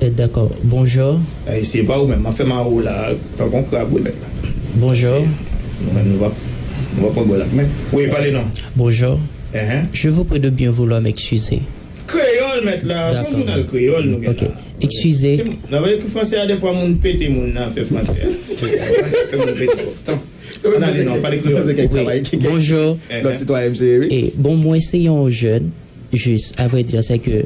Eh, dakò. Bonjou. Ey, si se pa ou menm, m ap fè mawo la, tankou yon krab wi, nèg la. Bonjou. Nou menm, nou p ap, nou p ap pran gòl ak men. Wi, pale non. Bonjou. Enhen. Je vous prie de bien vouloir m'excuser. Kreyòl, mèt la. Se yon jounal kreyòl nou gen la. Excusez. Nan vre, ki fransè a, defwa, moun pete moun nan fè fransè a. Fè moun pete. Tan. Ann ale non, pale kreyòl. Bonjou. Lòt sitwayen, m seye, wi. E, bon, mwen se yon jèn, jis, a vrè di, se ke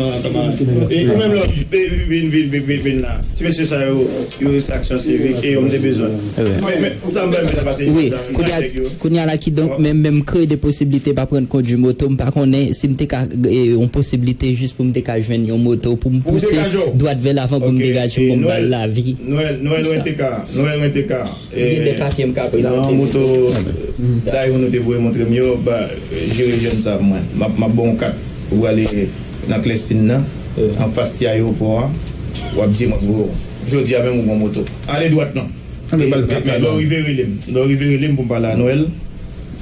non, kanmarad. E ou menm lòt, e, vin, vin, vin, vin, vin la. Ti mesye sa yo, yo se aksyon sivik e yo m te bezwen. Men, men, ou ta m bay mwen pase. Wi, kounye a, kounye a la, kidonk, men, men m kreye de posiblite pa pran kondwi moto, m pa konnen si m te ka, e, yon posiblite jis pou m te ka jwenn yon moto, pou m pouse dwat vè lavan, pou m degaje, pou m ba l lavi. Nwèl, Nwèl, mwen te ka, Nwèl, mwen te ka. Gen de papye m ka prezante. Nan moto, dayè nou te voye montre m yo, ba, jere jèn sa mwen. M ap, m ap ba w yon kat pou w ale nan Klèsin nan, anfas ti ayewopò a, w ap di mwen pou w. Jodi a menm ou gon moto. Ale dwat non. Men lè w rive rele m. Lè w rive rele m pou m pale a Nwèl,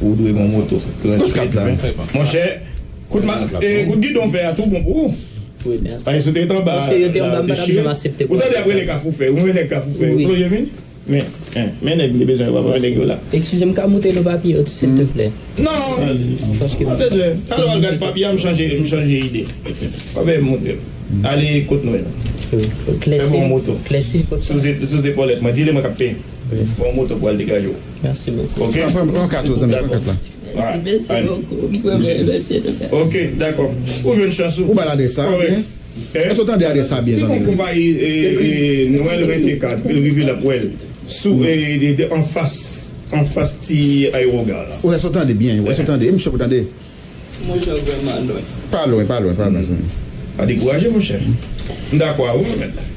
ou dwe gon moto. Tranntuit, ven. Monchè, kout ma, e, kout gidon fè a tou bon pou ou. Wi, mèsi. Paske si w te ret anba la, ou tande ap rele Kafou Fè, ou rele Kafou Fè, ou plonje vini. Men, men nèg m te bezwen yo, pa fè nèg yo la. Eskize m, ka moute nan papye yo, silteplè? Non. Paske pa bezwen. Talè w al gad papye a, m chanje, m chanje ide. Pa bezwen montre m. Ale kot nou ye la. Fè bon moto. Klèsi, sou ze-, sou zepòlèt mwen. Di li mwen k ap peye. Bon moto pou al degaje w. Mèsi bokou. Ok? Pran, pran, pran kat ou, zanmi, pran kat la. Mèsi, mèsi bokou. M vrèman remèsye nou. Mèsi. Ok, dakò. Ou jwenn chans ou. Ou ba l adrès sa, ok? Èske w tande adrès sa byen, zanmi? Li gon konpayi, e, e, Nwèl ventekat, li rive l ap wè l. Sou, e, de, de, anfas, anfas ti ayewogà la. Ou èske w tande byen? Ou èske w tande? E misye pou tande? Monchè, vrèman lwen. Pa lwen, pa lwen, pa lwen, zanmi. Pa dekouraje, monchè. M dakò avè w, mèt la.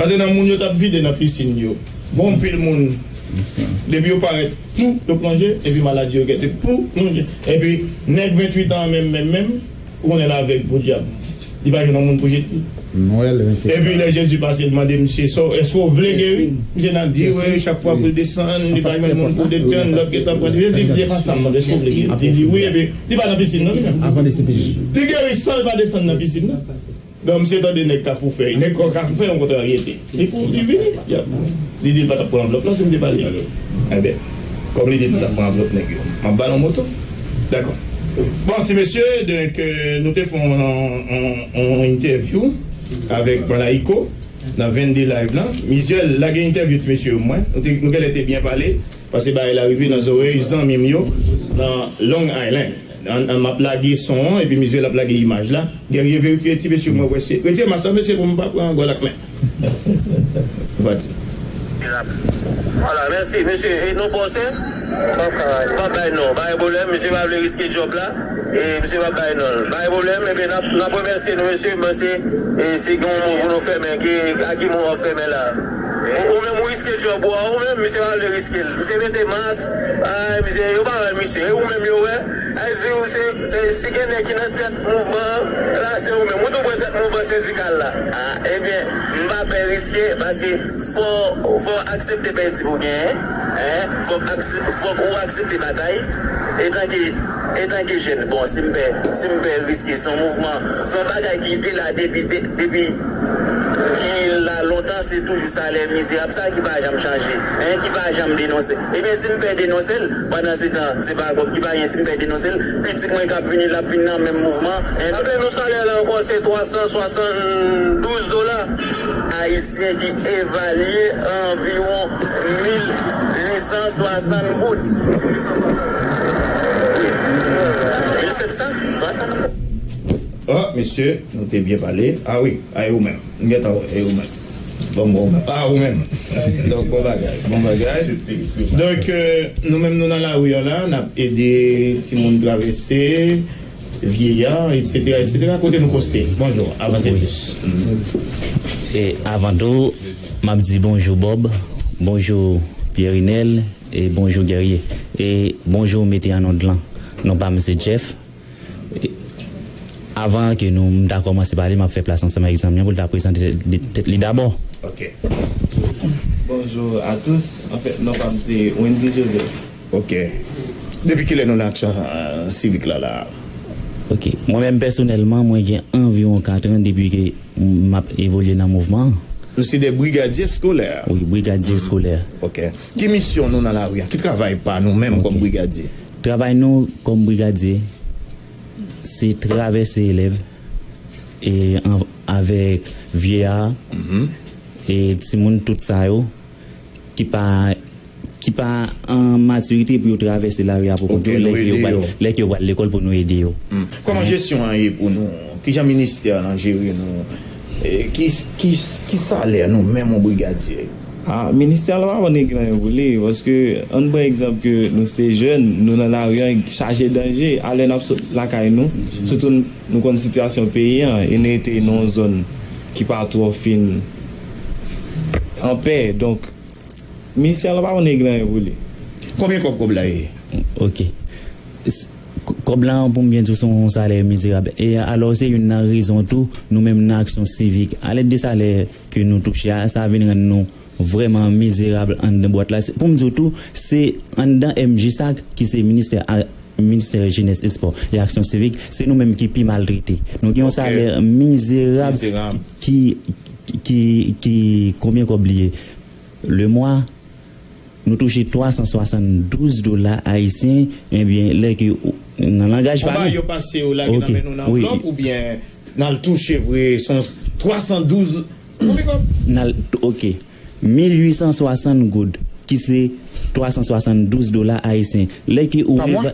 Paske nan moun yo t ap vide nan pisin yo. Gon anpil moun, depi yo parèt, pou yo plonje, epi maladi yo gentan pou plonje. Epi nèg venntuit an menm, menm, menm, ou konnen l avèg podyab. Li pa jwenn yon moun pou jete li. Nwèl ventekat. Epi lè Jezi pase, l mande misye, "Sò, èske w vle geri?" Misye nan di, wi, chak fwa pou l desann, li pa jwenn moun pou detann, lòt gentan pran li. Jezi di, "E pa sa m mande, èske w vle geri?" Li di, "Wi," epi li pa nan pisin nan, li menm. Li geri san l pa desann nan pisin nan. Donk, misye tande nèg Kafou Fèy. Nèg Kafou Fèy yon kontraryete. Li pou, li vini. Li di l pa t ap pran anvlòp la, si m te pale. Enben, kòm li di l pa t ap pran anvlòp nèg yo, m ap ba l yon moto. Dakò. Bon, ti mesye, donk, euh, nou te fè yon, yon, yon entèvyou avèk Malayiko nan vennde live lan. Mizyèl, lage entèvyou ti mesye yo mwen. Nou te, nou genlè te byen pale, paske bagay la rive nan zòrèy zanmi m yo nan Long Island. An, an, m ap lage son an, epi mizye l ap lage imaj la. Guerrier, verifye ti mesye, mwen wè se. Retire mas la, mesye, pou m pa pran gòl ak men. Ou pati. Vwala, mèsi, mesye. E non pa w se? Pa bay non, pa gen pwoblèm, mesye pa vle riske djòb la. E misye pa bay non. Pa gen pwoblèm, ebyen, n ap, n ap remèsye nou, mesye. Bon, se, e, se gen yon mo pou nou fèmen, ki, a ki mo w ap fèmen la? Ou, ou menm, ou riske djòb ou a, ou menm, misye pa vle riske l. Misye mete mas, ay, misye, yo pa wè misye. E ou menm, yo wè, a di ou se, se, si gen nèg ki nan tèt mouvman an, la, se ou menm. Ou tou pran tèt mouvman sendikal la. A, ebyen, m pa pè riske, paske fò, fò aksepte pèdi pou genyen, en, fòk akse-, fòk ou aksepte batay, etanke, etanke jèn, bon, si m pè, si m pè riske, se yon mouvman, se yon bagay ki te la depi, de-, depi ki la lontan, se toujou salè mizerab sa ki pa janm chanje, en, ki pa janm denonse. Ebyen, si m pè denonse l, pandan se tan, se pa kòb ki pa gen, si m pè denonse l, pitit mwen k ap vini, l ap vin nan menm mouvman, en. Apre nou salè la ankò, se twa san swasanndouz dola ayisyen ki evalye anviwon mil uit san swasann goud. Mil sèt san swasann goud. Oh, mesye, nou te byen pale. Ah wi, a e ou menm. M gentan wè, e ou menm. Bon, bon, men pa ou menm. Donk, bon bagay, bon bagay. Donk, euh, nou menm, nou nan lari an la, n ap ede timoun travèse, vyeya, etsetera, etsetera. Kote nou poste? Bonjou, avanse plis. E avan tou, m ap di bonjou Bob, bonjou Pierre Rinel, e bonjou Guerrier. E bonjou, mete an nòd lan. Non pa m se Jeff. E avan ke nou, m ta kòmanse pale, m ap fè plas ansanm avèk zanmi an pou l ta prezante tèt li, tèt li dabò. Ok. Bonjour à tous. Anfèt, non pa m se Wendy Joseph. Ok. Depi kilè nou nan aksyon, euh, sivik la, la? Ok. Mwen menm pèsonèlman, mwen gen anviwon kat an depi ke m ap evolye nan mouvman an. Nou se de brigadye eskolè. Wi, brigadye eskolè. Ok. Ki misyon nou nan lari a? Ki travay pa nou menm kòm brigadye? Travay nou kòm brigadye, se travèse elèv e an, avèk vyeya, e timoun, tout sa yo, ki pa, ki pa an matirite pou yo travèse lari a poko, lè ke yo pral, lè ke yo pral lekòl, pou nou ede yo. Kòman jesyon an ye pou nou? Kijan ministè an jere nou? E ki, ki, ki salè nou menm, yon brigadye? Ah, ministè la pa konn regle anyen pou li, paske ann pran egzanp ke nou se jèn, nou nan lari an chaje danje, alè n ap sot lakay nou, sitou n-, nou konn sitiyasyon peyi an, e nou rete nan yon zòn ki pa twò fin anpè, donk, ministè la pa konn regle anyen pou li. Konbyen kòb kòb la ye? Ok. S-, k-, kòb la, pou m byen di w, se yon salè mizerab. E alò, se youn nan rezon tou, nou menm nan aksyon sivik, alèd de salè ke nou touche a, sa vin rann nou vrèman mizerab anndan bwat la. Se, pou m di w tou, se anndan M J S A C, ki se ministè a, ministè jenès, espò e aksyon sivik, se nou menm ki pi maltrete. Nou gen yon salè mizerab ki, ki, ki, konbyen kòb li ye? Le mwa, nou touche twa san swasanndouz dola ayisyen, ebyen, lè ke ou, nan langaj pa nou. Yo pase, yo lage nan men nou nan anvlòp, oubyen n al touche vre, se yon twa san douz, konbyen kòb? N al, ok. Mil uit san swasann goud, ki se twa san swasanndouz dola ayisyen. Lè ke ou pa mwa?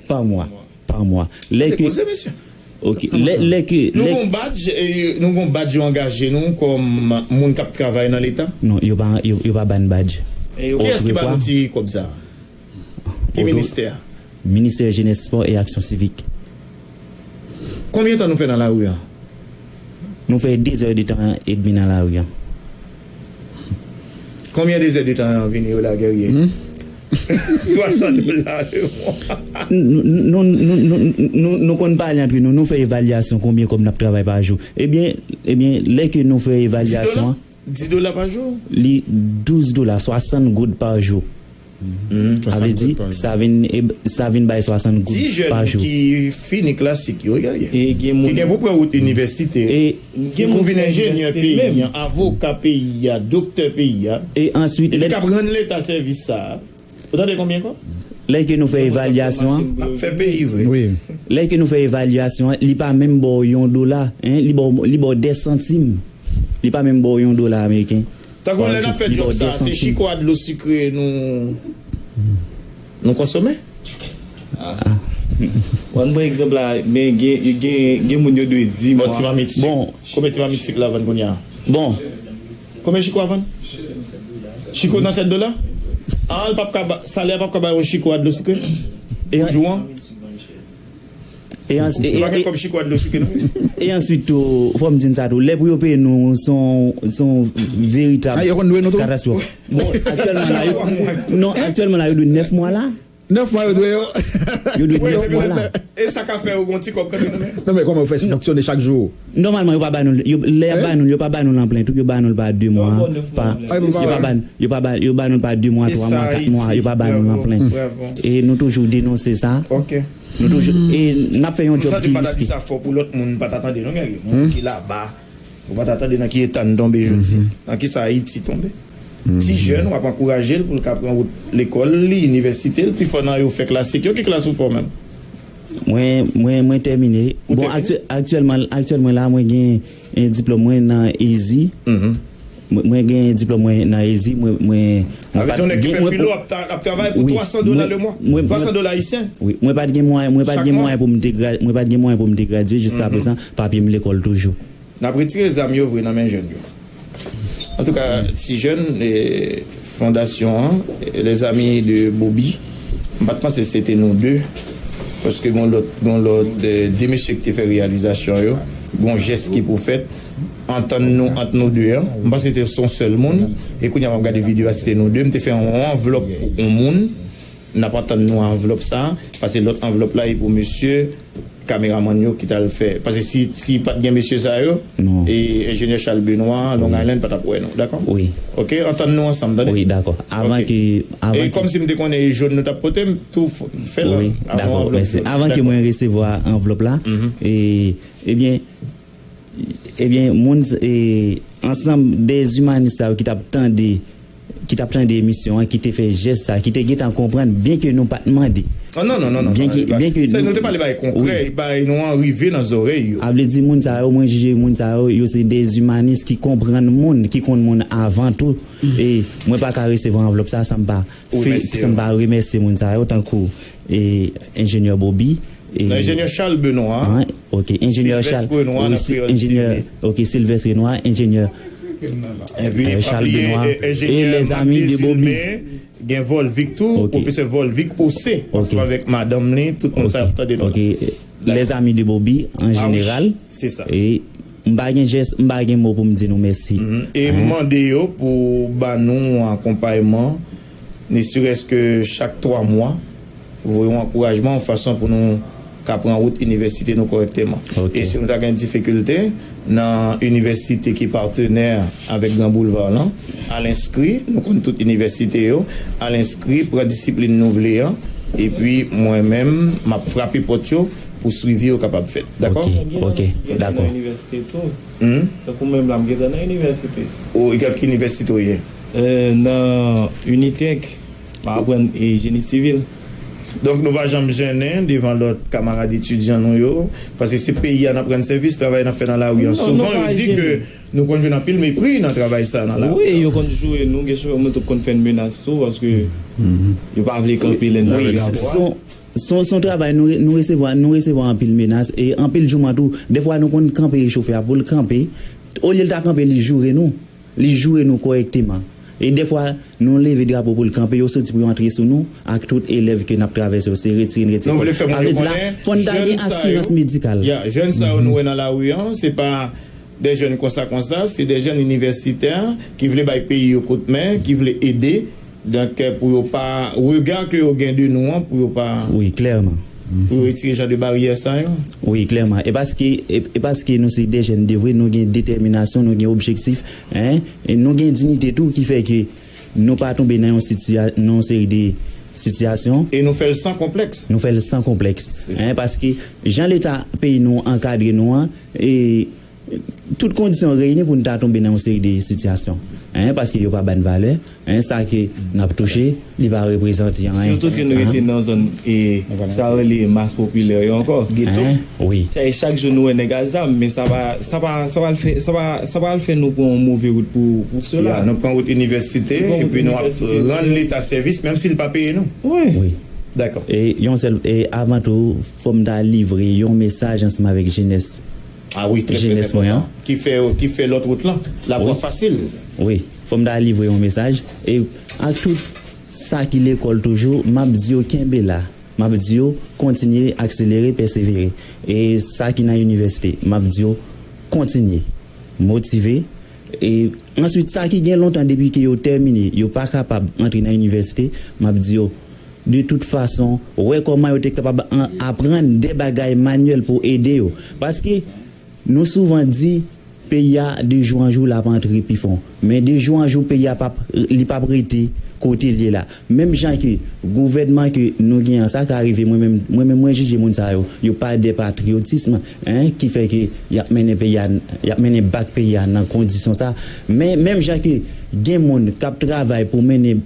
Pa mwa. Pa mwa. Lè ke, ok. Lè, lè ke, nou gen yon badj, e, nou gen yon badj yo angaje nou kòm moun k ap travay nan Leta? Non, yo pa, yo, yo pa ban badj. Kiyès ki ba nou ti kòb sa? Ki ministè? Ministè Jenès, Spò e Aksyon Sivik. Konbyen tan nou fè nan lari a? Nou fè de zè de tan edmi nan lari a. Konbyen de zè de tan an vini yo la, Guerrier? Twa san dola le mwa. Nou, nou, nou, nou, nou, nou, nou konn pale antre nou, nou fè evalyasyon konbyen kòb n ap travay pa jou. Ebyen, ebyen, lè ke nou fè evalyasyon an, dis dola pa jou? Li douz dola, swasann goud pa jou. Sa vle di, sa vin, sa vin bay swasann goud pa jou. Ki fini klasik yo, ki gen pou pran wout inivèsite, ki pou vin enjenyè peyi an, avoka peyi a, doktè peyi a, e answit, epi k ap rann Leta sèvis sa a. Ou tande konbyen kòb? Lè ke nou fè evalyasyon an, ap fè peyi vre. Lè ke nou fè evalyasyon an, li pa menm ba w yon dola, en, li ba w, li ba w dè santim. Li pa menm ba w yon dola ameriken. Tankou lè n ap fè djòb sa, se chiko a dlo sikre nou, nou konsome? Wan pran egzanp la, men gen, gen, gen moun yo dwe di mwa. Bon, ti mamit chik. Bon. Konbyen ti mamit chik la vann kounye a? Bon. Konbyen chiko a vann? Chiko nan sèt dola? Ah, l p ap ka ba, salè a p ap ka ba yon chiko a dlo sikre? E pou jou an? E ans- e- Yo pa e- gen e- kòb chiko a dlo sikre non. E answit tou, fò m di n sa tou, lè pou yo peye nou, se yon, se yon veritab katastwòf. Bon, aktyèlman la, yo, non, aktyèlman la, yo dwe nèf mwa la. Nèf mwa yo dwe yo. Yo dwe nèf mwa la. E sa ka fè yo gon ti kòb kanmenm nan men. Non, men kòman yo fè fonksyone chak jou? Nòmalman, yo pa ba nou, yo, lè y ap ba nou, yo pa ba nou l an plen tou, yo ba nou l pa de mwa, pa, yo pa ba, yo pa ba, yo ba nou l pa de mwa, twa mwa, kat mwa, yo pa ba nou l an plen. E nou toujou denonse sa. Nou toujou, e n ap fè yon djòb ki riske. Sa di pa ta di sa fò pou lòt moun pa ta tande non, gen moun ki laba. Ou pa ta tande nan ki eta n tonbe jodi. Nan ki sa Ayiti tonbe. Ti jèn, w ap ankouraje l pou l ka pran wout lekòl li, inivèsite l, pifò nan yo fè klasik yo. Ki klas ou fè w menm? Mwen, mwen, mwen tèmine. Bon, aktyè- aktyèlman, aktyèlman la, mwen gen, eh, diplòm mwen nan ezi. Mwen, mwen gen diplòm mwen nan ezi. Mwen, mwen, mwen pa t gen, mwen filo ap ta- ap travay pou twa san dola le mwa. Twa san dola ayisyen. Wi, mwen pa t gen mwayen, mwen pa t gen mwayen pou m te gra- mwen pa t gen mwayen pou m te gradye jiska prezan, papye m lekòl toujou. N ap retire zam yo vre nan men jèn yo. Antouka, ti jèn, eh, fondasyon an, eh, Les Amis de Bobby, m pa t panse se te nou de, paske gon lòt, gon lòt, eh, de mesye ki te fè reyalizasyon yo, gon jès ki pou fèt, antann nou, ant nou de an, m panse se te yon sèl moun, e kounye a m ap gade videyo a, se te nou de, m te fè yon anvlòp pou yon moun, n ap antann nou anvlòp sa, paske lòt anvlòp la e pou mesye kameramann yo ki t al fè. Paske si, si pa t gen mesye sa yo, e enjenyè Charles Benoît, Long Island, pa t ap wè nou, dakò? Wi. Oke, antann nou ansanm, tande? Wi, dakò. Avan ke, avan ke. E kòmsi m te konnen e jòn nou t ap pote, m tou f- fè l. Wi, dakò, mèsi. Avan ke mwen resevwa anvlòp la, e, ebyen, Ebyen, moun, e, ansanm de imanis sa yo ki t ap tande, ki t ap tande emisyon an, ki te fè jès sa, ki te gentan konprann, byen ke nou pa t mande. Oh, non, non, non, non, byen ke, byen ke nou te pale bagay konkrè, bagay nou an rive nan zòrèy yo. A vle di, moun sa yo, mwen jije moun sa yo, yo se de imanis ki konprann moun, ki konn moun avan tou. E mwen pa ka resevwa anvlòp sa san m pa, san m pa remèsye moun sa yo, tankou, e, enjenyè Bobby, e, enjenyè Charles Benoît. Ok, enjenyè Charles, Sylvestre Renoir, enjenyè, ok, Sylvestre Renoir, enjenyè, epi, eh, Charles Benoît, e les amis de Bobby. Gen Volvic tou, pwofesè Volvic Ose, ansanm avèk madanm li, tout moun sa ap tande nou. Ok, les amis de Bobby, an jeneral. Se sa. E m pa gen jès, m pa gen mo pou m di nou mèsi. E m mande yo pou ba nou akonpayman, ne serait-ce que chak twa mwa, voye yon ankourajman, yon fason pou nou ka pran wout inivèsite nou kòrèkteman. E si nou ta gen difikilte nan inivèsite ki patenè avèk Gran Boulevard lan, al enskri, nou konn tout inivèsite yo, al enskri, pran disiplin nou vle an, epi mwen menm, m ap frape pòt yo pou swivi yo kapab fèt. Dakò? Ok, ok, dakò. Nan inivèsite tou. Tankou mwen menm la, m gentan nan inivèsite. Ou, ki inivèsite ou ye? Euh, nan Unitech, m ap aprann, e, jeni sivil. Donk, nou pa janm jennen devan lòt kamarad etidyan nou yo, paske se peyi a n ap rann sèvis, travay n ap fè nan lari an. Souvan, yo di ke nou konn jwenn anpil mepri nan travay sa nan lari an. Wi, yo konn joure nou, gen chofè mwen tou konn fè n menas tou, paske yo pa vle kanpe lè n nan lari an. Se yon, se yon travay nou, nou resevwa, nou resevwa anpil menas, e anpil jouman tou. Dèfwa, nou konn kanpe chofè a pou l kanpe. Olye l ta kanpe, li joure nou. Li joure nou kòrèkteman. E dèfwa, nou leve drapo pou l kanpe, yo soti pou yo antre sou nou, ak tout elèv ke n ap travèse yo, se retire n, retire kò. Nou vle fè moun yo konnen, fò n ta gen asirans medikal. Ya, jèn sa yo nou wè nan lari an, se pa de jèn konsa, konsa, se de jèn inivèsitè ki vle bay peyi yo kout men, ki vle ede. Donk, pou yo pa, rega ke yo gen de nou an, pou yo pa, wi, klèman, pou yo retire jan de baryè sa yo. Wi, klèman. E paske, e, e paske nou se de jèn de vre, nou gen detèminasyon, nou gen objektif, en, e nou gen diyite tou, ki fè ke nou pa tonbe nan yon sitiya-, nan yon seri de sitiyasyon. E nou fè l san konplèks. Nou fè l san konplèks. Se sa. En, paske jan Leta peyi nou ankadre nou an, e tout kondisyon reyini pou n ta tonbe nan yon seri de sitiyasyon. En, paske yo pa ba n valè. En, sa ke n ap touche, li pa reprezante anyen. Sitou ke nou rete nan zòn, e, sa yo rele mas popilè yo ankò. Geto. En, wi. Sa e chak jou nou wè nèg a zam, men sa pa, sa pa, sa pa al fè, sa pa, sa pa al fè nou pran yon move wout pou, pou sela. Ya, nou pran wout inivèsite, epi nou ap rann Leta sèvis, menm si l pa peye nou. Wi. Wi. Dakò. E yon sèl, e avan tou, fò m ta livre yon mesaj ansanm avèk jenès. Ah wi, trè, trè enpòtan. Ki fè, ki fè lòt wout lan, la vwa fasil. Wi, fò m ta livre yon mesaj. E ak tout sa ki lekòl toujou, m ap di yo kenbe la. M ap di yo kontinye, akselere, pèsevere. E sa ki nan inivèsite, m ap di yo kontinye, motive. E answit, sa ki gen lontan depi ke yo tèmine, yo pa kapab antre nan inivèsite, m ap di yo, de tout fason, wè kòman yo te kapab an-, aprann de bagay manyèl pou ede yo. Paske nou souvan di, peyi a, de jou an jou, l ap antre pi fon. Men de jou an jou, peyi a p ap, li p ap rete kote l ye la. Menm jan ke gouvènman ke nou gen an, sa ka rive, mwen menm, mwen menm, mwen jije moun sa yo, yo pa de patriyotism, en, ki fè ke y ap mennen peyi a, y ap mennen bak peyi a nan kondisyon sa. Men menm jan ke gen moun k ap travay pou mennen,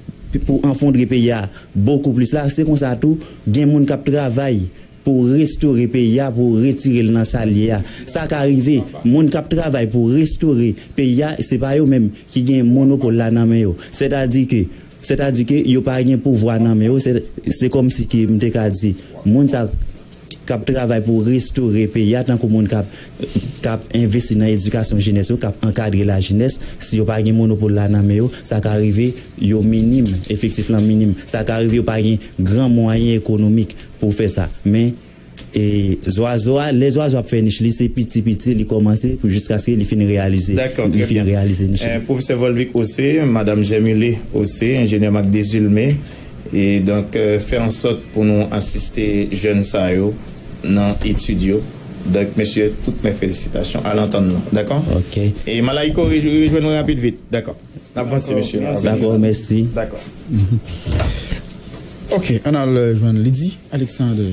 pou anfondre peyi a bokou plis la, se konsa tou, gen moun k ap travay pou restore peyi a, pou retire l nan sa l ye a. Sa ka rive, moun k ap travay pou restore peyi a, se pa yo menm ki gen monopòl la nan men yo. Sètadi ke, sètadi ke yo pa gen pouvwa nan men yo, se, se kòmsi ke m te ka di, moun sa k ap travay pou restore peyi a, tankou moun k ap, k ap envesti nan edikasyon jenès yo, k ap ankadre lajenès, si yo pa gen monopòl la nan men yo, sa ka rive yo minim, efektif lan minim. Sa ka rive yo pa gen gran mwayen ekonomik pou fè sa. Men, e, zwazo a, lè zwazo ap fè nich li, se piti piti li kòmanse pou jiskaske li fin reyalize, li fin reyalize nich li. Dakò, trè byen. Eh, Pwofesè Volvic Océ, Madanm Germilée Océ, enjenyè Marc Désulmé, e donk, eh, fè an sòt pou nou asiste jèn sa yo nan etid yo. Donk, mesye, tout mè felisitasyon. Al antann nou, dakò? Ok. E Malayko, rejwenn mwen rapid vit, dakò? N ap vanse, mesye. Dakò, mèsi. Dakò. Ok, ann al, euh, jwenn Lydie Alexandre,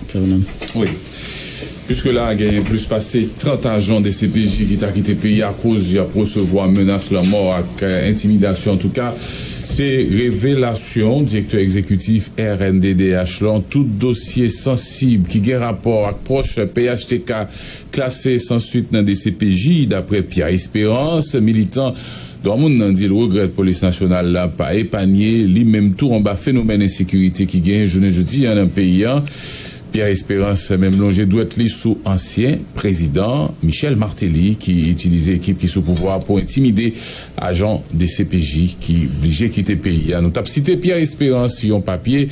Carolyn. Wi. Jiske la, gen plis pase trant ajan D C P J ki ta kite peyi a akoz y ap resevwa menas lanmò ak, euh, entimidasyon. Antouka, se revelasyon direktè egzekitif R N D D H lan. Tout dosye sansib ki gen rapò ak pwòch P H T K klase san swit nan D C P J, daprè Pierre Espérance, militan dwa moun nan di l regrèt polis nasyonal la pa epanye li menm tou anba fenomèn ensekirite ki genyen jounen jodi a nan peyi a. Pierre Espérance menm lonje dwèt li sou ansyen prezidan Michel Martelly ki itilize ekip ki sou pouvwa pou entimide ajan D C P J ki blije kite peyi a. Nou t ap site Pierre Espérance, yon papye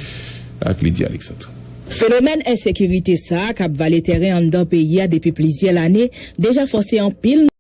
ak Lydie Alexandre. Fenomèn ensekirite sa a k ap vale tèren anndan peyi a depi plizyè lane deja fòse anpil